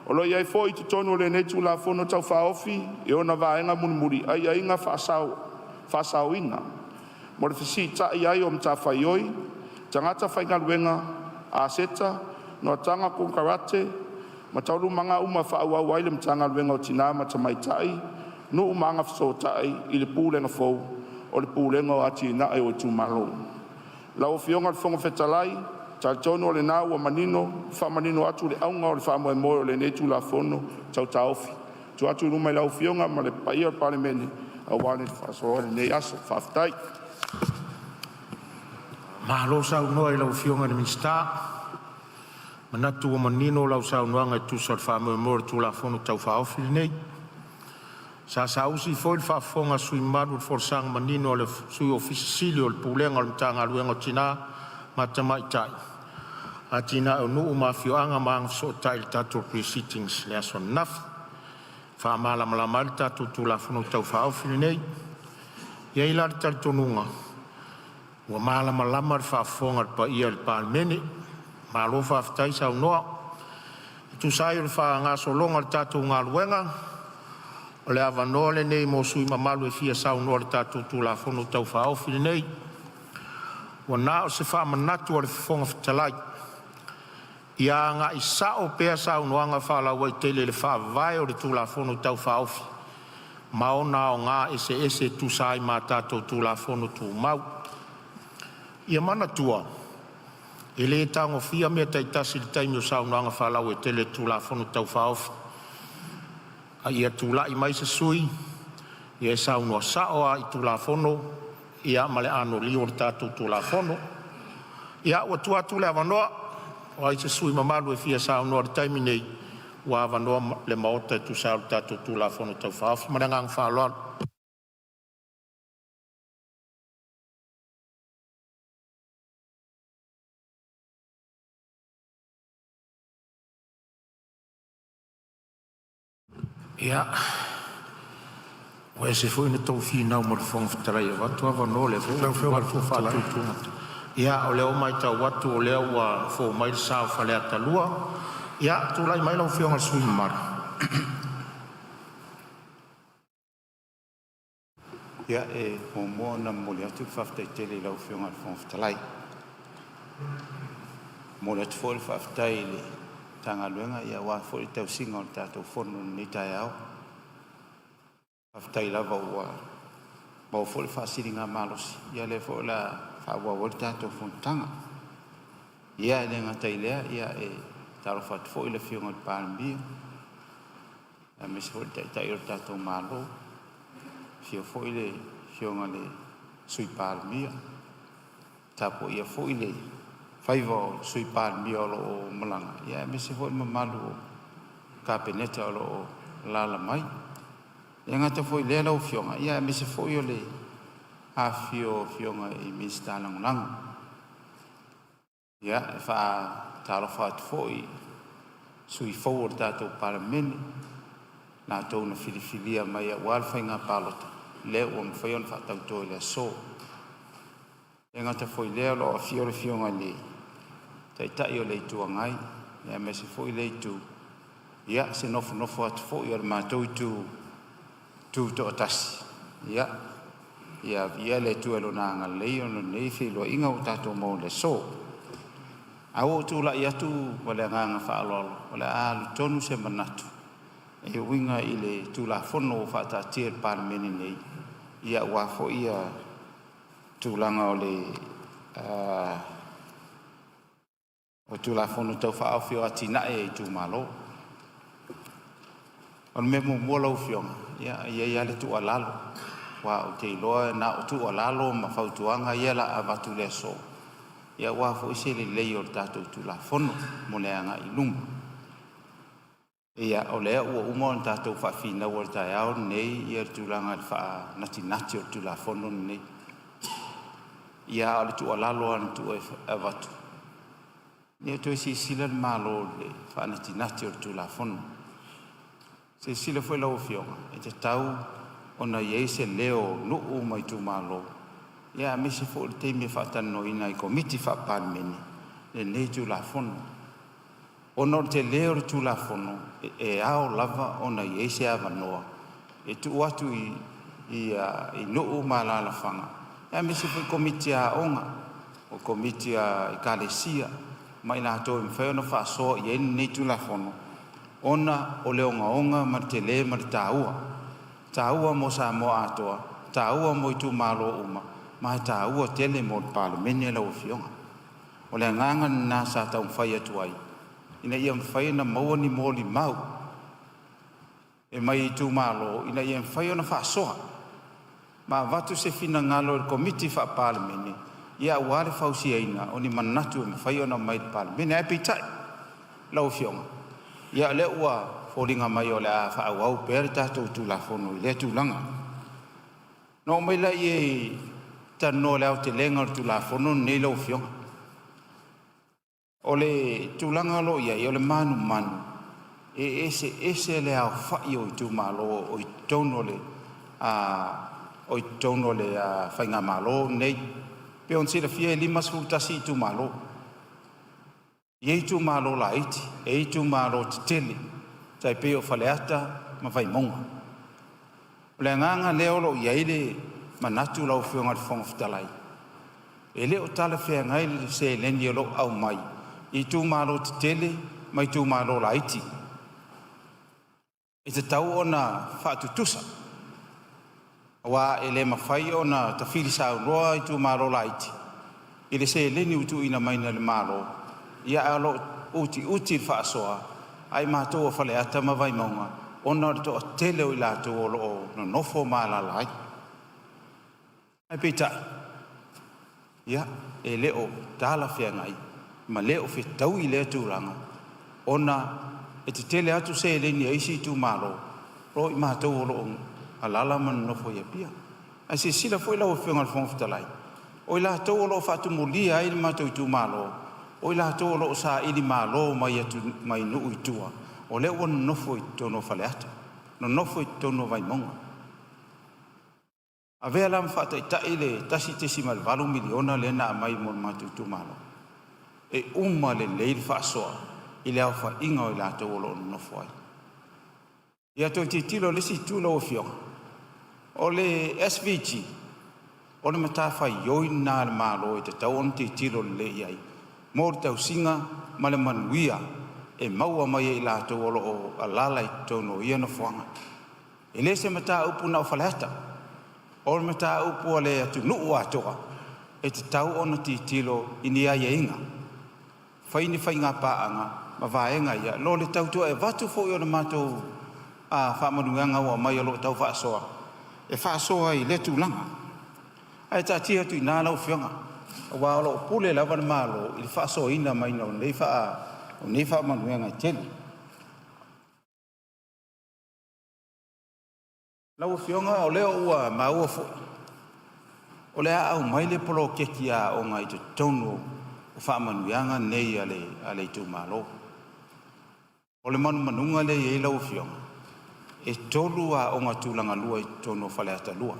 O lo o i ai foi i totonu o lenei Tulafono Tau Faaofi i ona vaega mulimuli aiaiga faasaoina mo le fesiitai i ai o matafaioi, tagata faigaluega, aseta, noataga, konekarate ma taualumaga uma e faaauau ai le Matagaluega o Tina ma Tamaitai, Nuu ma Agafesootai i le Pulega fou o le Pulega o Atinae o Itumalo. Lau Afioga i le Fofoga Fetalai, e talitonu o lena ua manino le faamanino atu o le auga o le faamoemoe o lenei Tulafono Tau Faaofi e tuu atu i luma i lau Afioga ma le paia o le Palemene aua le faasoa i lenei aso. Faafetai. Malo saunoa i lau Afioga i le Minisita, manatu ua manino lau saunoaga e tusa o le faamoemoe o le Tulafono Tau Faaofi lenei. Sa saausi foi le faafofoga a sui usufono mamalu i le folasaga manino a le Sui Ofisa Sili o Pulega o le Matagaluega o Tina ma Tamaitai, Atinae o Nuu ma Afioaga ma Agafesootai i le tatou Pre-sitting i le aso ananafi e faamalamalama ai le tatou Tulafono Tau Faaofi lenei. E i ai la le talitonuga ua malamalama le faafofoga a le paia o le Palemene. Malo faafetai saunoa. E tusa ai o le faagasologa o le tatou galuega, o le avanoa lenei mo sui usufono mamalu e fia saunoa i le tatou Tulafono Tau Faaofi lenei. Ua na o se faamanatu a le Fofoga Fetalai. Ia agai sao pea saunoaga faalauaitele i le faavae o le Tulafono Tau Faaofi ma ona aoga eseese e tusa ai ma tatou Tulafono Tumau. Ia manatua, e le tagofia mea taitasi i le taimi o saunoaga faalauaitele i le Tulafono Tau Faaofi, a ia tulai mai se sui usufono e saunoa sao lava i Tulafono ma le anoliu o le tatou Tulafono. Ia, ua tuu atu le avanoa o ai se sui usufono mamalu e fia saunoa i le taimi nei, ua avanoa le Maota e tusa ai o le tatou Tulafono Tau Faaofi. Ma le agaga faaaloalo. Ia, ua ese foi le tou finau ma le Fofoga Fetalai e avatu avanoa, o lea foi ua tuu atu faatutumutu. Ia, o lea ua matau atu o lea ua fou mai le sa o Faleata 2. Ia, tulai mai lau Afioga i le sui usufono mamalu. Ia, e muamua ona momoli atu le faafetai tele i lau Afioga i le Fofoga Fetalai. E momoli atu foi le faafetai i le Matagaluega aua foi le tausiga o le tatou fono i lenei taeao. Faafetai lava ua maua foi le faasiligamalosi o lea foi o le a faaauau ai le tatou fonotaga. Ia e le gata i lea, e faatalofa atu foi i le Afioga i le Palemia aemaise foi le Taitai o le tatou Malo, afio foi le Afioga i le Sui Palemia, tapuaia foi le faiva o le Sui Palemia o lo o malaga, aemaise foi le mamalu o le Kapeneta o lo o alaala mai. E le gata foi i lea lau Afioga, aemaise foi o le afifio o Afioga i Minisita Lagolago. Ia, e faatalofa atu foi i sui usufono fou o le tatou Palemene, latou na filifilia mai aua le faiga palota lea ua mafai ona faatauto i le aso. E le gata foi i lea o lo o afio le Afioga i le Taitai o le Itu Agai aemaise foi lea itu, ia se nofonofo atu foi a le matou itu tutoatasi, ia viia le Atua i Lona agalelei ona o lenei feiloaiga ua tatou maua i le aso. Ae ua ou tulai atu ma le agaga faaaloalo o le a alu tonu se manatu e uiga i le Tulafono ua faataatia i le Palemene nei, aua foi tulaga o le Tulafono Tau Faaofi o Atinae a Itumalo. O le mea muamua lau Afioga, e i ai lava le tuualalo, aua ou te iloa na o tuualalo ma fautuaga ia o le a avatu i le aso, aua foi se lelei o le tatou Tulafono mo le agai i luma. Ia, o lea ua uma ona tatou faafinaua i le taeao lenei le tulaga i le faanatinati o le Tulafono lenei. Ia, a o le tuualalo lava na tuu e avatu, ia toe silasila le Malo i le faanatinati o le Tulafono. Silasila foi lau Afioga, e tatau ona i ai se leo o nuu ma itumalo, aemaise foi o le taimi e faatalanoaina ai i Komiti Faa-Palemene lenei Tulafono. Ona o le tele o le Tulafono, e ao lava ona i ai se avanoa e tuu atu i nuu ma alaalafaga aemaise foi Komiti a aoga, o Komiti a Ekalesia ma i latou e mafai ona faasoa i ai lenei Tulafono, ona o le ogaoga ma le tele ma le taua, e taua mo Samoa atoa, e taua mo itumalo uma, ma e taua tele mo le Palemene lau Afioga. O le agaga lena sa taumafai atu ai ina ia mafai ona maua ni molimau e mai itumalo ina ia mafai ona faasoa ma avatu se finagalo i le Komiti Faa-Palemene aua le fausiaina o ni manatu e mafai ona aumai i le Palemene. Ae peitai lau Afioga, ia o lea ua foliga mai o le a faaauau pea le tatou Tulafono i lea tulaga. Ona oo mai lea e talanoa i le aotelega o le Tulafono lenei lau Afioga. O le tulaga o lo o i ai, o le manumanu e eseese le aofai o itumalo o i totonu o le faigamalo lenei. E pei ona silafia e 51 itumalo. E i ai itumalo laiti, e i ai itumalo tetele tai pei o Faleata ma Vaimauga. O le agaga lea o lo o i ai le manatu lau Afioga i le Fofoga Fetalai, e le o talafeagai le seleni o lo o aumai i itumalo tetele ma itumalo laiti. E tatau ona faatutusa, aua e le mafai ona tafili saunoa itumalo laiti i le seleni ua tuuina mai e le Malo, ia ae o lo o utiuti le faasoa a i matou o Faleata ma Vaimauga ona o le toatele o i latou o lo o nonofo ma alaala ai. Ae peitai, ia, e le o talafeagai ma le o fetaui lea tulaga ona e tetele atu seleni a isi itumalo nai lo matou o lo o alaala ma nonofo i Apia. Ae silasila foi lau Afioga i le Fofoga Fetalai, o i latou o lo o faatumulia ai le matou itumalo, o i latou o lo o sailimalo mai nuu i tua, o lea ua nonofo i totonu o Faleata, nonofo i totonu o Vaimauga. Avea la ma faataitai le $1.8 miliona lea na aumai mo le matou itumalo, e uma lelei le faasoa i le aofaiga o i latou o lo o nonofo ai. Ia toe tilotilo i le isi itu lau Afioga, o le SVG, o le matafaioi lena a le Malo e tatau ona tilotilo lelei i ai mo le tausiga ma le manuia e maua mai e i latou o lo o alaala i totonu o ia nofoaga. E le o se mataupu na o Faleata, o le mataupu a le atunuu atoa, e tatau ona tilotilo i ni aiaiga, fai ni faigapaaga ma vaega ia i lo le tau toe avatu foi o le matou faamanuiaga ua aumai o lo o tau faasoa, e faasoa ai i lea tulaga. Ae taatia atu i ina lau Afioga, aua o lo o pule lava le Malo i le faasoaina mai o nei faamanuiaga e tele. Lau Afioga o lea ua maua foi o le a aumai le poloketi a aoga i totonu o faamanuiaga nei a le itumalo. O le manumanuga lea e i ai lau Afioga, e 3 aoga tulagalua i totonu o Faleata 2,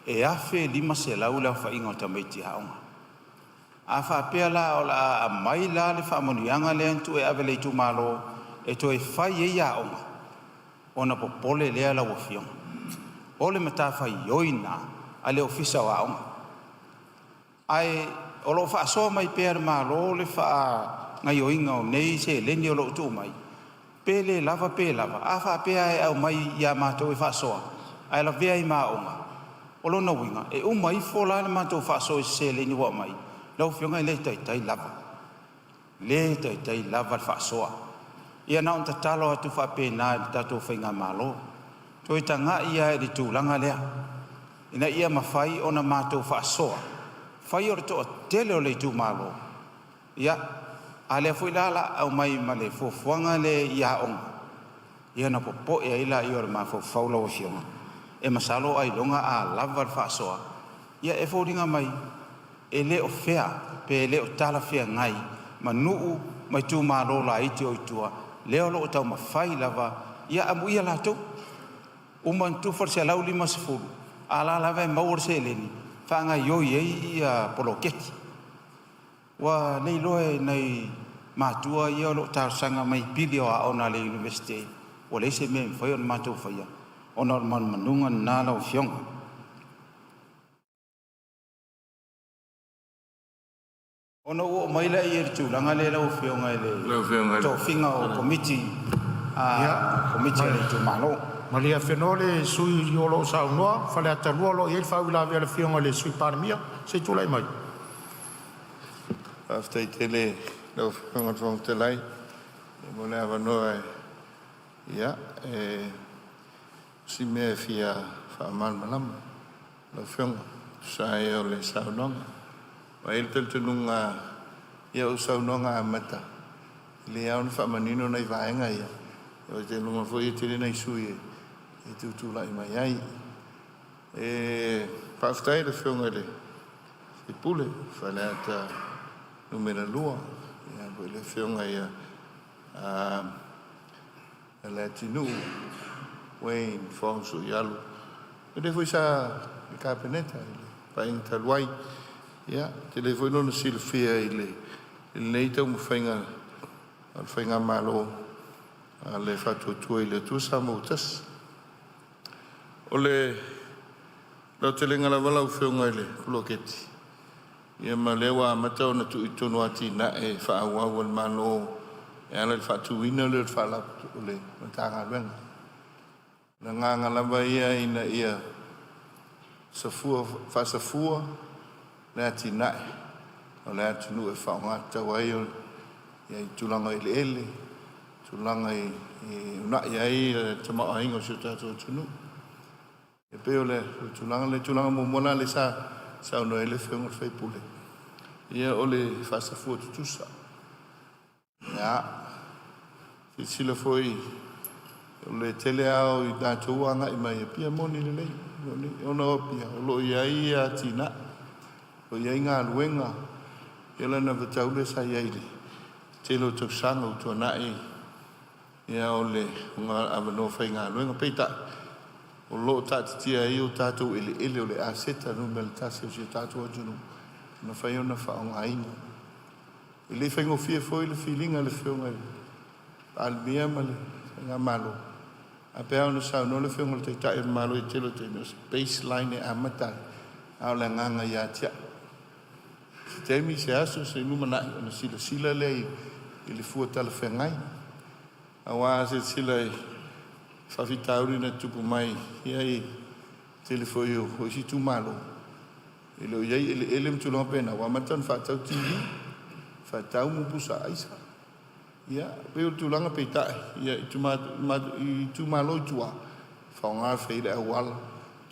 e 1500 le aofaiga o tamaiti aoga. A faapea la o le a aumai la le faamanuiaga lea na tuu e ave i le itumalo e toe fai ai aoga, ona popole lea lau Afioga. O le matafaioi lena a le Ofisa o Aoga, ae o lo o faasoa mai pea e le Malo le faagaoioiga o nei seleni o lo o tuu mai, pe le lava pe lava. A faapea e aumai ia matou e faasoa ae lavea ai ma aoga, o lona uiga e uma ifo la le matou faasoa i se seleni ua aumai, lau Afioga e le taitai lava, le taitai lava le faasoa. Ia na ona tatalo atu faapena i le tatou faigamalo, toe tagai lava i le tulaga lea ina ia mafai ona matou faasoa, fai o le toatele o le itumalo, ia, a o lea foi la o le a aumai ma le fuafuaga lea i aoga, ia ona popoe ai lea o le mafaufau lau Afioga, e masalo ailoga a lava le faasoa. Ia e foliga mai e le o fair pe le o talafeagai ma nuu ma itumalo laiti o i tua lea o lo o taumafai lava. Ia amuia latou, uma ona tufa le $150, a o la e lava e maua le seleni e faagaoioi ai poloketi. Ua leiloa e nai matua ia o lo o talosaga mai i pili o aoga a le Iunivesite, ua leai se mea e mafai ona matou faia ona o le manumanuga lena lau Afioga. Ona ou oo mai lea i le tulaga lea lau Afioga i le tofiga o Komiti a le itumalo. Malie afenoa le sui usufono o lo o saunoa Faleata 2 o lo o i ai le faauilavea a le Afioga i le Sui Palemia. Se i tulai mai. Faafetai tele i lau Afioga i le Fofoga Fetalai mo le avanoa e o si mea e fia faamalamalama lau Afioga e tusa ai o le saunoaga. Aua e i ai le talitonuga i au saunoaga amata, e lelei lava ona faamanino nai vaega ia, ou te iloa foi e tele nai sui usufono e tutulai mai ai. E faafetai i le Afioga i le sui usufono o Faleata 2, le Afioga ia Leatinuu Wayne Fong Sui Alu, o le foi sa i le Kapeneta i le Paeaiga talu ai. Ia, e tele foi lona silafia i lenei taumafaiga a le faigamalo a le Faatuatua i le Atua Samoa ua Tasi. O le aotelega lava lau Afioga i le poloketi, Ia ma lea ua amata ona tuu i totonu o atinae faaauau a le Malo e ala i le faatuina lea o le Faalapotopotoga o le Matagaluega. O le agaga lava ia ina ia safua, faasafua le atinae o le atunuu e faaaoga tatau ai ia i tulaga o eleele, tulaga e uunai ai le tamaoaiga o si o tatou atunuu. E pei o le tulaga lea. O le tulaga muamua la lea sa saunoa ai le Afioga i le sui usufono, ia o le faasafua tutusa. Ia, silasila foi o le tele lava o i latou ua agai mai Apia, e moni lelei, ona o Apia o lo o i ai atinae, o lo o i ai galuega. Ia o le anavatau lea sa i ai i le tele o tausaga ua tuanai, ia o le avanoa faigaluega. Peitai, o lo o taatitia ai o tatou eleele o le aseta numera tasi o si o tatou atunuu e mafai ona faaaogaina. E le i faigofie foi le filiga a le Afioga i le Palemia ma le Faigamalo, ae pei lava ona saunoa le Afioga i le Taitai o le Malo i le tele o taimi, o se baseline e amata ai, a o le agaga ia atiae. Se taimi, se aso se i lumanai ona silasila lea i le fua talafeagai. Aua a silasila i faafitauli na tutupu mai ia i le tele foi o isi itumalo, e le o i ai eleele ma tulaga faapena, ua amata ona faatau TV, faatau pusa aisa. Ia, pei o le tulaga peitai, ia i itumalo i tua, faaaoga e fai ai le auala,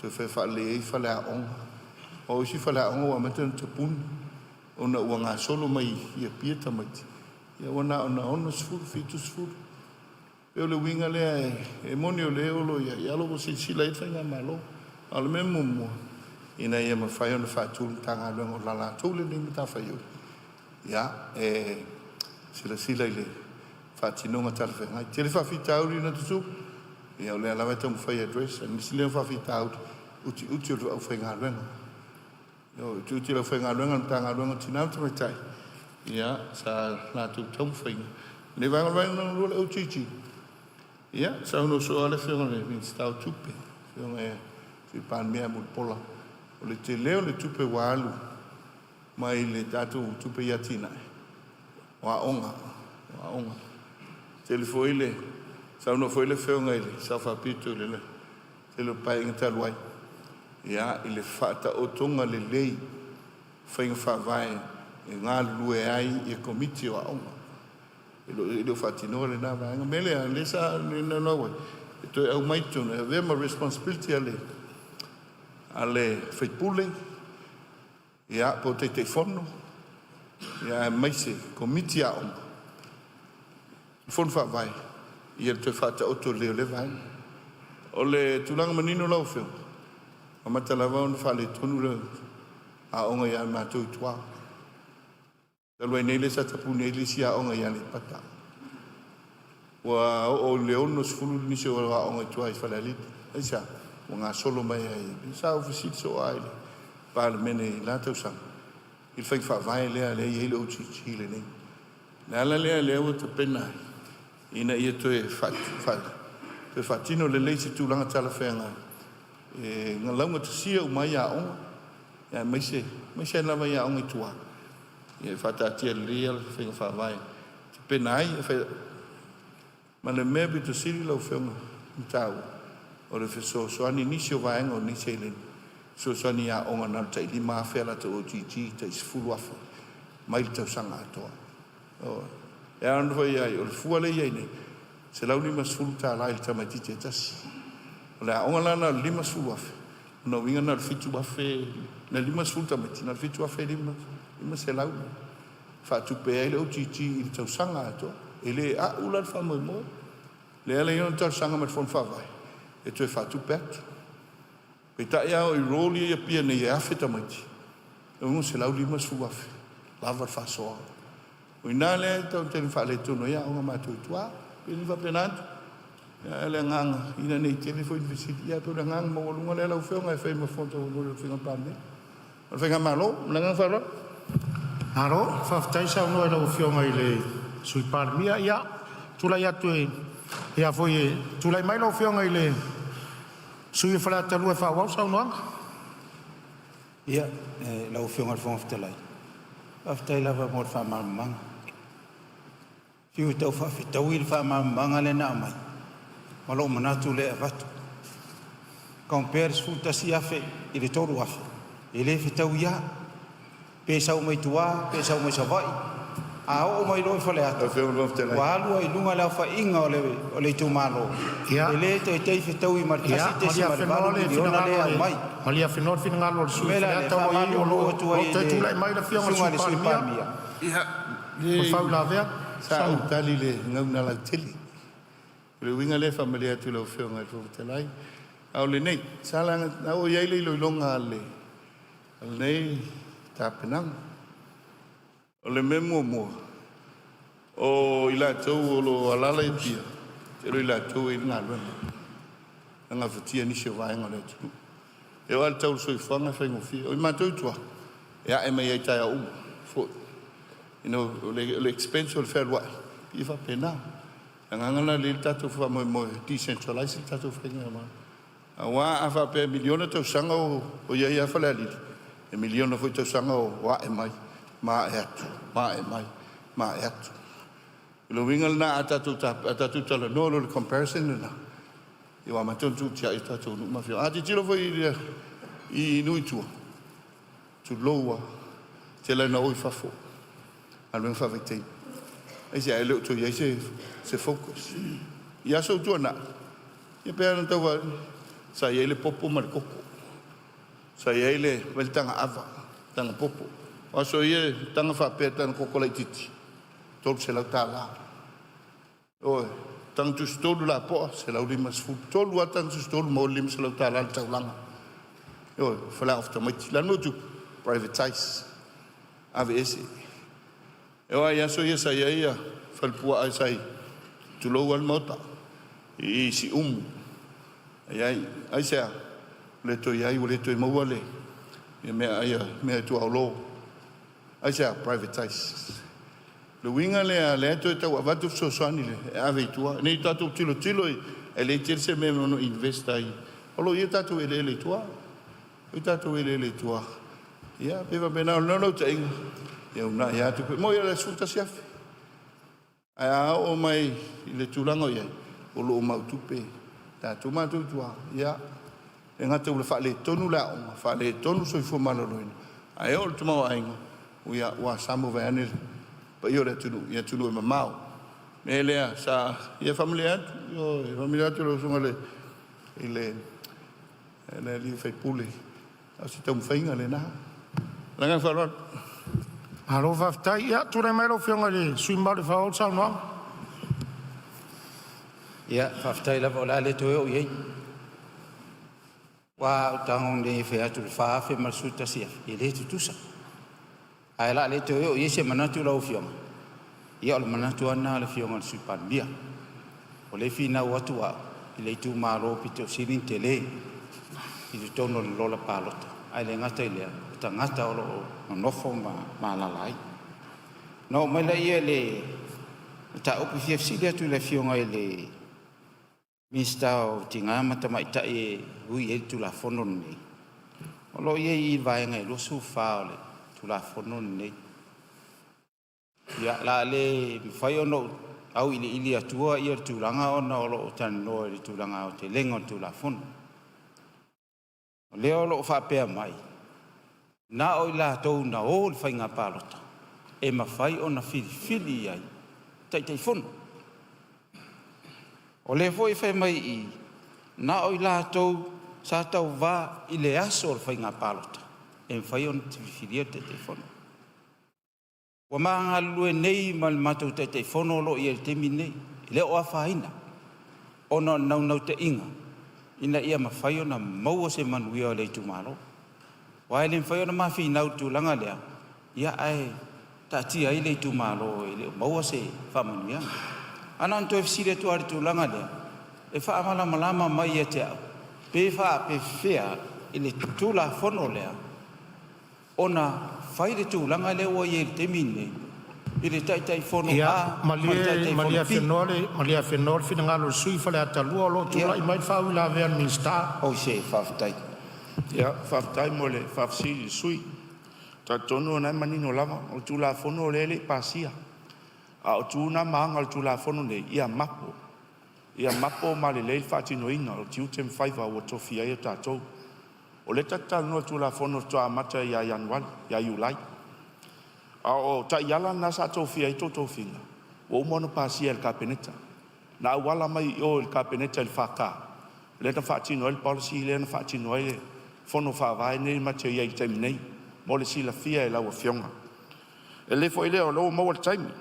toe fai faalelei ai faleaoga. O isi faleaoga ua amata ona tapuni ona ua gasolo mai i Apia tamaiti, ia ua na o le 60, 70. E pei o le uiga lea e moni o lea o lo o i ai, ae o lo o ua silasila i ai le Faigamalo. A o le mea muamua, ina ia mafai ona faatu le Matagaluega o le latou lenei matafaioi, ia, e silasila i le faatinoga talafeagai. E tele faafitauli na tutupu, ia o lea lava e taumafai e address. O nisi lea o faafitauli, utiuti o le aufaigaluega. O utiuti o le aufaigaluega a le Matagaluega o Tina ma Tamaitai, ia sa latou taumafaiga. O le vaega lona lua o le OGG, ia, saunoa soo lava le Afioga i le Minisita o Tupe, le Afioga i le Sui Palemia Mulipola, o le tele o le tupe ua alu mai le tatou tupe i atinae, o aoga, o aoga. Tele foi le saunoa foi le Afioga i le Sao Faapito i le tele o Paeaiga talu ai, ia, i le faataotoga lelei faiga faavae e galulue ai ia Komiti o Aoga. E le o faatinoa lena vaega. O le mea lea, lea sa naunau ai e toe aumai i totonu e avea ma responsibility a le sui usufono, ia, po o Taitaifono, ia aemaise Komiti Aoga, Fono Faavae, ia le toe faataoto lelei o lea vaega. O le tulaga manino lau Afioga, amata lava ona faaletonu le aoga ia matou i tua. Talu ai nei lea sa tapuni ai le isi aoga i Aleipata. Ua oo i le 60 nisi o aoga i tua i Falealili. Aisea? Ua gasolo mai ai. Sa ou fesili soo lava i le Palemene i la tausaga i le faiga faavae lea lea e i ai le OGG lenei. O le ala lea lea ua tapena ai ina ia toe faatino lelei se tulaga talafeagai e laugatasia uma ai aoga, aemaise aemaise lava i aoga i tua, ia e faataatia lelei le faiga faavae e tapena ai. Ma le mea pito sili lau Afioga ona taua, o le fesoasoani i nisi o vaega o nei seleni, fesoasoani i aoga na o le tai $5,000 a latou OGG, tai $10,000 mai le tausaga atoa. E ala ona fai ai, o le fua lea e i ai nei, $150 i le tamaitiiti e tasi. O le aoga la na o le $50,000, o lona uiga na o le $7,000, na 50 tamaiti, na o le $7,500 faatupe ai le OGG i le tausaga atoa. E le a'u la le faamoemoe. Lea la e i ai ona talosaga mai le Fono Faavae e toe faatupe atu. Peitai a o enroll ia i Apia nei e 1,000 tamaiti, e $650,000 lava le faasoa. O i ina lea e taumafai e faaletonu ai aoga a matou i tua. E pei e faapena atu. Ae o le agaga, ina ne i tele foi ni fesili, ae pei o le agaga maualuga lea lau Afioga e fai ma fofoga taumolimoli o le Faiga Palemene, o le Faigamalo. Ma le agaga faaaloalo. Malo faafetai saunoa i lau Afioga i le Sui Palemia. Ia, tulai atu e tulai mai lau Afioga i le sui usufono mo Faleata 4 e faaauau le saunoaga. Ia, lau Afioga i le Fofoga Fetalai, Faafetai lava mo le faamalamalamaga. Fiu e taufaafetaui le faamalamalamaga lea na aumai ma lou manatu lea e avatu. Compare le $11,000 i le $3,000, e le fetaui lava. Pe sau mai tua pe sau mai Savaii, a oo mai loa i Faleata ua alu ai i luga le aofaiga o le itumalo, e le taitai fetaui ma le $1.8 miliona lea e aumai. Maliafenoa le finagalo o le O sui le mea usufono la lea, e Faleata faamalulu o atu ai lo o i toe le tulai mai le Afioga susuga i i le le Sui Sui Palemia. Palemia, O le faauilavea. Sa ou tali i le nauna lautele. O le uiga lea e faamalie atu i lau Afioga i le Fofoga Fetalai. A o lenei, sa laga, na oo i ai le iloiloga a lenei tapenaga. O le mea muamua, o i latou o lo o alaala i Apia, tele o i latou e i ai ni galuega e gafatia e nisi o vaega o le atunuu. E oo lava i le tau o le soifuaga e faigofie. O i matou i tua, e ae mai lava i taeao uma foi. O le expense o le fealuai, e pei e faapena. O le agaga lena o lea e i ai le tatou faamoemoe e decentralize le tatou faigamalo. Aua a faapea e miliona tausaga o i ai lava Falealili, e miliona foi tausaga o a'e mai ma a'e atu ma a'e mai ma a'e atu. O le uiga lena a tatou talanoa loa i le comparison lena, ia ua amata ona tuutiai a tatou nuu ma afioaga. A tilotilo foi i nuu i tua, tulou lava, e tele lava ina o i fafo i galuega faavaitaimi. Aisea? E le o toe i ai se focus. I aso ua tuanai, ia pei lava ona tau fai atu, sa i ai le popo ma le koko, sa i ai le taga ava, taga popo. O aso ia e taga faapea, taga koko laitiiti, e $300. Ioe, taga tusitolu lapoa, e $150. E tolu lava taga tusitolu maua ai le $500 i le taulaga. Ioe, o faleaoga o tamaiti. O le a le mea ua tupu? Privatize, aveese. E oo lava i aso ia sa i ai falepuaa sa i, tulou lava le Maota, i Siumu. Aisea? Ua le toe i ai, ua le toe maua le meaai a meatuaolo. Aisea? Privatize. O le uiga lea o lea e toe tau avatu le fesoasoani e ave i tua. Ne i tatou tilotilo e leai tele se mea e ono invest ai. O lo o i ai tatou eleele i tua, o tatou eleele i tua. Ia pei e faapena, o le naunautaiga ia uunai atu pea. E moni lava o le $11,000, ae a oo mai i le tulaga o i ai, o lo o mau tupe tatou matou i tua. Ia, e le gata ua faaletonu le aoga, faaletonu le soifua maloloina, ae oo i le tamaoaiga, ia ua sama vaeane le paia o le atunuu i atunuu e mamao. O le mea lea sa ia faamalie atu, ioe, faamalie atu i lau Afioga i le sui usufono, o se taumafaiga lena. Ma le agaga faaaloalo. Malo faafetai. Ia tulai mai lau Afioga i le sui usufono mamalu e faaauau le saunoaga. Ia, faafetai lava o le a le toe oo i ai. Aua a ou tago nei e fai atu i le $4,000 ma le $11,000, e le tutusa. Ae o le a le toe oo i ai se manatu lau Afioga. Ia o le manatu lava lena o le Afioga i le Sui Palemia. O lea e finau atu au i le itumalo aupito sili ona tele i totonu o le lola palota, ae le gata i lea, o tagata o lo o nonofo ma alaala ai. Ona oo mai lea i le mataupu e fia fesili atu i le Afioga i le Minisita o Tina ma Tamaitai e ui i ai le Tulafono lenei. O lo o i ai i i le Vaega 24 o le Tulafono lenei. Ia, o le a le mafai ona ou auiliili atua le tulaga ona o lo o talanoa i le tulaga aotelega o le Tulafono. O lea o lo o faapea mai, na o i latou na o i le faiga palota e mafai ona filifili i ai Taitaifono. O lea foi e fai mai i i, na o i latou sa tauva i le aso o le faiga palota e mafai ona filifilia le Taitaifono. Ua ma galulue nei ma le matou Taitaifono o lo o i ai i le taimi lenei, e le o afaina ona o le naunautaiga ina ia mafai ona maua se manuia o le itumalo. Aua e le mafai ona ma finau i le tulaga lea, ia ae taatia ai le itumalo e le o maua se faamanuiaga. Ae na ona toe fesili atu lava i le tulaga lea, e faamalamalama mai ia te au, pe faapefea i le Tulafono lea ona fai le tulaga lea ua i ai i le taimi lenei i le Taitaifono Ia A ma le malie Taitaifono B. Maliafenoa le finagalo o le sui usufono mo Faleata 2, o lo o tulai mai le faauilavea a le Minisita. Oi se faafetai. Ia, faafetai mo le faafesili i le sui usufono. Talitonu o lena e manino lava, o le Tulafono o lea e le i pasia, a o tu na ma aga o le Tulafono lenei, ia mapo, ia mapo ma lelei le faatinoina o tiute ma faiva ua tofia ai e tatou. O lea tatou te talanoa i le Tulafono faatoa amata ia Ianuari, ia Iulai. A o taiala na sa tofia ai tou tofiga ua uma ona pasia e le Kapeneta. Na auala mai i o i le Kapeneta i le FK lea na faatino ai le policy lea na faatino ai le Fono Faavae lenei matou te i ai i le taimi nei, mo le silafia e lau Afioga. E le foi lea o lea ua maua le taimi.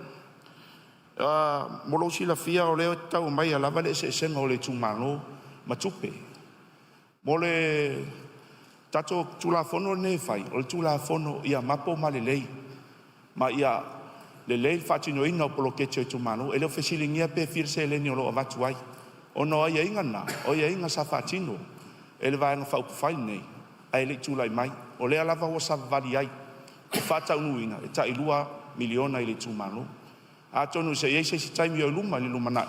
Mo lou silafia o lea e tau aumaia lava le eseesega o le itumalo ma tupe. Mo le tatou Tulafono lenei e fai, o le Tulafono ia mapo ma lelei, ma ia lelei le faatinoina o poloketi a itumalo. E le o fesiligia pe fia le seleni o lo o avatu ai, ona o aiaiga na, o aiaiga sa faatino e le Vaega Faaupufai lenei ae le i tulai mai. O lea lava ua savavali ai e faataunuuina le tai $2 miliona i le itumalo. Atonu se i i ai se isi taimi o i luma i le lumanai,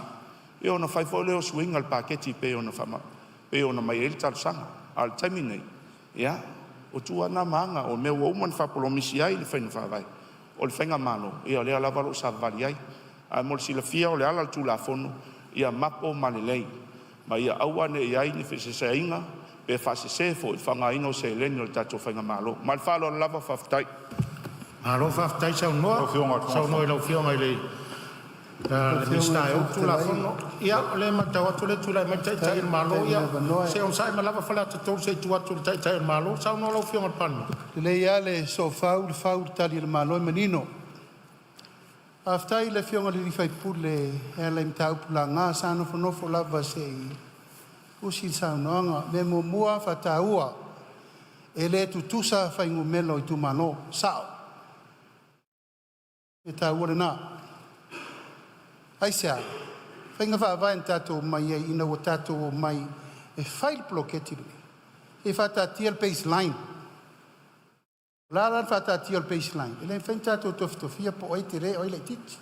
ia ona fai foi lea o suiga o le paketi e pei ona aumai ai le talosaga. A o le taimi lenei, ia, o tu lava na ma aga o mea ua uma ona faapolomisi ai le faiga faavae o le faigamalo, ia o lea lava o lo o savavali ai. Ae mo le silafia o le ala o le Tulafono, ia mapo ma lelei, ma ia aua ne i i ai ni feseseaiga pe faasese foi le faaaogaina o seleni a le tatou faigamalo. Ma le faaaloalo lava, faafetai. Malo faafetai saunoa i lau Afioga i le Lau Afioga Minisita i le e ou Fofoga le Fetalai, Tulafono. Ia, o lea e matau atu o lea e tulai mai le Taitai o le Malo. faafetai mo Ia le avanoa. se i onosai mai lava Faleata 3 se i tuu atu i le Taitai o le Malo. Saunoa lau Afioga i le Palemia. Lelei lava le soofau, o le tali a le Malo e manino. Faafetai i le Afioga i le sui usufono e ala i mataupu laga. Sa nofonofo lava se i usi le saunoaga. O le mea muamua faataua, e le tutusa fuainumera o itumalo, sao. O le mea taua lena. Aisea? Faiga faavae na tatou omai ai ina ua tatou omai e fai le poloketi lenei, se i faataatia le baseline. O le a la le faataatia o le baseline? E le mafai ona tatou tofitofia po o ai e tele o ai e laitiiti.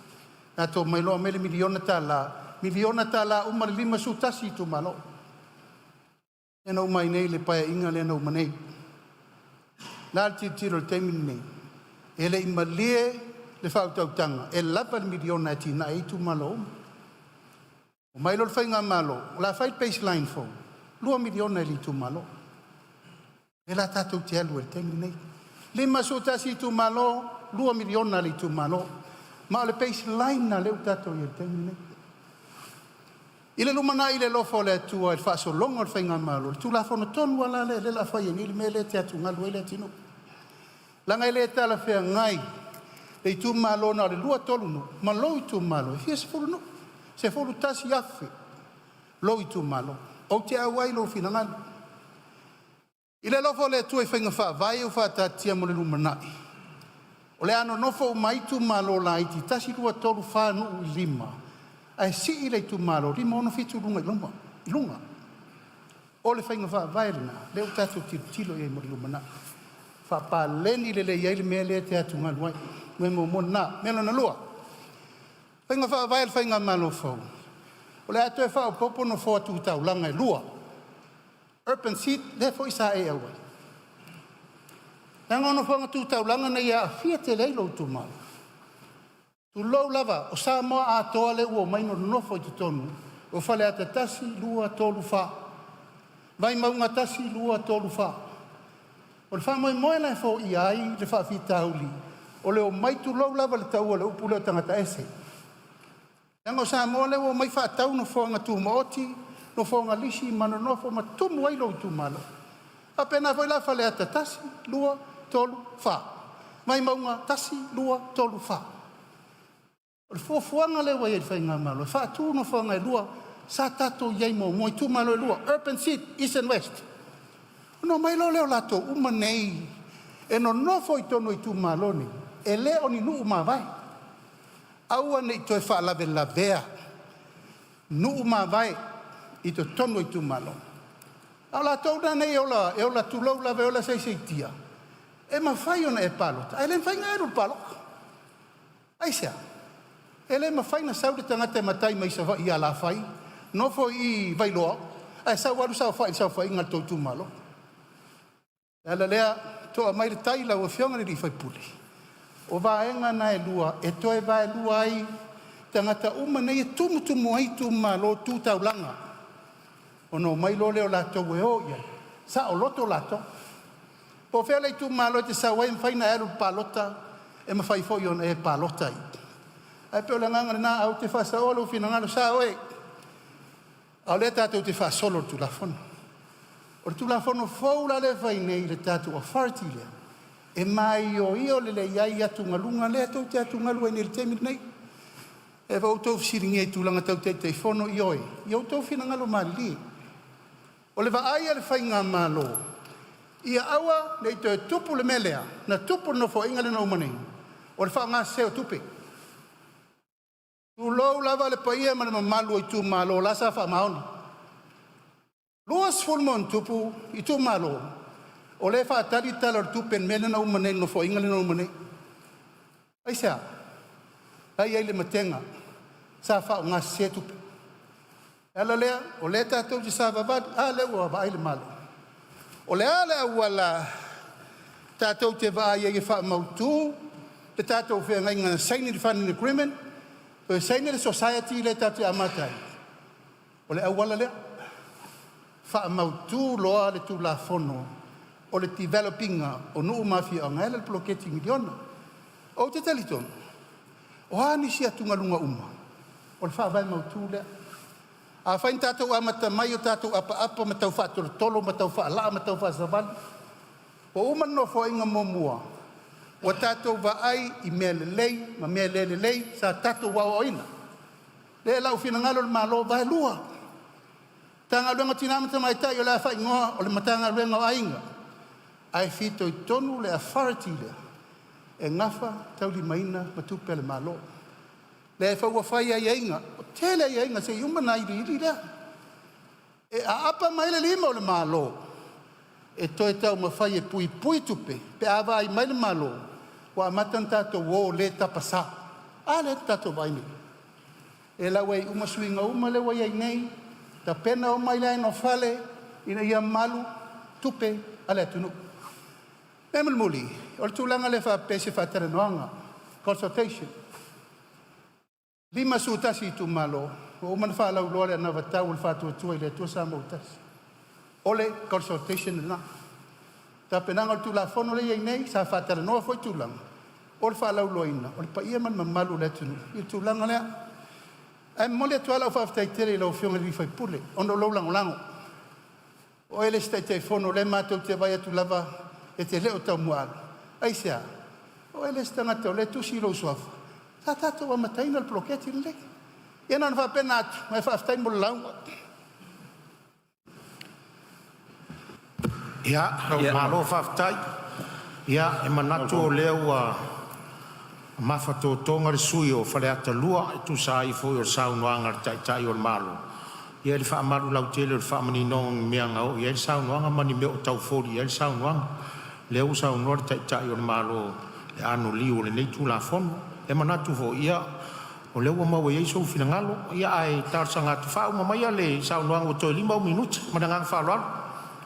Tatou omai loa aumai le miliona tala, miliona tala uma le 51 itumalo. Lea na uma ai nei le Paeaiga lea na uma nei. O le a le tilotilo i le taimi lenei? E le i malie le faautautaga e lava le miliona e atinae ai itumalo uma. Omai loa le faigamalo o le a fai le baseline fou, 2 miliona i le itumalo. Lea la tatou te alu ai i le taimi lenei. 51 itumalo, 2 miliona a le itumalo. Ma o le baseline lena lea ua tatou i ai i le taimi lenei. I le lumanai i le alofa o le Atua i le faasologa o le faigamalo, o le Tulafono tonu lava la lea o le a fai ai nei le mea lea e te atugalu ai le atunuu. Leaga e le talafeagai le itumalo na o le 2, 3 nuu ma lou itumalo e fia sefulu nuu, 11,000 lou itumalo. Ou te auai i lou finagalo. I le alofa o le Atua i faiga faavae ia ua faataatia mo le lumanai, o le a nonofo uma ai itumalo laiti 1, 2, 3, 4 nuu i lima, ae sii le itumalo 5, 6, 7 i luga i luga. O le faiga faavae lena lea ua tatou tilotilo i ai mo le lumanai. Faapaleni lelei ai le mea lea e te atugalu ai. O le mea muamua lena. O le mea lona lua, faiga faavae a le faigamalo fou, o le a toe faaopoopo nofoa tu taulaga e 2, urban seat lea foi sa e auai. Leaga o nofoaga tu taulaga nei e aafia tele ai lou itumalo. Tulou lava, o Samoa atoa lea ua omai nonofo i totonu o Faleata 1, 2, 3, 4, Vaimauga 1, 2, 3, 4. O le faamoemoe la e foia ai le faafitauli o le omai, tulou lava le taua o le upu lea, o tagata ese. Leaga o Samoa lea ua omai faatau nofoaga tumaoti, nofoaga lisi ma nonofo ma tumu ai lou itumalo. E faapena foi la Faleata 1, 2, 3, 4, Vaimauga 1, 2, 3, 4. O le fuafuaga lea ua i ai e le faigamalo e faatu nofoaga e lua sa tatou i ai muamua i itumalo e lua, urban seat east and west. Ona omai loa lea o latou uma nei e nonofo i totonu o itumalo nei, e le o ni nuu mavae. Aua nei toe faalavelavea nuu mavae i totonu o itumalo. A o latou la nei e ola e ola, tulou lava, e ola saisaitia, e mafai ona e palota ae le mafai ona e alu i le palota. Aisea? E le mafai ona sau le tagata e matai mai Savaii i Salafai, nofo i i Vailoa, ae sau alu saofai i le saofaiga a le tou itumalo. O le ala lea, To'a mai le tai lau Afioga i le sui usufono, o vaega na e lua e toe vaelua ai tagata uma nei e tumutumu ai itumalo tu taulaga ona omai loa lea o latou e o i ai, saoloto latou. Po o fea le itumalo e te sau ai e mafai ona e alu i le palota, e mafai foi ona e palota. Ae pei o le agaga lena, ae ou te faasaoa lou finagalo, e sao oe, a o lea tatou te faasolo i le Tulafono. O le Tulafono fou la lea e fai nei i le tatou authority lea, e maioio lelei ai atugaluga lea tou te atugalu ai nei i le taimi lenei. E ua outou fesiligia i tulaga tau Taitaifono, ioe, ia outou finagalo malilie. O le vaai a le Faigamalo, ia aua nei toe tupu le mea lea na tupu i le Nofoaiga lea na uma nei, o le faaaogasese o tupe. Tulou lava le paia ma le mamalu o itumalo o la sa faamaoni, 20+ itumalo o lea e faatali le Tala o le Tupe i le mea lea na uma nei i le Nofoaiga lea na uma nei. Aisea? La e i ai le matega, sa faaaogasese tupe. O le ala lea o lea tatou te savavali, a lea ua vaai le Malo. O le a le auala tatou te vaai ai e faamautu le tatou feagaiga na saini i le funding agreement, toe saini le society lea tatou te amata ai? O le auala lea, faamautu loa le Tulafono o le develop ina o nuu ma afioaga e ala i le poloketi miliona. Ou te talitonu, o a nisi atugaluga uma, o le faavae mautu lea. Afai na tatou amata mai o tatou apaapa ma tau faatolotolo ma tau faalaa ma tau faasavali, ua uma le Nofoaiga muamua ua tatou vaai i mea lelei ma mea le lelei sa tatou aoaoina. O lea la ua finagalo le Malo, vaelua Matagaluega o Tina ma Tamaitai o le a faaigoa o le Matagaluega o Aiga, ae fitoitonu le authority lea e nafa taulimaina ma tupe a le Malo. Lea foi ua fai aiaiga, ua tele aiaiga sei uma ona iliili lea. E aapa mai le lima o le Malo e toe taumafai e puipui tupe pe a vaai mai le Malo ua amata ona tatou o le tapasa. A lea ua tatou vaai nei? Lea la ua i ai uma suiga uma lea ua i ai nei, tapena uma i le aega o fale ina ia malu tupe a le atunuu. Mea mulimuli, o le tulaga lea faapea i se faatalanoaga, consultation. 51 itumalo ua uma ona faalauiloa le anavatau a le Faatuatua i le Atua Samoa ua Tasi. O le consultation lena. Tapenaga o le Tulafono lea e i ai nei sa faatalanoa foi tulaga o le faalauiloaina o le paia ma le mamalu o le atunuu i le tulaga lea. Ae momoli atu lava lau faafetai tele i lau Afioga i le sui usufono ona o lou lagolago. O oe le isi Taitaifono o lea matou te vaai atu lava e te le o taumuaava. Aisea? O oe le isi tagata o lea e tusi lou suafa sa tatou amataina le poloketi lenei. Ia na ona faapena atu, ae faafetai mo le lauga. Ia, malo faafetai. Ia e manatu o lea ua mafatotoga le sui usufono o Faleata 2 e tusa ai foi o le saunoaga a le Taitai o le Malo i le faamalu lautele o le faamaninoga o ni mea na oo i ai le saunoaga ma ni mea o tau foli i ai le saunoaga. O lea ua saunoa le Taitai o le Malo i le anoliu o lenei Tulafono. E manatu foi ia o lea ua maua i ai sou finagalo, ae talosaga atu, faauma maia le saunoaga ua toe 5 ou minute. Ma le agaga faaaloalo.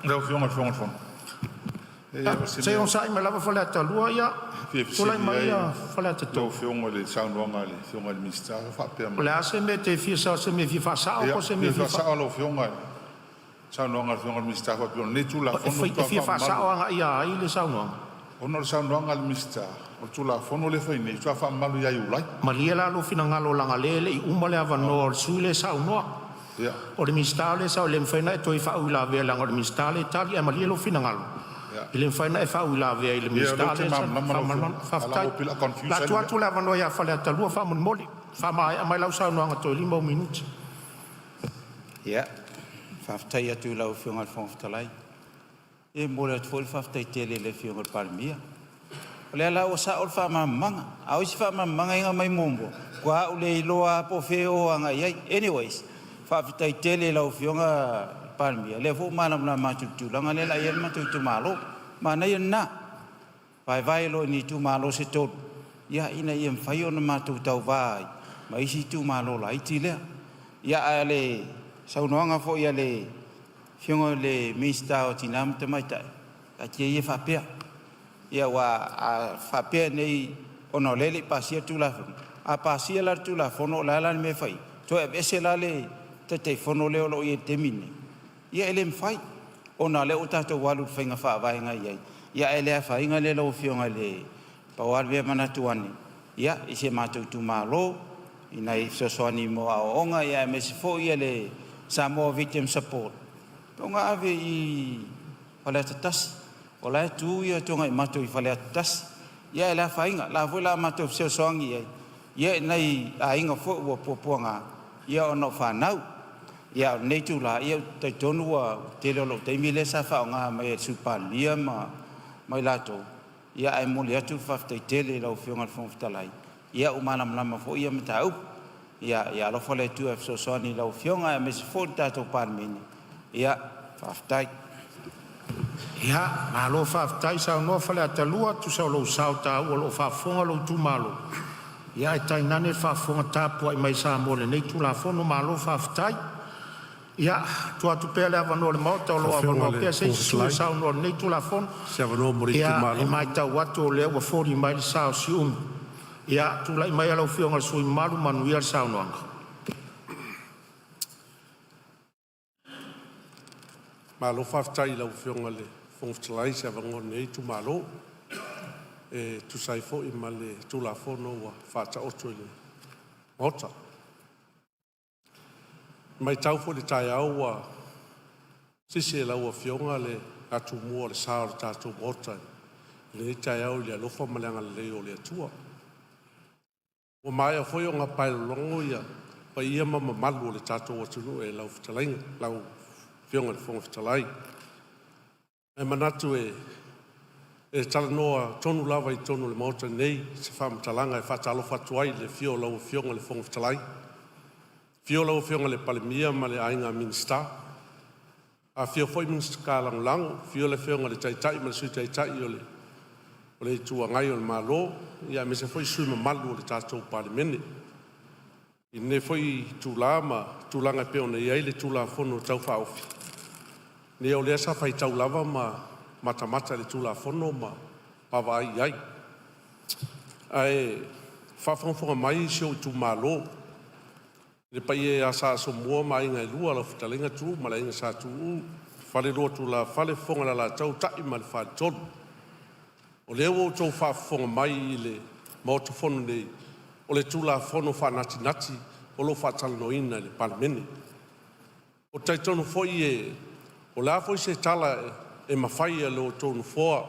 Lau Afioga i le Fofoga o le Fono, Se i onosai mai lava Faleata 2, ia fia tulai fesili mai ai Faleata lau 3. Afioga i le saunoaga a le Afioga i le Minisita o faapea O mai. le a se mea e te fia sao, o se mea e fia faasao Ia, po o se mea fia e fia faasao lau Afioga i le saunoaga a le Afioga i le Minisita faapea o lenei E Tulafono e faatoa fia faamamalu. faasao agai ia ai le saunoaga? Ona o le saunoaga a le Minisita, o le Tulafono lea e fai nei faatoa faamamalu ia Iulai. Malie la lou finagalo leaga o lea e le i uma le avanoa o le sui usufono lea e saunoa. Ia, O le Minisita lea e saunoa, e le mafai ona e toe faauilavea leaga o le Minisita lea e tali. Ae malie lou finagalo, e le mafai ona e faauilavea i le Ia o lea Minisita ou te lea e saunoa. malamalama lau Faamalamalama. Afioga, ae Faafetai. leaga pei o le a O le confuse a ai le tuu mea. atu le avanoa ia Faleata 2 faamolemole. Faamaea mai lau saunoaga toe 5 ou minute. Ia, faafetai atu i lau Afioga i le Fofoga Fetalai. E momoli atu foi le faafetai tele i le Afioga i le Palemia. O lea la ua sao le faamalamalamaga, a o isi faamalamalamaga ia na aumai muamua, faatoa ou le iloa lava po o fea e o agai i ai. Anyways, faafetai tele i lau Afioga i le Palemia, o lea foi ua malamalama atu i le tulaga lea o le a i ai le matou itumalo. Manaia lena, vaevae loa i ni itumalo se tolu, ia ina ia mafai ona matou tauva ai ma isi itumalo laiti lea. Ia, a o le saunoaga foi a le Afioga i le Minisita o Tina ma Tamaitai, taatia ia faapea. Ia aua a faapea nei ona o lea e le i pasia le Tulafono, a pasia la le Tulafono o le a la le mea e fai ai? Toe aveese la le Taitaifono lea o lo o i ai i le taimi lenei? Ia e le mafai ona o lea ua tatou alu i le faiga faavae na i ai, ia ae le afaina lea lau Afioga i le… Pau lava le mea e manatu ane i si o matou itumalo i nai fesoasoani mo aoaoga aemaise foi le Samoa Victim Support ona ave i Faleata 1, o la e tu Tuanaimato i Faleata 1. Ae le afaina o la foi o le a matou fesoasoani i ai i nai aiga foi ua puapuaga ona o fanau. A o lenei itula, ou te talitonu ua tele o lou taimi lea sa faaaoga mai e le Sui Palemia ma i latou, ae momoli atu le faafetai tele i lau Afioga i le Fofoga Fetalai, ua malamalama foi ia mataupu. Ia alofa le Atua e fesoasoani i lau Afioga aemaise foi le tatou Palemene. Faafetai. Ia malo faafetai saunoa Faleata 2 tusa o lou sao taua o lo o faafofoga lou itumalo, ae tainane le faafofoga tapuai mai a Samoa i lenei Tulafono. Malo faafetai. Ia, tuu atu pea le avanoa i le Maota o lo o Afioga avanoa i le pea se Fofoga isi sui usufono e Fetalai, saunoa i lenei Tulafono. o se avanoa mo le Ia, e itumalo. matau atu o lea ua foliga mai le sa o Siumu. Ia, tulai maia lau Afioga i le sui usufono mamalu, manuia le saunoaga. Malo faafetai i lau Afioga i le Fofoga Fetalai i se avanoa o lenei itumalo e tusa ai foi ma le Tulafono ua faataoto i le Maota. E matau foi i le taeao ua sisi e lau Afioga le atumua o le sa o le tatou Maota i lenei taeao i le alofa ma le agalelei o le Atua. Ua maea foi ona paelologo ia paia ma mamalu o le tatou atunuu e lau fetalaiga, lau Afioga i le Fofoga Fetalai. Ae manatu e talanoa tonu lava i totonu o le Maota nei se faamatalaga e faatalofa atu ai i le afio o lau Afioga i le Fofoga Fetalai, afio lau Afioga i le Palemia ma le Aiga Minisita, afifio foi Minisita Lagolago, afio le Afioga i le Taitai ma le Sui Taitai o le Itu Agai o le Malo, aemaise foi sui usufono mamalu o le tatou Palemene. I lenei foi itula ma tulaga e pei ona i ai le Tulafono Tau Faaofi, ia o lea sa faitau lava ma matamata i le Tulafono ma vaavaai i ai. Ae faafogafoga mai si ou itumalo, le paia ia Sa Asomua ma Aiga e Lua, lau Fetalaiga Tuuu ma le Aiga Sa Tuuu, Falelua o Tulafale, Fofoga o le Alataua, Ta'i ma le Faletolu. O lea ua outou faafofoga mai i le Maota Fono nei, o le Tulafono Faanatinati o lo o faatalanoaina e le Palemene. Ou te talitonu foi o le a foi se tala e mafai e lo outou Nofoa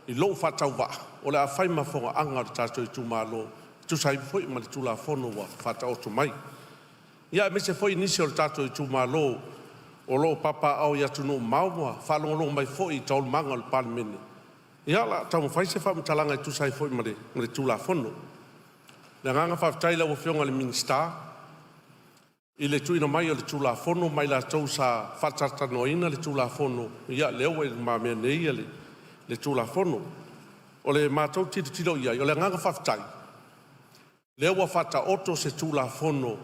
i lou faatauvaa, o le a fai ma fogaaga a le tatou itumalo e tusa ai foi ma le Tulafono ua faataoto mai. Ia aemaise foi nisi o le tatou itumalo o lo o papaaao i atunuu mamao ma faalogologo mai foi i taualumaga o le Palemene. Ia o le a taumafai se faamatalaga e tusa ai foi ma le Tulafono. O le agaga faafetai i lau Afioga i le Minisita i le tuuina mai o le Tulafono ma i latou sa faatalatalanoaina le Tulafono, ia lea ua i lumamea nei le Tulafono. O le matou tilotilo i ai, o le agaga faafetai, lea ua faataoto se Tulafono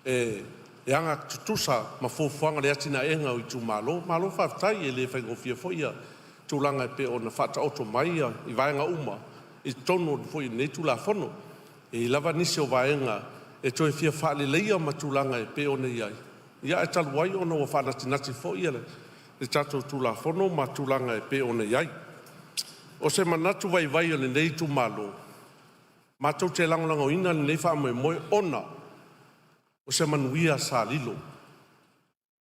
e agatutusa ma fuafuaga o le atinaeina o itumalo. Malo faafetai, e le faigofie foi tulaga e pei ona faataoto mai i vaega uma i totonu foi o lenei Tulafono. E i ai lava nisi o vaega e toe fia faaleleia ma tulaga e pei ona i ai, ae talu ai ona ua faanatinati foi le tatou Tulafono ma tulaga e pei ona i ai. O se manatu vaivai o lenei itumalo, matou te lagolagoina lenei faamoemoe ona o se manuia sa lilo,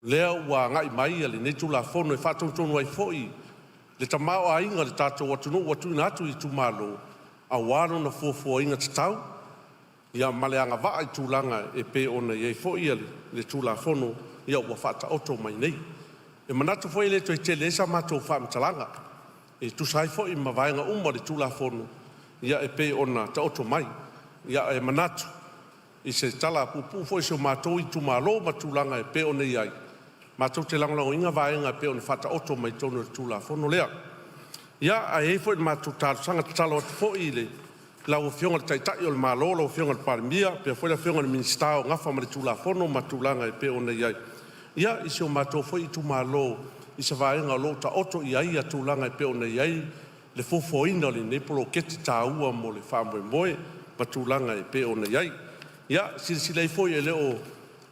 lea ua agai mai lenei Tulafono e faatonutonu ai foi le tamaoaiga o le tatou atunuu ua tuuina atu i itumalo aua lona fuafuaina tatau ma le agavaa i tulaga e pei ona i ai foi le Tulafono ua faataoto mai nei. E manatu foi e le toe tele ai sa matou faamatalaga e tusa ai foi ma vaega uma o le Tulafono e pei ona taoto mai. Ae manatu i se tala puupuu foi a si o matou itumalo ma tulaga e pei ona i ai, matou te lagolagoina vaega e pei ona faataoto mai totonu o le Tulafono lea. Ia, ae i ai foi le matou talosaga, tatalo atu foi i lau Afioga i le Taitai o le Malo lau Afioga i le Palemia faapea foi le Afioga i le Minisita o nafa ma le Tulafono ma tulaga e pei ona i ai i si o matou foi itumalo i se vaega o lo o taoto i ai tulaga e pei ona i ai le fuafuaina o lenei poloketi taua mo le faamoemoe ma tulaga e pei ona i ai. Ia silasila ifo e le o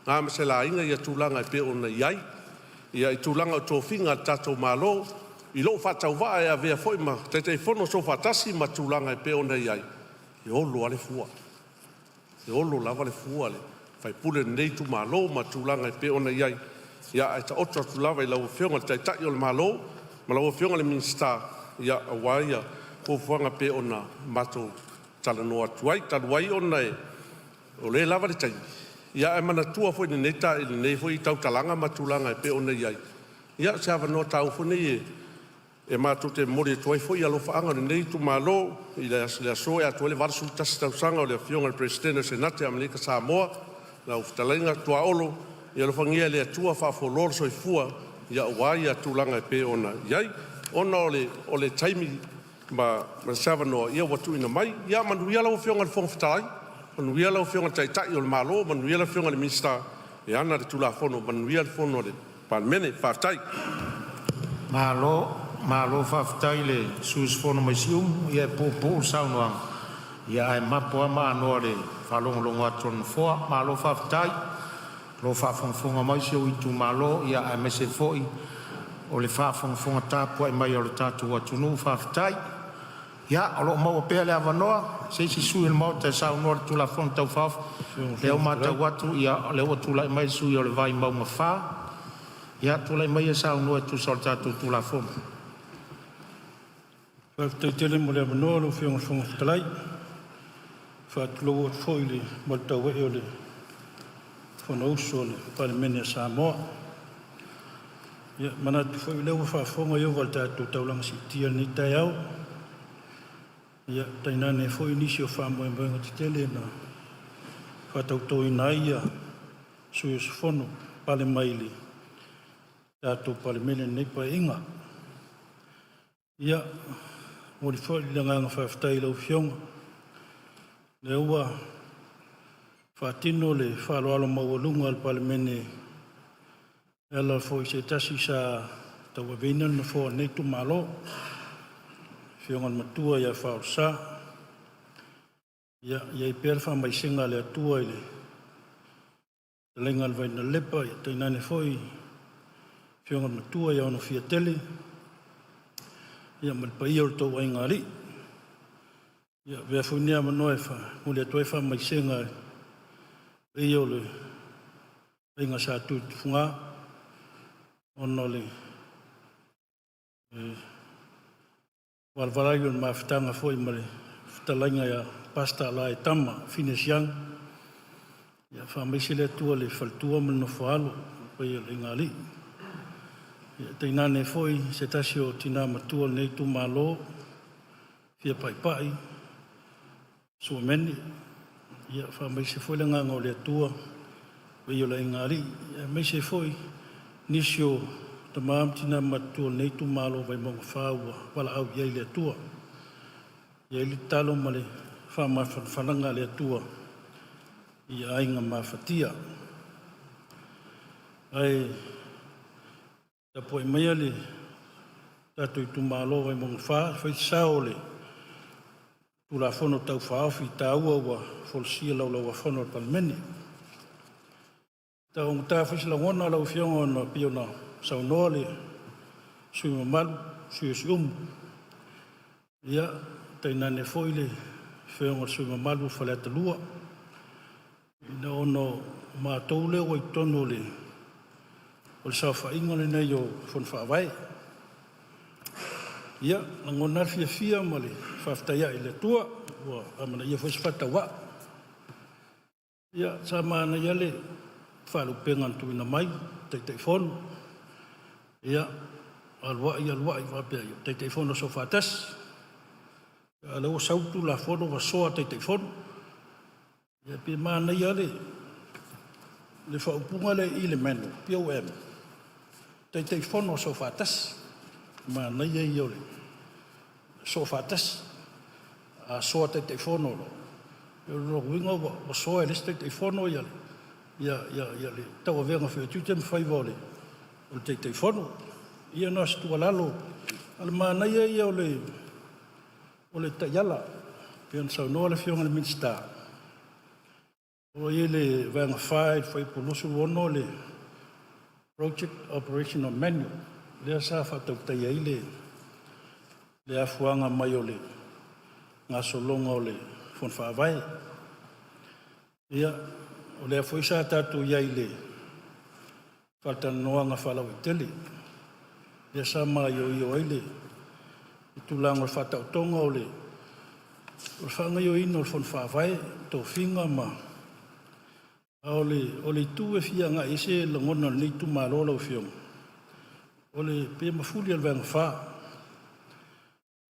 na ma se laina ia tulaga e pei ona i ai i tulaga o tofiga a le tatou Malo i lou faatauvaa e avea foi ma Taitaifono Soofaatasi ma tulaga e pei ona i ai, e olo a le fua. E olo lava le fua a le sui usufono o lenei itumalo ma tulaga e pei ona i ai, ae taoto atu lava i lau Afioga i le Taitai o le Malo ma lau Afioga i le Minisita aua fuafuaga e pei ona matou talanoa atu ai. Talu ai ona o lea e lava le taimi, ae manatua foi i lenei foi tautalaga ma tulaga e pei ona i ai, ia o se avanoa taua foi lenei e matou te momoli atu ai foi alofaaga o lenei itumalo i le aso e atoa ai le 81 tausaga o le Afioga i le Peresetene o le Senate a Amerika Samoa, lau fetalaiga Tuaolo. Ia alofagia e le Atua faafualoa le soifua aua ia tulaga e pei ona i ai. Ona o le taimi ma se avanoa ua tuuina mai, ia manuia lau Afioga i le Fofoga Fetalai, manuia lau Afioga i le Taitai o le Malo, manuia le Afioga i le Minisita e ana le Tulafono, manuia le fono a le Palemene. Faafetai. Malo faafetai i le sui usufono mai Siumu, e puupuu le saunoaga ae mapo a ma anoa i le faalogologo atu a le Nofoa. Malo faafetai o lo o faafogafoga mai si ou itumalo aemaise foi o le faafogafoga tapuai mai a lo tatou atunuu. Faafetai. Ia, o lo o maua pea le avanoa i se isi sui usufono o le Maota e saunoa i le Tulafono Tau Faaofi. O lea ua matau atu o lea ua tulai mai le sui usufono mo Vaimauga 4. Ia, tulai maia e saunoa e tusa o le tatou Tulafono. Faafetai tele mo le avanoa lau Afioga i le Fofoga Fetalai. E faatulou atu foi i le malu tauee o le Fonousu a le Palemene a Samoa. E manatu foi o lea ua faafofoga Ieova i le tatou taulaga siitia i lenei taeao, ia tainane foi nisi o faamoemoega tetele na faatautoina ai sui usufono na pale mai i le tatou Palemene i lenei Paeaiga. Ia, e momoli foi le agaga faafetai i lau Afioga, o lea ua faatino le faaaloalo maualuga a le Palemene e ala foi i se tasi sa tauaveina le nofoa o lenei itumalo, le Afioga i le Matua ia Faaolesa. Ia i ai pea le faamaisega a le Atua i le fetalaiga ia Vainalepa, tainane foi le Afioga i le Matua ia Onofiatele ma le paia o lo outou aigaalii. Ia avea foi lenei avanoa e momoli atu ai faamaisega i le paia o le Aiga Sa Tuitufuga ona o le valavalai o le mafutaga foi ma le fetalaiga ia Pastor Alaetama Finees Young. Ia faamaise le Atua i le faletua ma le nofo a alo ma le paia o le aigaalii. Ia tainane foi se tasi o tina matua o lenei itumalo, Fia Paipai Suamene, ia faamaise foi le agaga o le Atua i le paia o le aigaalii, aemaise ai foi nisi o tama ma tina matutua o lenei itumalo o Vaimauga 4 ua valaau i ai le Atua. E i ai le tatalo ma le faamafanafanaga a le Atua i aiga mafatia. Ae tapuai maia le tatou itumalo o Vaimauga 4 e fai se sao o le Tulafono Tau Faaofi taua ua folasia i le Laulau-a-Fono a le Palemene. E taugata foi se lagona lau Afioga ona e pei ona saunoa le sui usufono mamalu, le sui usufono o Siumu, ia, tainane foi le afioga i le sui usufono mamalu o Faleata 2, ona o matou lea ua i totonu o le saofaiga lenei o Fono Faavae. Ia, e lagona lava le fiafia ma le faafetai ae i le Atua ua amanaia foi se faatauvaa. Ia, sa manaia lava le faalupega na tuuina mai, Taitaifono, ia, alu ai alu ai faapea ai, Taitaifono Soofaatasi, a o lea ua sau le Tulafono ua soa Taitaifono. Ia pei e manaia lava le faaupuga lea i le manual, p.o.m, Taitaifono Soofaatasi, o le manaia ia o le Soofaatasi. A soa Taitaifono loa, o lona uiga ua soa e le isi Taitaifono le tauavega foi o tiute ma faiva o le Taitaifono. Ia na o se tuualalo, a o le manaia ia o le O le taiala, pei ona saunoa le Afioga i le Minisita, o lo o i ai le Vaega 4 i le Fuaiupu 26 le Project Operational Manual lea sa faatautaia ai le afuaga mai o le gasologa o le Fono Faavae. Ia, o lea foi sa tatou i ai i le faatalanoaga faalauaitele lea sa maioio ai le tulaga o le faataotoga o le faagaoioiga o le Fono Faavae, tofiga ma… A o le itu e fia agai i ai se lagona o lenei itumalo lau Afioga, o le pei e mafuli lava i le Vaega 4,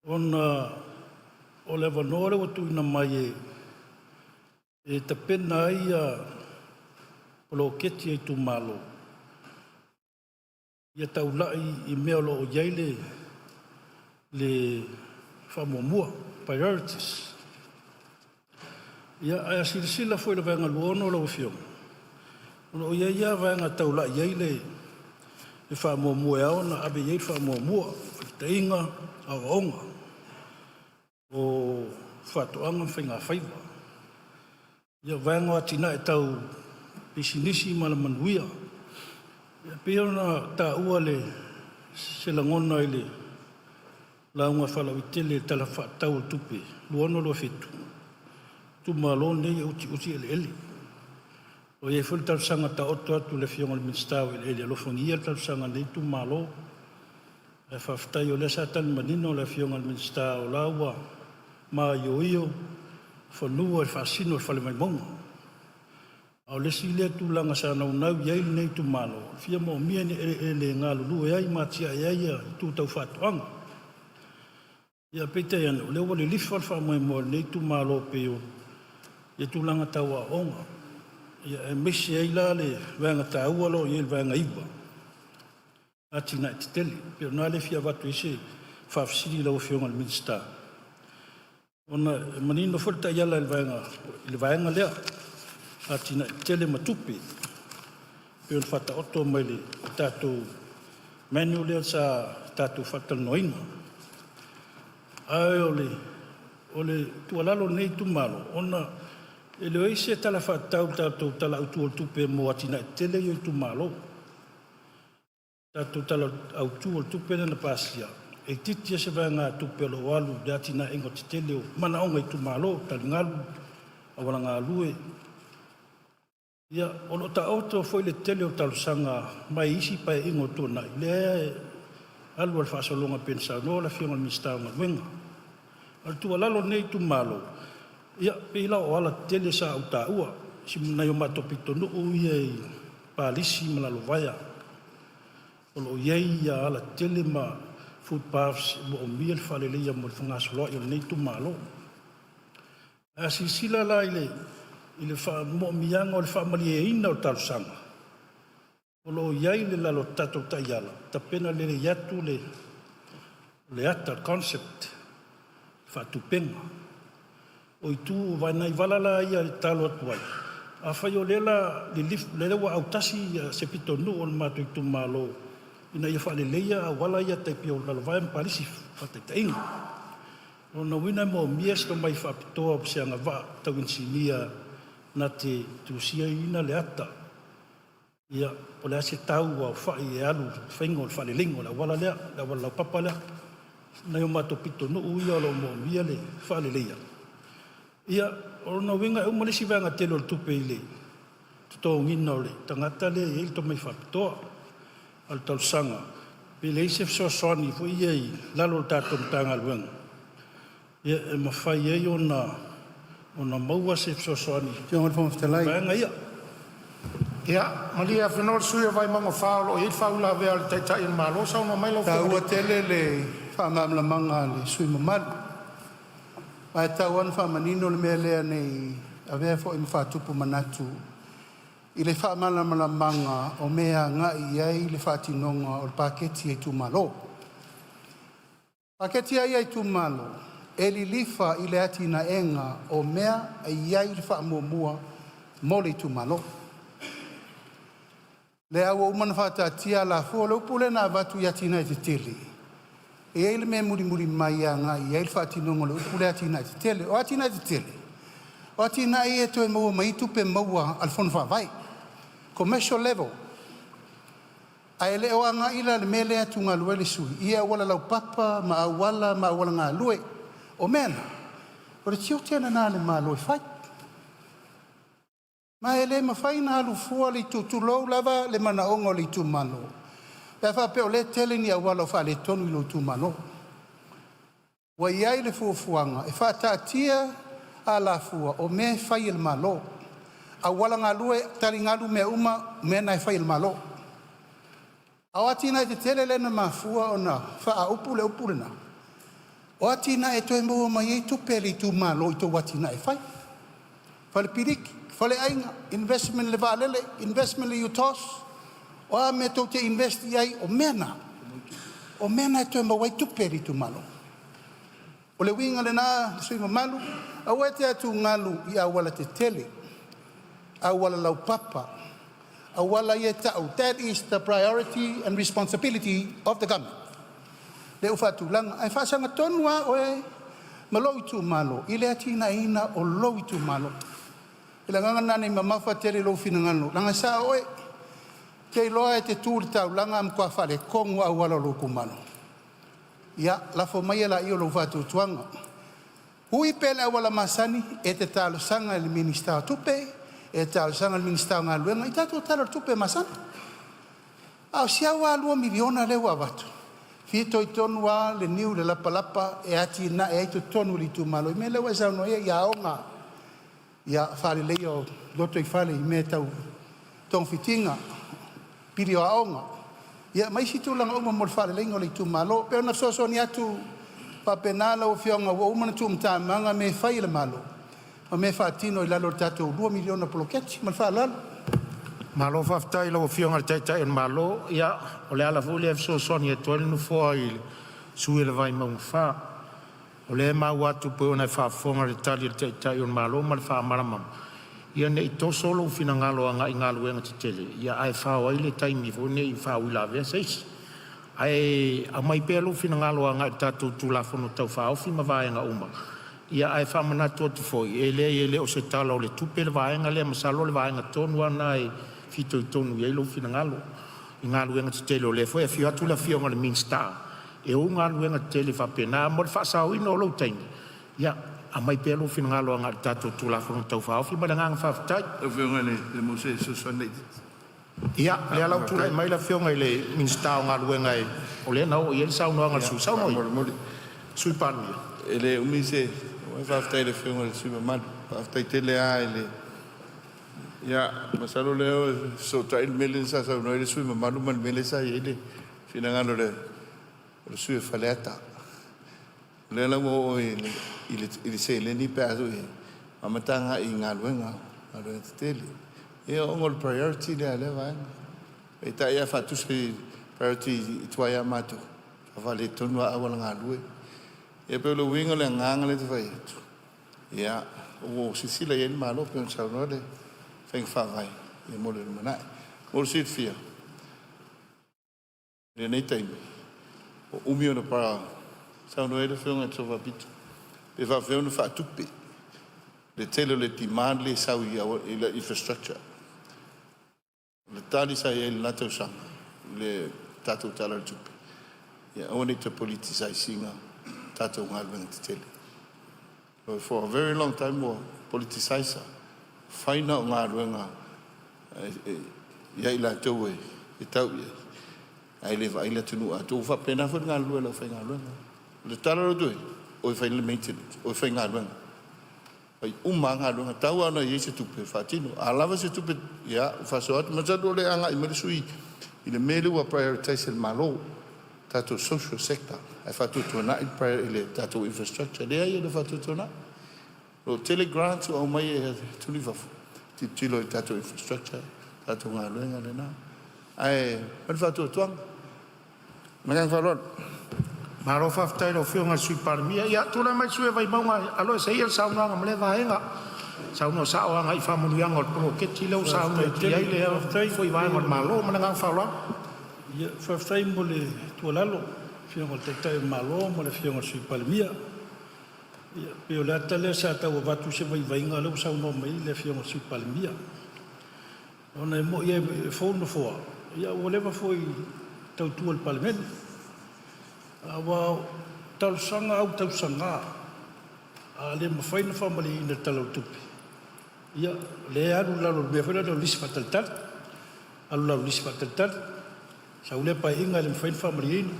ona o le avanoa lea ua tuuina mai e tapena ai poloketi a itumalo ia taulai i mea o lo o i ai le faamuamua, priorities. Ia, ae a silasila foi i le Vaega 26 lau Afioga, o lo o i ai lava vaega e taulai i ai le faamuamua e ao ona ave i ai le faamuamua, faataitaiga, aoaoga, o faatoaga ma faigafaiva, ia o vaega o atinae tau pisinisi ma alamanuia. E pei ona taua se lagona i le lauga faalauaitele i le Tala Faatatau o le Tupe 2026/2027, o itumalo nei e utiuti eleele. Ua i ai foi le talosaga taoto atu i le Afioga i le Minisita o Eleele, alofagia le talosaga a lenei itumalo. Ae faafetai o lea sa tali manino le Afioga i le Minisita o la ua maioio fanua e faasino i le Fale Vaimauga. A o le isi lea tulaga sa naunau i ai lenei itumalo, e fia moomia ni eleele e galulue ai ma atiae ai itu tau faatoaga. Ia peitai ane, o lea ua lilifa le faamoemoe o lenei itumalo pei o tulaga tau aoaoga, ia aemaise ai la le vaega taua o lo o i ai le Vaega 9, Atinae Tetele. E pei o i ina lea e fia avatu ai se faafesili i lau Afioga i le Minisita, ona e manino foi le taiala i le vaega lea, Atinae Tetele ma Tupe, e pei ona faataoto mai i le tatou manual lea sa tatou faatalanoaina. Ae o le tuualalo a lenei itumalo, ona e leai se Tala Faatatau i le tatou Tala Autu o le Tupe mo atinae tetele ia o itumalo. O le tatou Tala Autu o le Tupe lea na pasia, e itiiti lava se vaegatupe o lo o alu i le atinaeina tetele o manaoga o itumalo, taligalu, auala galue. Ia, o lo o taoto foi le tele o talosaga mai isi Paeaiga ua tuanai, lea e alu lava i le faasologa pei ona saunoa le Afioga i le Minisita o Galuega. A o le tuualalo a lenei itumalo, ia pei la o alatetele sa ou taua, si nai o matou pitonuu ia i Palisi ma Lalovaea, o lo o i ai alatetele ma footpaths e moomia le faaleleia mo le fegasoloai o lenei itumalo. A silasila la i le moomiaga o le faamalieina o le talosaga, o lo o i ai i lalo o tatou taiala, tapena lelei atu le ata concept faatupega. O itu o nai vala la ia e tatalo atu ai, afai o lea o le a lilifa, o lea ua autasi se pitonuu o le matou itumalo ina ia faaleleia auala ia tai pei o Lalovaea ma Palisi faataitaiga. O lona uiga e moomia se tomai faapitoa po o se agavaa tau inisinia na te tusiaina le ata, ia po o le a se tau aofai e alu i le faiga o le faaleleiga o le auala lea, le auala laupapa lea. Nai o matou pitonuu ia o lo o moomia le faaleleia. Ia, o lona uiga e uma le isi vaega tele o le tupe i le totogiina o le tagata lea e i ai le tomai faapitoa. A o le talosaga, pe leai se fesoasoani foi ia i lalo o le tatou Matagaluega e mafai ai ona maua se fesoasoani Afioga i le Fofoga i Fetalai. vaega ia. Ia, malie Afenoa le sui usufono o Vaimauga 4 o lo o i ai le faauilavea a le Taitai o le Malo. Saunoa mai lau E Afioga taua i le. tele le faamalamalamaga a le sui usufono mamalu, ma e tatau lava ona faamanino le mea lea ne i avea foi ma faatupu manatu i le faamalamalamaga o mea e agai i ai le faatinoga o le paketi a itumalo. Paketi lava ia a itumalo, e lilifa i le atinaeina o mea e i ai le faamuamua mo le itumalo. Lea ua uma ona faataatia alafua, o le upu lea na avatu i atinae tetele, E i ai le mea e mulimuli mai agai i ai le faatinoga o le upu lea atinae tetele. O atinae tetele, o atinae ia e toe maua mai ai tupe maua a le Fono Faavae, commercial level. Ae le o agai la i le mea lea e atugalu ai le sui usufono i auala laupapa ma auala ma auala galue. O mea na, o le tiute lena o le Malo e fai. Ma e le mafai ona alu fua le itu, tulou lava le manaoga o le itumalo, pe a faapea o lea e tele ni auala o faaletonu i lou itumalo. Ua i ai le fuafuaga e faataatia alafua o mea e fai e le Malo, auala galue, taligalu, mea uma, o mea na e fai e le Malo. A o atinae tetele lea na mafua ona faaupu le upu lena, o atinae e toe maua mai ai tupe a le itumalo i a outou atinae e fai, fale piliki, faleaiga, investment i le vaalele, investment i le UTOS, o a mea tou te invest i ai, o mea na, o mea na e toe maua ai tupe a le itumalo. O le uiga lena sui usufono mamalu, aua e te atugalu i aualatetele, auala laupapa, auala ia e tau, that is the priority and responsibility of the Government lea ua faatulaga. Ae faasagatonu lava oe ma lou itumalo i le atinaeina o lou itumalo. O le agaga lena ne i mamafa tele i lou finagalo, leaga e sao oe. Ou te iloa e te tu i le taulaga ae matua faaletonu lava auala o lou itumalo. Ia lafo maia laia o lou faatuatuaga. Ui pea i le auala masani, e te talosaga i le Minisita o Tupe, e talosaga i le Minisita o Galuega i tatou Tala o le Tupe masani. A o si au lava $2 miliona lea ua avatu, e fitoitonu lava le niu i le lapalapa e atinae ai totonu o le itumalo i mea lea ua e saunoa i ai, i aoga, faaleleia o lotoifale i mea tau togafitiga, pili o aoga, ia ma isi tulaga uma mo le faaleleiga o le itumalo. E pei ona fesoasoani atu faapena lau Afioga ua uma ona tuumatamaga mea e fai e le Malo ma mea e faatino i lalo o le tatou $2 miliona poloketi. Ma le faaaloalo. Malo faafetai i lau Afioga i le Taitai o le Malo. Ia o le ala foi lea e fesoasoani atu ai le Nofoa i le sui usufono o Vaimauga 4. O lea e maua atu pei ona e faafofoga i le tali a le Taitai o le Malo ma le faamalamalamaga, ia ne i toso lou finagalo agai i galuega tetele ae fao ai le taimi foi nei i faauilavea a se isi. Ae aumai pea lou finagalo agai le tatou Tulafono Tau Faaofi ma vaega uma. Ia ae faamanatu atu foi, e leai e le o se Tala o le Tupe le vaega lea, masalo o le vaega tonu lava lena e fitoitonu i ai lou finagalo i galuega tetele, o lea foi e afio atu le Afioga i le Minisita e ou galuega tetele faapena. Mo le faasaoina o lou taimi, ia aumai pea lou finagalo agai le tatou Tulafono Tau Faaofi ma le agaga faafetai. Ia, o lea la ua tulai mai le Afioga i le Minisita o Galuega, o lea na oo i ai le saunoaga a le sui usufono. Saunoa mai le Sui Palemia. E le umi se… Faafetai i le Afioga i le sui usufono mamalu. Faafetai tele lava i le… Ia masalo o lea e fesootai le mea lea sa saunoa ai le sui usufono mamalu ma le mea lea sa i ai le finagalo o le sui usufono o Faleata. O lea la ua oo i le seleni pe a amata agai i galuega, galuega tetele. Ia ona o le priority lea a lea vaega. Peitai a faatusa i priority tuai a matou, e faaletonu lava auala galue. Ia pei o le uiga o le agaga lea e tau fai atu, ia ua silasila i ai le Malo pei ona saunoa le faiga faavae mo le lumanai. Mo le silafia, i lenei taimi, ua umi ona saunoa ai le Afioga i le Sa'o Faapito, pe faafefea ona faatupe le tele o le demand lea e sau i le infrastructure. O le tali sa i ai i lena tausaga i le tatou Tala o le Tupe, ia aua ne i toe politicize ina tatou galuega tetele. For a very long time ua politicize, fai na o galuega ia i latou e tau i ai, ae le vaai le atunuu atoa. Ua faapena foi le galulue a le aufaigaluega. O le tala lea ua i ai, o e fai le maintenance, o e faigaluega. Fai uma lava galuega, tau lava ina i ai se tupe e faatino. A lava se tupe, ia ua faasoa atu. Masalo o lea e agai mai le sui usufono i le mea lea ua prioritize e le Malo, tatou social sector ae faatuatuanai le tatou infrastructure. Leai, e le o faatuatuanai. O lo o tele grants ua aumai e atunuu i fafo e tilotilo i tatou infrastructure, tatou galuega lena. Ae fai le faatuatuaga. Ma le agaga faaaloalo. Malo faafetai i lau Afioga i le Sui Palemia. Ia tulai mai le sui usufono o Vaimauga e aloese ia le saunoaga ma lea vaega. Saunoa sao agai i faamanuiaga o le poloketi lea ua saunoa atu ai lea foi vaega o le Malo. Ma le agaga faaaloalo. Faafetai mo le tuualalo. Afioga i le Taitai o le Malo ma le Afioga i le Sui Palemia. Ia, pei o le ata lea sa tau avatu se vaivaiga, o lea ua saunoa mai le Afioga i le Sui Palemia. Ona e moi lava e fou le Nofoa, ia ua leva foi tautua i le Palemene. Aua o talosaga autausaga, a le mafai ona faamalieina i le Tala o le Tupe, ia o lea e alu i lalo o le mea foi lea o le lisi faatalitali. Alu i lalo o le lisi faatalitali, sau lea Paeaiga e le mafai ona faamalieina,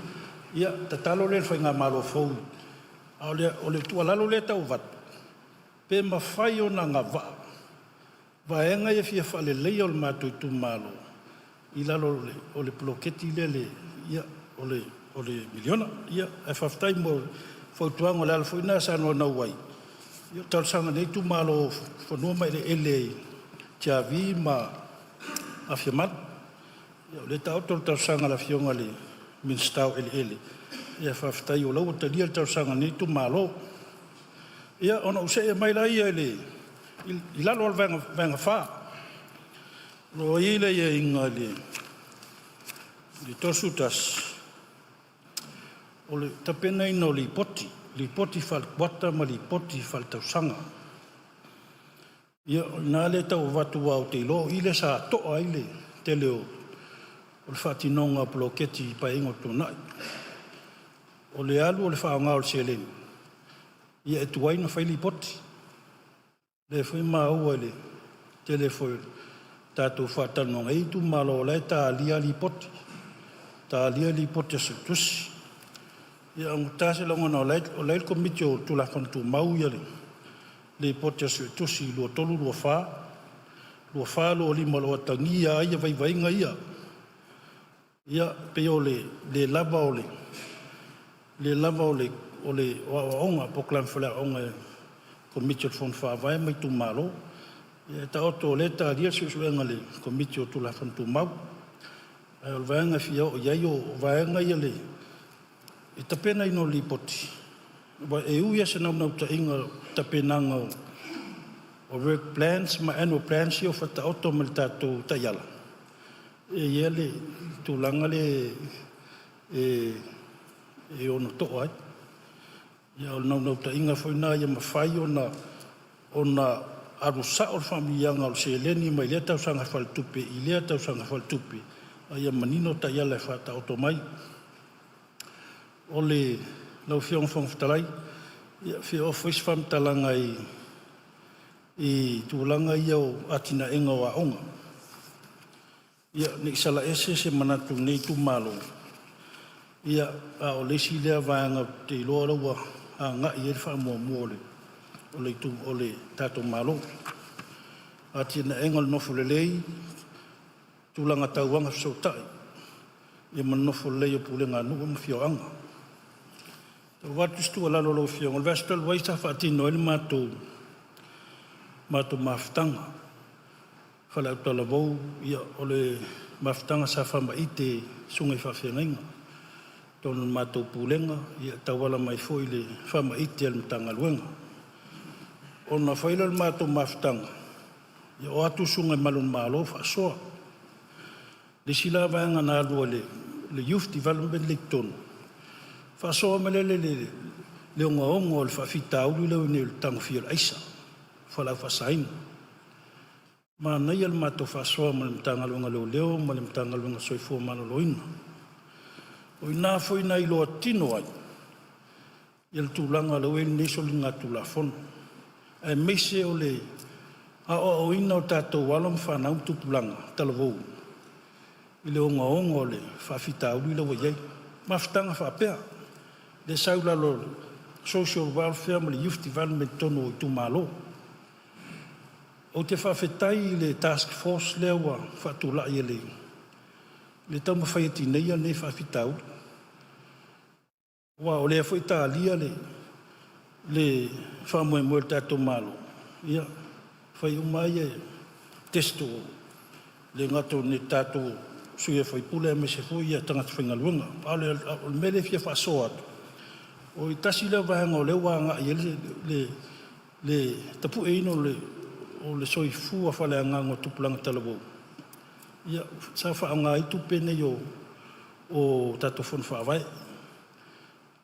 ia tatalo lea i le faigamalo fou. A o le tuualalo lea e tau avatu, pe mafai ona agavaa vaega ia e fia faaleleia o le matou itumalo i lalo o le poloketi lea o le miliona. Ia, ae faafetai mo fautuaga, o le ala foi lena sa naunau ai, ia o talosaga a lenei itumalo o fanua ma eleele i Tiavi ma Aliimalemanu. Ia o lea e taoto le talosaga a le Afioga i le Minisita o Eleele, ia faafetai o la ua talia le talosaga a lenei itumalo. Ia, ona ou see mai lea i lalo o le Vaega 4, o lo o i ai le aiaiga i le 31, o le tapenaina o Lipoti, Lipoti Faale-Kuata ma Lipoti Faaletausaga. Ia, o i ina lea e tau avatu aua ou te iloa o i lea sa to'a ai le tele o le faatinoga o poloketi i Paeaiga ua tuanai. O le alu o le faaaoga o le seleni, ia e tuai ona fai lipoti. O lea foi e maua i le tele foi o tatou faatalanoaga, e i ai itumalo o la e talia lipoti, talia lipoti a Suetusi. Ia augata se lagona o la e i le Komiti o Tulafono Tumau le Lipoti a Suetusi 23/24, 24/25 o lo o atagia ai vaivaiga ia. Ia pei o le le lava o aoaoga, polokalame faaleaoaoga e Komiti o le Fono Faavae ma itumalo. Ia taoto o lea e talia le suesuega a le Komiti o Tulafono Tumau. Ae o le vaega e fia oo i ai o vaega ia i le tapenaina o lipoti, aua e ui lava i se naunautaiga o tapenaga o work plans ma annual plans ia ua faataoto mai i le tatou taiala, e i ai le tulaga lea e ono to'a ai. Ia o le naunautaiga foi lena ia mafai ona alu sao le faamanuiaga o le seleni mai lea tausaga faaletupe i lea tausaga faaletupe, a ia manino taiala e faataoto mai. Lau Afioga i le Fofoga Fetalai, ia e fia oo foi se faamatalaga i tulaga ia o atinaeina o aoga. Ia, ne i salaese se manatu o lenei itumalo, ia a o le isi lea vaega ou te iloa o la ua agai i ai le faamuamua a le tatou Malo. Atinaega o le nofo lelei, tulaga tau agafesootai ia ma le nofo lelei o pulega a nuu ma afioaga. E tau avatu se tuualalo i lau Afioga, o le vaiaso talu ai sa faatino ai le matou mafutaga faale-autalavou, ia o le mafutaga sa faamaite i susuga i faafeagaiga i totonu o le matou pulega e tauala mai foi i le faamaite a le Matagaluega. Ona fai lea o le matou mafutaga, ia o atu susuga i malu o le Malo faasoa. Le isi la vaega na alu a le Youth Development lea i totonu, faasoa mai lea i le ogaoga o le faafitauli lea ua i ai nei o le tagofia o le aisa, fualaau faasaina. Manaia le matou faasoa ma le Matagaluega o Leoleo ma le Matagaluega o le Soifua Maloloina. O i ina foi na iloa tino ai le tulaga lea ua i ai lenei soligatulafono, aemaise o le aoaoina o tatou alo ma fanau ma tupulaga talavou i le ogaoga o le faafitauli lea ua i ai. Mafutaga faapea lea e sau i lalo o le Social Welfare ma le Youth Development i totonu o itumalo. Ou te faafetai i le task force lea ua faatulai e le taumafai e tineia lenei faafitauli, aua o lea foi e talia le faamoemoe o le tatou Malo, ia fai uma lava test, e le gata o tatou sui usufono aemaise foi tagata faigaluega. A o le mea lea e fia faasoa atu, o le tasi lea vaega o lea ua agai i ai le tapueina o le soifua faaleagaga o tupulaga talavou, ia sa faaaoga ai tupe nei o tatou fono faavae.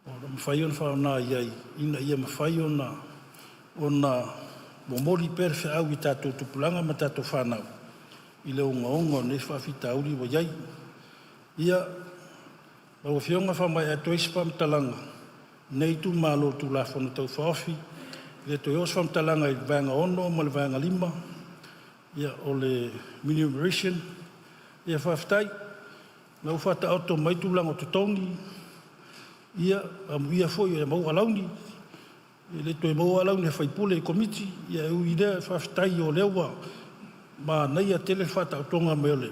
O lo o mafai ona faaaoga i ai ina ia mafai ona momoli pea le feau i tatou tupulaga ma tatou fanau i le ogaoga o nei faafitauli ua i ai. Ia, lau Afioga e faamaea atu ai se faamatalaga a lenei itumalo i le Tulafono Tau Faaofi, e le toe oo se faamatalaga i le Vaega 6 ma le Vaega 5 o le remuneration. Ia faafetai o lea ua faataoto mai tulaga o totogi, ia amuia foi e maua alauni, e le toe maua alauni a faipule i Komiti. Ae ui i lea, faafetai o lea ua manaia tele le faataotoga mai o le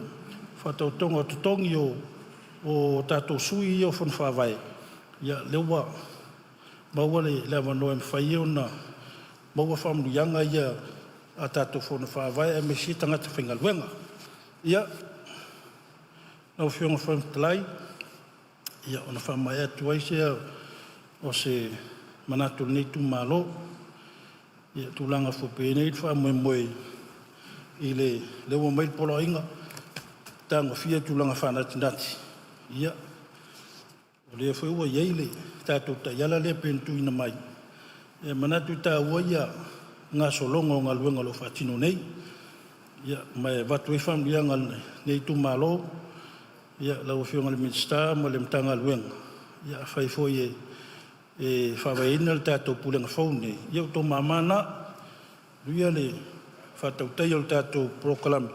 faataotoga o totogi o tatou sui ia o Fono Faavae. Ia lea ua maua le avanoa e mafai ai ona maua faamanuiaga ia a tatou Fono Faavae aemaise tagata faigaluega. Ia, lau Afioga i le Fofoga Fetalai, ona faamaea atu ai lea o se manatu o lenei itumalo i tulaga foi pei ona i ai le faamoemoe i lea ua aumai le poloaiga, tagofia tulaga faanatinati. Ia, o lea foi ua i ai le tatou taiala lea pei ona tuuina mai, e manatu e taua ia gasologa o galuega o lo o faatino nei. Ma e avatu ai faamanuiaga a lenei itumalo i lau Afioga i le Minisita ma le Matagaluega. Afai foi e faavaeina le tatou Pulega fou lenei, ia o outou mama na. Manuia le faatautaia o le tatou polokalame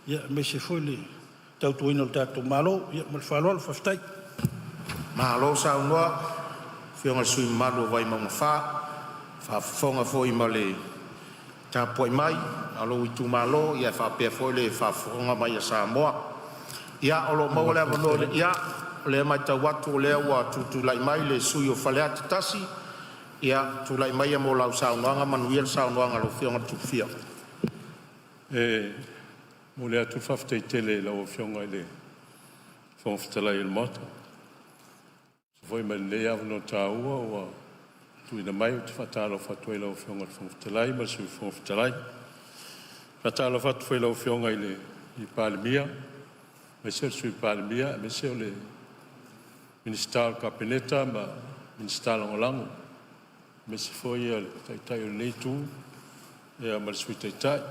aemaise foi le tautuaina o le tatou Malo. Ma le faaaloalo faafetai. Malo saunoa i lau Afioga i le sui usufono mamalu o Vaimauga 4, faafofoga foi ma le tapuai mai a lou itumalo ae faapea foi le faafofoga mai a Samoa. Ia o lo o maua le avanoa, ia o lea e matau atu o lea ua tutulai mai le sui usufono o Faleata 1. Ia tulai maia mo lau saunoaga. Manuia le saunoaga a lau Afioga i le Tupufia. E momoli atu le faafetai tele i lau Afioga i le Fofoga Fetalai o le Maota e tusa foi ma lenei avanoa taua ua tuuina mai. Ou te faatalofa atu ai i lau Afioga i le Fofoga Fetalai ma le Sui Fofoga Fetalai. E faatalofa atu foi i lau Afioga i le Palemia aemaise le Sui Palemia aemaise o le Minisita o le Kapeneta ma Minisita Lagolago, aemaise foi le Taitai o lenei Itu ma le Sui Taitai, le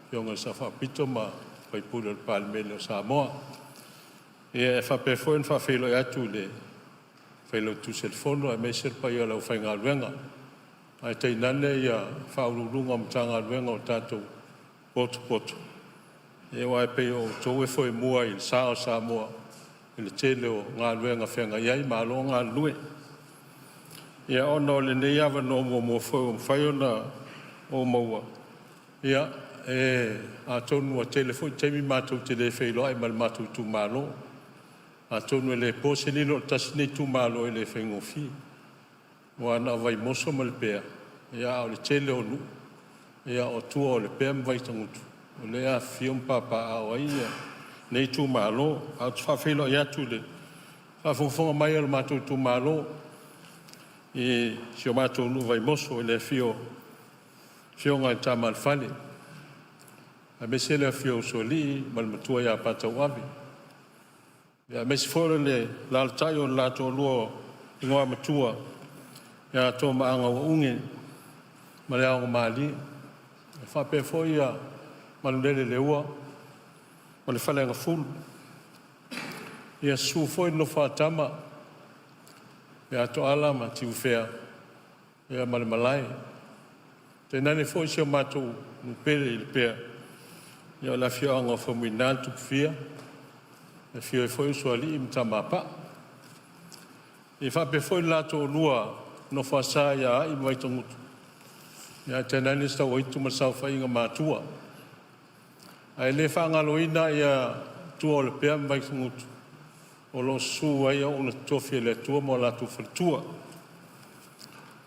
Afioga i le Sao Faapito ma sui usufono o le Palemene o Samoa. E faapea foi ona faafeiloai atu i le Failautusi o le Fono aemaise le paia o le aufaigaluega, ae tainane Ofisa Sili o Pulega o Matagaluega ua tatou potopoto, aua e pei o outou e foemua i le sa o Samoa i le tele o galuega feagai ai. Malo le galulue. Ia ona o lenei avanoa muamua foi ua mafai ona ou maua, ia e atonu ua tele foi taimi matou te le feiloai ma le matou itumalo. Atonu e le po se lilo, o le tasi lenei itumalo e le faigofie, aua na o Vaimoso ma Lepea, a o le tele o nuu o tua o Lepea ma Vaitagutu o lea e afifio ma papaaao ai lenei itumalo. Ae ou te faafeiloai atu i le faafogafoga mai a lo matou itumalo i si o matou nuu o Vaimoso i le afio o Afioga i Tama a le Fale, aemaise le afio o Usoalii ma le Matua ia Patauave, aemaise foi o le alaalatai o le la toalua o Igoamatua ia Tomaagauaune ma Leaogamalie, e faapea foi ia Malulele i le ua ma le Faleagafulu. Ia susu foi le nofo a tama ia Toala ma Tiufea ma le malae, tainane foi si o matou nuu pele i Lepea, o le afioaga o Faumuina le Tupufia, e afio ai foi Usoalii ma Tamapaa. E faapea foi le la toalua nofo a sa ia Aii ma Vaitagutu, ae tainane Sauaitu ma le saofaiga Matua. Ae le faagaloina ia tua o Lepea ma Vaitagutu o lo o susu ai auauna totofi a le Atua ma o latou faletua.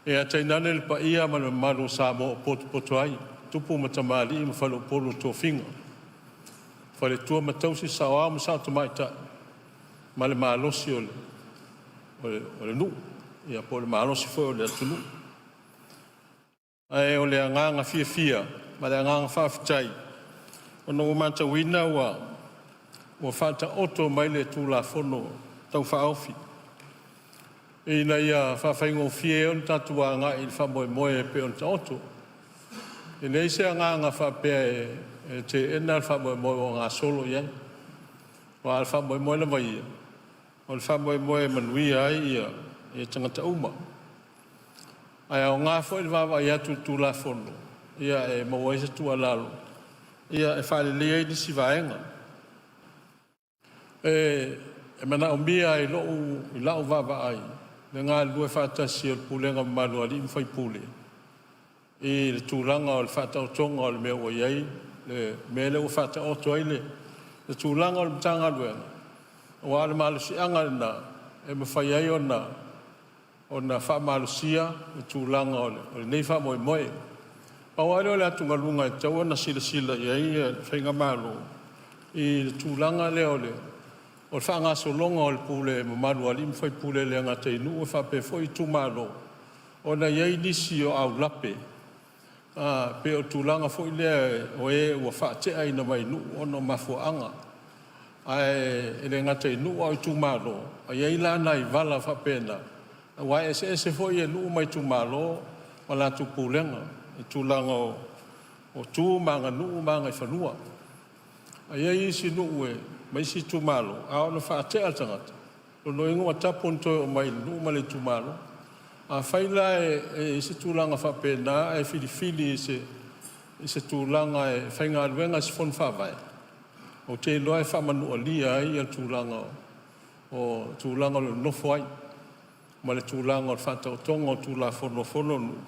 Ia tainane le paia ma le mamalu o Samoa o potopoto ai tupu ma tamalii ma faleupolu o tofiga, faletua ma tausi, saoao ma sao tamaitai ma le malosi o le nuu po o le malosi foi o le atunuu. Ae o le agaga fiafia ma le agaga faafetai ona ua matauina ua faataoto mai le Tulafono Tau Faaofi. ina ia faafaigofie ai ona tatou agai i le faamoemoe e pei ona taoto. E leai se agaga faapea e teena le faamoemoe ua gasolo i ai, aua o le faamoemoe lava ia, o le faamoemoe e manuia ai ia tagata uma. Ae aoga foi le vaavaai atu i le Tulafono e maua ai se tuualalo e faaleleia ai nisi vaega. E manaomia i lau vaavaai le galulue faatasi o le pulega mamalu a alii ma faipule i le tulaga o le faataotoga o le mea ua i ai le mea lea ua faataoto ai le tulaga o le Matagaluega, aua o le malosiaga lena e mafai ai ona faamalosia le tulaga o lenei faamoemoe. Pau lava lea o le atugaluga e tatau ona silasila i ai le Faigamalo i le tulaga lea o le faagasologa o le pule mamalu a alii ma faipule, e le gata i nuu ae faapea foi itumalo, ona e i ai nisi o aulape, pei o le tulaga foi lea o e ua faate'aina mai nuu ona o mafuaaga. Ae le gata i nuu a o itumalo. E i ai la nai vala faapena aua e eseese foi nuu ma itumalo ma latou pulega i tulaga o tu ma aganuu ma agaifanua. Ae i ai isi nuu ma isi itumalo, a oo ina faatea le tagata, o lona uiga ua tapu ona toe oo mai i le nuu ma le itumalo. Afai la e i ai se tulaga faapena ae filifili i se tulaga e faigaluega i se fono faavae, ou te iloa e faamanualia ai le tulaga o tulaga o lo o nonofo ai ma le tulaga o le faataotoga o Tulafono a fono a nuu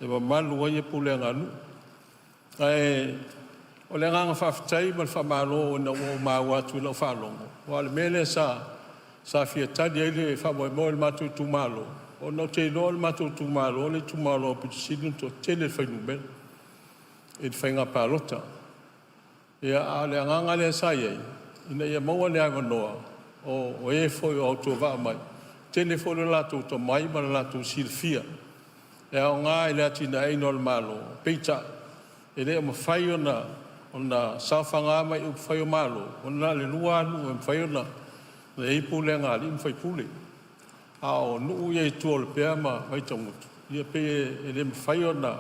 e mamalu ai pulega a nuu. Ae o le agaga faafetai ma le faamalo ina ua ou maua atu i lau faalogo, aua o le mea lea sa fia tali ai le faamoemoe o le matou itumalo, ona ou te iloa o le matou itumalo le itumalo aupito sili ona toatele fuainumera i le faiga palota. Ia, a o le agaga lea sa i ai, ina ia maua le avanoa o e foi o autovaa mai, e tele foi lo latou tomai ma le latou silafia e aoga i le atinaeina o le Malo. Peitai, e le o mafai ona saofaga mai i upufai o Malo, ona na o le lua lava nuu e mafai ona i ai pulega a alii ma faipule. A o nuu ia i tua o Lepea ma Vaitagutu, ia pei e le mafai ona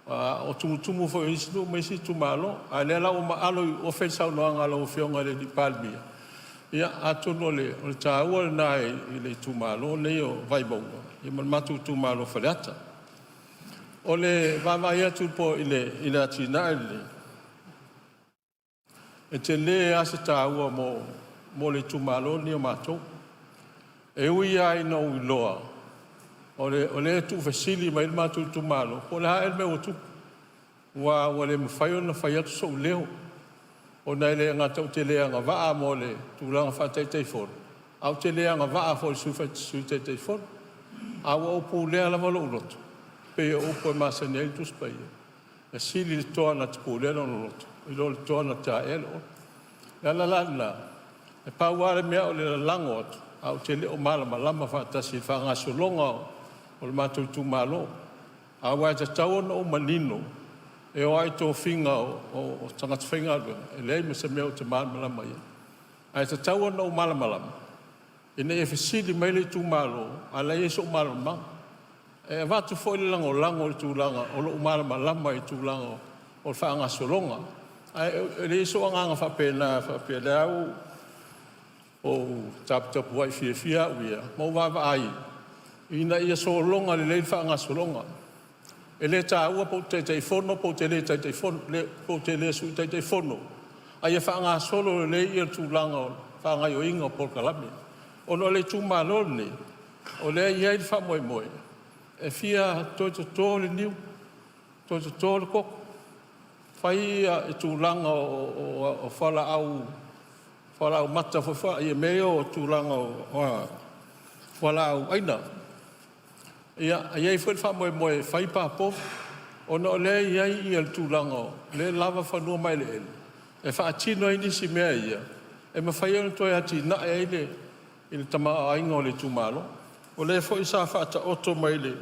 o tumutumu foi o isi nuu ma isi itumalo. A o lea la ua maalo i ofe le saunoaga a lau Afioga i le Palemia, ia atonu o le taua lena i le itumalo lenei o Vaimauga ma le matou itumalo o Faleata. O le vaavaai atu foi i le atinae lenei, e tele lava se taua mo le itumalo lenei o matou. E ui lava ina ou iloa o lea e tuufesili mai ai le matou itumalo po o le a ea le mea ua tupu, aua ua le mafai ona fai atu sou leo, ona e le gata ou te le agavaa mo le tulaga faa-Taitaifono, ae ou te le agavaa foi i le Sui Taitaifono. Ae ua ou pulea lava lou loto, e pei o upu e masani ai le Tusi Paia, e sili le toa na te pulea lona loto i lo le toa na te taea le olo. O le ala la lena, e pau lava le mea o le lalago atu, ae ou te le o malamalama faatasi i le faagasologa o le matou itumalo. Aua e tatau ona ou manino e oo lava i tofiga o tagata faigaluega, e leai ma se mea ou te malamalama i ai. Ae tatau ona ou malamalama ina ia fesili mai le itumalo a o la e i ai sou malamalamaga. E avatu foi le lagolago i le tulaga o lou malamalama i le tulaga o le faagasologa. Ae leai sou agaga faapena faapea o lea ua ou taputapuai fiafia au ia ma ou vaavaai ina ia sologa lelei le faagasologa. E le taua pe ou te Taitaifono pe ou te le Taitaifono, pe ou te le Sui Taitaifono, a ia faagasolo lelei le tulaga o le faagaoioiga o polokalame. Ona o le itumalo lenei, o lea e i ai le faamoemoe e fia toe toto le niu, toe toto le koko, fai le tulaga o fualaau mata foi, mea ia o tulaga o fualaau aina. Ia, e i ai foi le faamoemoe e fai pa povi, ona o lea e i ai le tulaga o lea e lava fanua ma eleele e faatino ai nisi mea ia e mafai ai ona toe atinae ai le tamaoaiga o le itumalo. O lea foi sa faataoto mai i le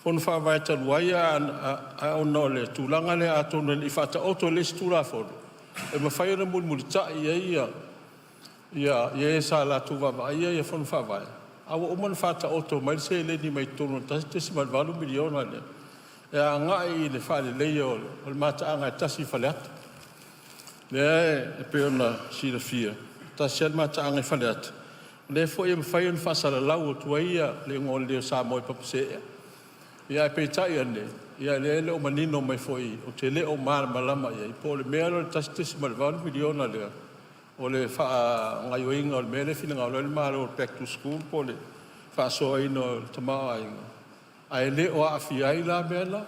Fono Faavae talu ai, ae ona o le tulaga lea atonu e le i faataoto i le isi Tulafono e mafai ona mulimulitai i ai e sa latou vaavaaia Fono Faavae. A ua uma ona faataoto mai le seleni mai totonu o le $1.8 miliona lea e agai i le faaleleia o le mataaga e tasi i Faleata. Lea e pei ona silafia, e tasi lava le mataaga i Faleata, o lea foi e mafai ona faasalalau atu ai le igoa o le Lelei o Samoa i Papaseea. Ia ae peitai ane, ia o lea e le o manino mai foi, ou te le o malamalama i ai po o le mea lea o le $1.8 miliona lea, o le faagaoioiga o le mea lea e finagalo ai le Malo o le back to school po o le faasoaina o le tamaoaiga, ae le o aafia ai la mea la.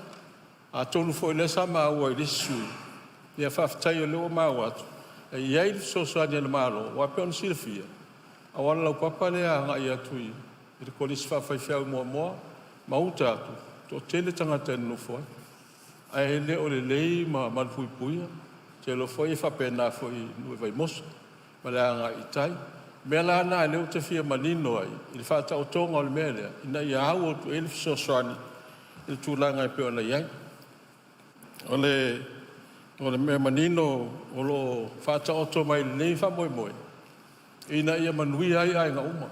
Atonu foi o lea sa maua i le isi sui usufono, ia faafetai o lea ua maua atu e i ai le fesoasoani a le Malo, aua e pei ona silafia, o le auala laupapa lea e agai atu i le Kolisi Faafaifeau i Moamoa ma uta atu, e toatele tagata e nonofo ai, ae le o lelei ma malupuipuia. Ou te iloa foi e faapena foi i le nuu o Vaimoso ma le agai i tai. O le mea la lena o lea ou te fia manino ai i le faataotoga o le mea lea, ina ia au atu i ai le fesoasoani i le tulaga e pei ona i ai. O le mea manino o lo o faataoto mai i lenei faamoemoe, ina ia manuia ai aiga uma,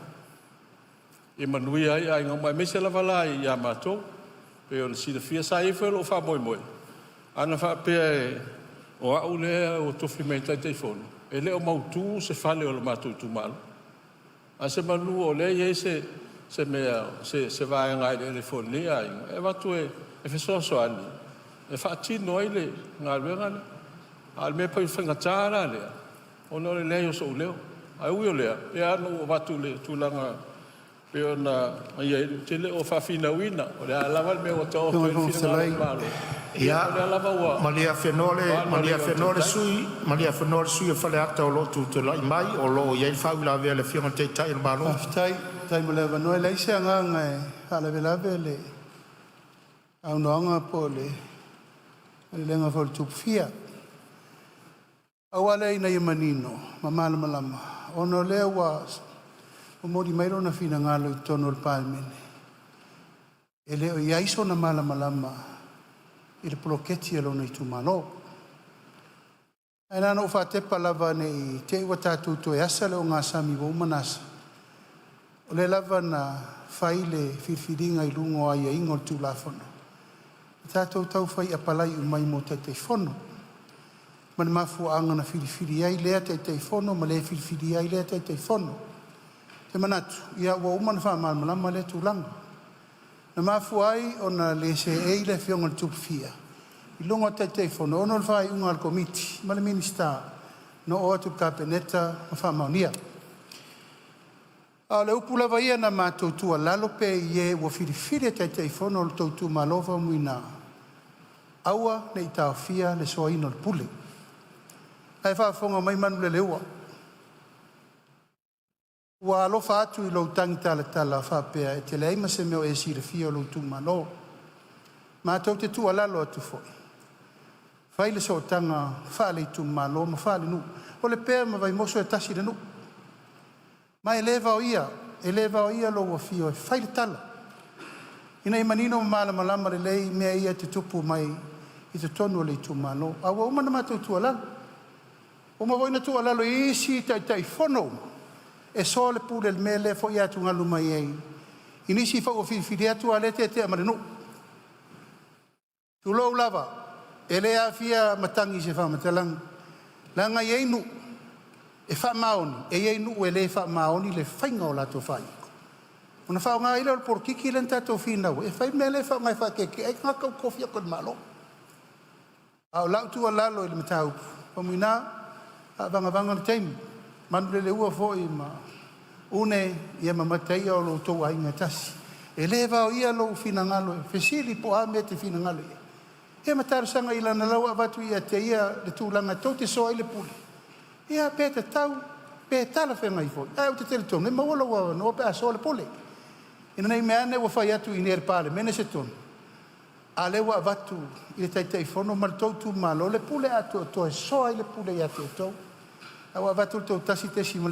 ia manuia ai aiga uma, aemaise lava la ia matou. E pei ona silafia, sa i ai foi lou faamoemoe, ana faapea o au lea ua tofi mai e Taitaifono, e le o mautu se fale o le matou itumalo. Ae semeamanu o lea e i ai se mea, se vaega eleele foi o lenei aiga e avatu e fesoasoani e faatino ai le galuega lea. A o le mea e pei o le faigata la lea, ona o le leai o sou leo. Ae ui o lea, e pei lava ona ou avatu i le tulaga e pei ona i ai, ou te le o faafinauina, o le a lava le mea ua taoto ai le finagalo o le Malo, ia o lea lava ua Malie afenoa le sui usufono o Faleata o lo o tutulai mai, o lo o i ai le faauilavea a le Afioga i le Taitai o le Malo. Faafetai, faafetai mo le avanoa. E leai se agaga e faalavelave le saunoaga po o le maleleaga foi a le Tupufia. Pau lava lea ina ia manino ma malamalama, ona o lea ua momoli mai lona finagalo i totonu o le Palemene, e le o i ai sona malamalama i le poloketi a lona itumalo. Ae na ona ou faatepa lava ne i te i ua tatou toe asa le ogasami ua uma ona asa, o lea lava na fai le filifiliga i luga o aiaiga o le Tulafono, na tatou tau fai apalai uma ai mo Taitaifono. Ma le mafuaaga na filifili ai lea Taitaifono ma le filifilia ai lea Taitaifono. Ou te manatu, ia ua uma ona faamalamalama lea tulaga. Na mafua ai ona le seei le Afioga i le Tupufia i luga o Taitaifono ona o le faaiuga a le Komiti ma le Minisita na oo atu i le Kapeneta ma faamaonia. A o le upu lava ia na matou tuualalo pea i e ua filifili e Taitaifono o le tou itumalo Faumuina, aua ne i taofia le soaina o le pule. La e faafofoga mai Manuleleua, ua alofa atu i lou tagitalatala faapea e te leai ma se mea o e silafia i lou itumalo. Matou te tuualalo atu foi, fai le sootaga faale-itumalo ma faale-nuu. O Lepea ma Vaimoso e tasi le nuu, ma e le vaoia, e le vaoia lou afio e fai le tala ina ia manino ma malamalama lelei mea ia e tutupu mai i totonu o le itumalo. A ua uma ona matou tuualalo, ua uma foi ona tuualalo i isi Taitaifono uma e soa le pule i le mea lea foi e atugalu mai ai i nisi foi ua filifili atu a o lea e tetea ma le nuu. Tulou lava, e le aafia matagi i se faamatalaga, leaga e i ai nuu e faamaoni, e i ai nuu e le faamaoni le faiga o latou faaiuga, ona faaaoga ai lea o le polokiki lea na tatou finau ai e fai le mea lea e faaaoga e faakeekee ai tagata ua tofi atu e le Malo. A o lau tuualalo i le mataupu, Faumuina, faavagavaga le taimi, Manuleleua foi ma Une ma Mataia o lo outou aiga e tasi. E le vaoia lou finagalo e fesili po o a mea e te finagalo i ai, ia ma talosaga i ai leaga o la ua avatu ia te ia le tulaga tou te soa ai le pule, ia pe tatau pe talafeagai foi, ae ou te talitonu e maua lou avanoa pe a soa le pule. Ina ne i meaane ua fai atu i inei e le Palemene se tonu, a o lea ua avatu i le Taitaifono ma le tou itumalo le pule atoatoa e soa ai le pule ia te outou. A ua avatu le tou 1.8,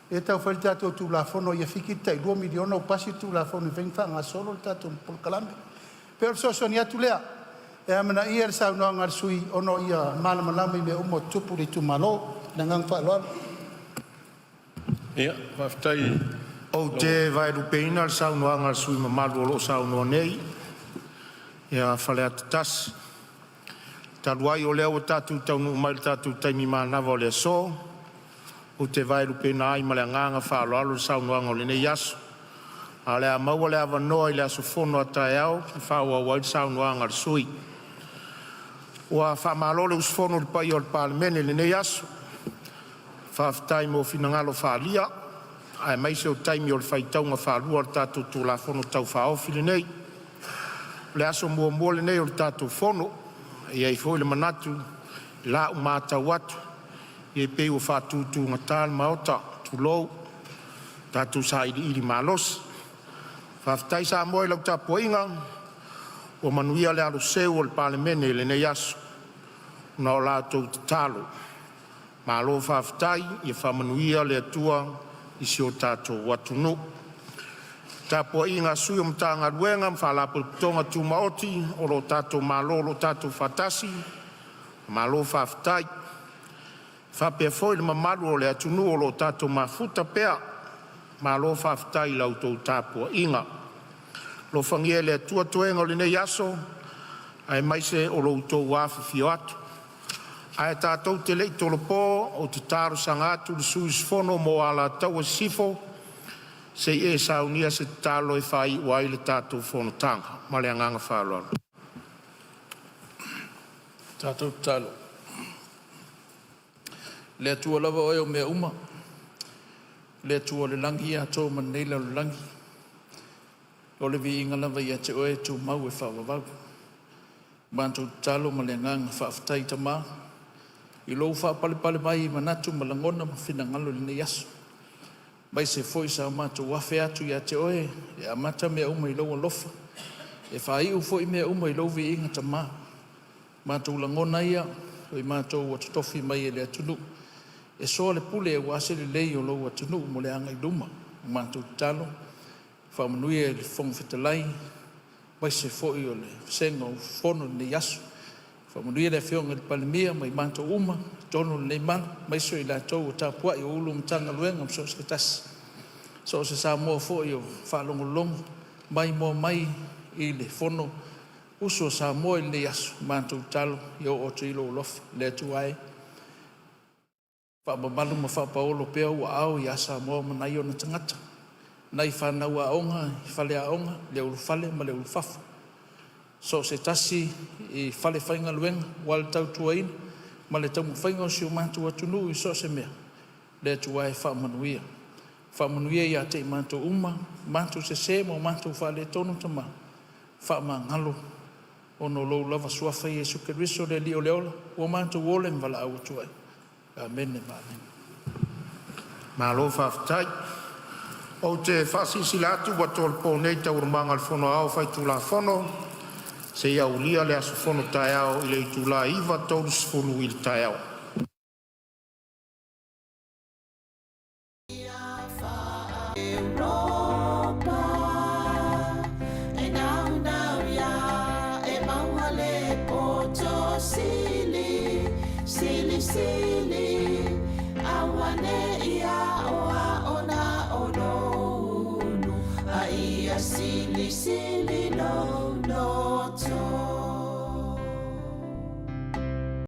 lea e tau fai le tatou Tulafono ia fiki le tai $2 miliona ua pasi le Tulafono e mafai ona faagasolo le tatou polokalame. E pei o le fesoasoani atu lea, e amanaia le saunoaga a le sui usufono ona ia malamalama i mea uma o tutupu i le itumalo. Ma le agaga faaaloalo. Ia, faafetai. Ou te vaelupeina le saunoaga a le sui usufono mamalu o lo o saunoa nei ia Faleata 1. Talu ai o lea ua tatou taunuu mai i le tatou taimi manava o le aso, ou te vaelupeina ai ma le agaga faaaloalo le saunoaga o lenei aso. Ae o le a maua le avanoa i le aso fono a taeao e faaauau ai le saunoaga a le sui usufono. Ua faamalo le usufono i le paia o le Palemene i lenei aso, faafetai mo finagalo faaalia aemaise o taimi o le faitauga faalua o le tatou Tulafono Tau Faaofi lenei. O le aso muamua lenei o le tatou fono, e i ai foi le manatu i lau matau atu, e pei ua faatutugata le Maota, tulou, tatou sailiili malosi. Faafetai Samoa i lau tapuaiga, ua manuia le aloseu o le Palemene i lenei aso ona o la outou tatalo. Malo faafetai, ia faamanuia le Atua i si o tatou atunuu. Le tapuaiga a Sui o Matagaluega ma Faalapotopotoga Tumaoti o lo tatou Malo o lo o tatou faatasi, malo faafetai. E faapea foi le mamalu o le atunuu o lo o tatou mafuta pea, malo faafetai i la outou tapuaiga. Alofagia e le Atua toega o lenei aso aemaise o lo outou afifio atu. Ae tatou te le i tolopo, ou te talosaga atu i le sui usufono mo Alataua Sisifo se i e saunia se tatalo e faaiu ai le tatou fonotaga. Ma le agaga faaaloalo. Le Atua lava Oe o mea uma, le Atua o le lagi atoa ma lenei lalolagi, o le viiga lava ia te Oe e tumau e faavavau. Matou tatalo ma le agaga faafetai Tama i Lou faapalepale mai i manatu ma lagona ma finagalo i lenei aso, aemaise foi sa matou afe atu ia te Oe e amata mea uma i Lou alofa, e faaiu foi mea uma i Lou viiga Tama. Matou lagona ia, o i matou ua totofi mai e le atunuu e soa le pule aua se lelei o Lou atunuu mo le agai i luma. Matou tatalo, faamanuia i le Fofoga Fetalai aemaise foi o le vasega o usufono i lenei aso. Faamanuia le Afioga i le Palemia ma i matou uma i totonu o lenei malu, aemaise o i latou o tapuai, o Ofisa Sili o Pulega o Matagaluega ma so o se tasi, so o se Samoa foi o faalogologo ma maimoa mai i le Fono usu a Samoa i lenei aso. Matou tatalo ia oo atu i ai lou alofa. Le Atua e, faamamalu ma faapaolo pea ou aao ia Samoa ma nai ona tagata, nai fanau aoga i faleaoga, le ulufale ma le ulufafo, so o se tasi i falefaigaluega aua le tautuaina ma le taumafaiga o si o matou atunuu i so o se mea. Le Atua e, faamanuia, faamanuia ia te i matou uma matou sese ma o matou faaletonu. Tama, faamagalo ona o Lou lava Suafa Iesu Keriso o le Alii o le ola ua matou ola ma valaau atu ai. Amene ma amene. Malo faafetai. Ou te faasilasila atu ua tolopo nei Taualumaga a le Fono Aoao Faitulafono seia aulia le aso fono taeao i le itula e 9:30 i le taeao. Europa e naunau ia e maua le poto sili, sili, sili, aua ne i aoao na o lou ulu, a ia silisili lou loto.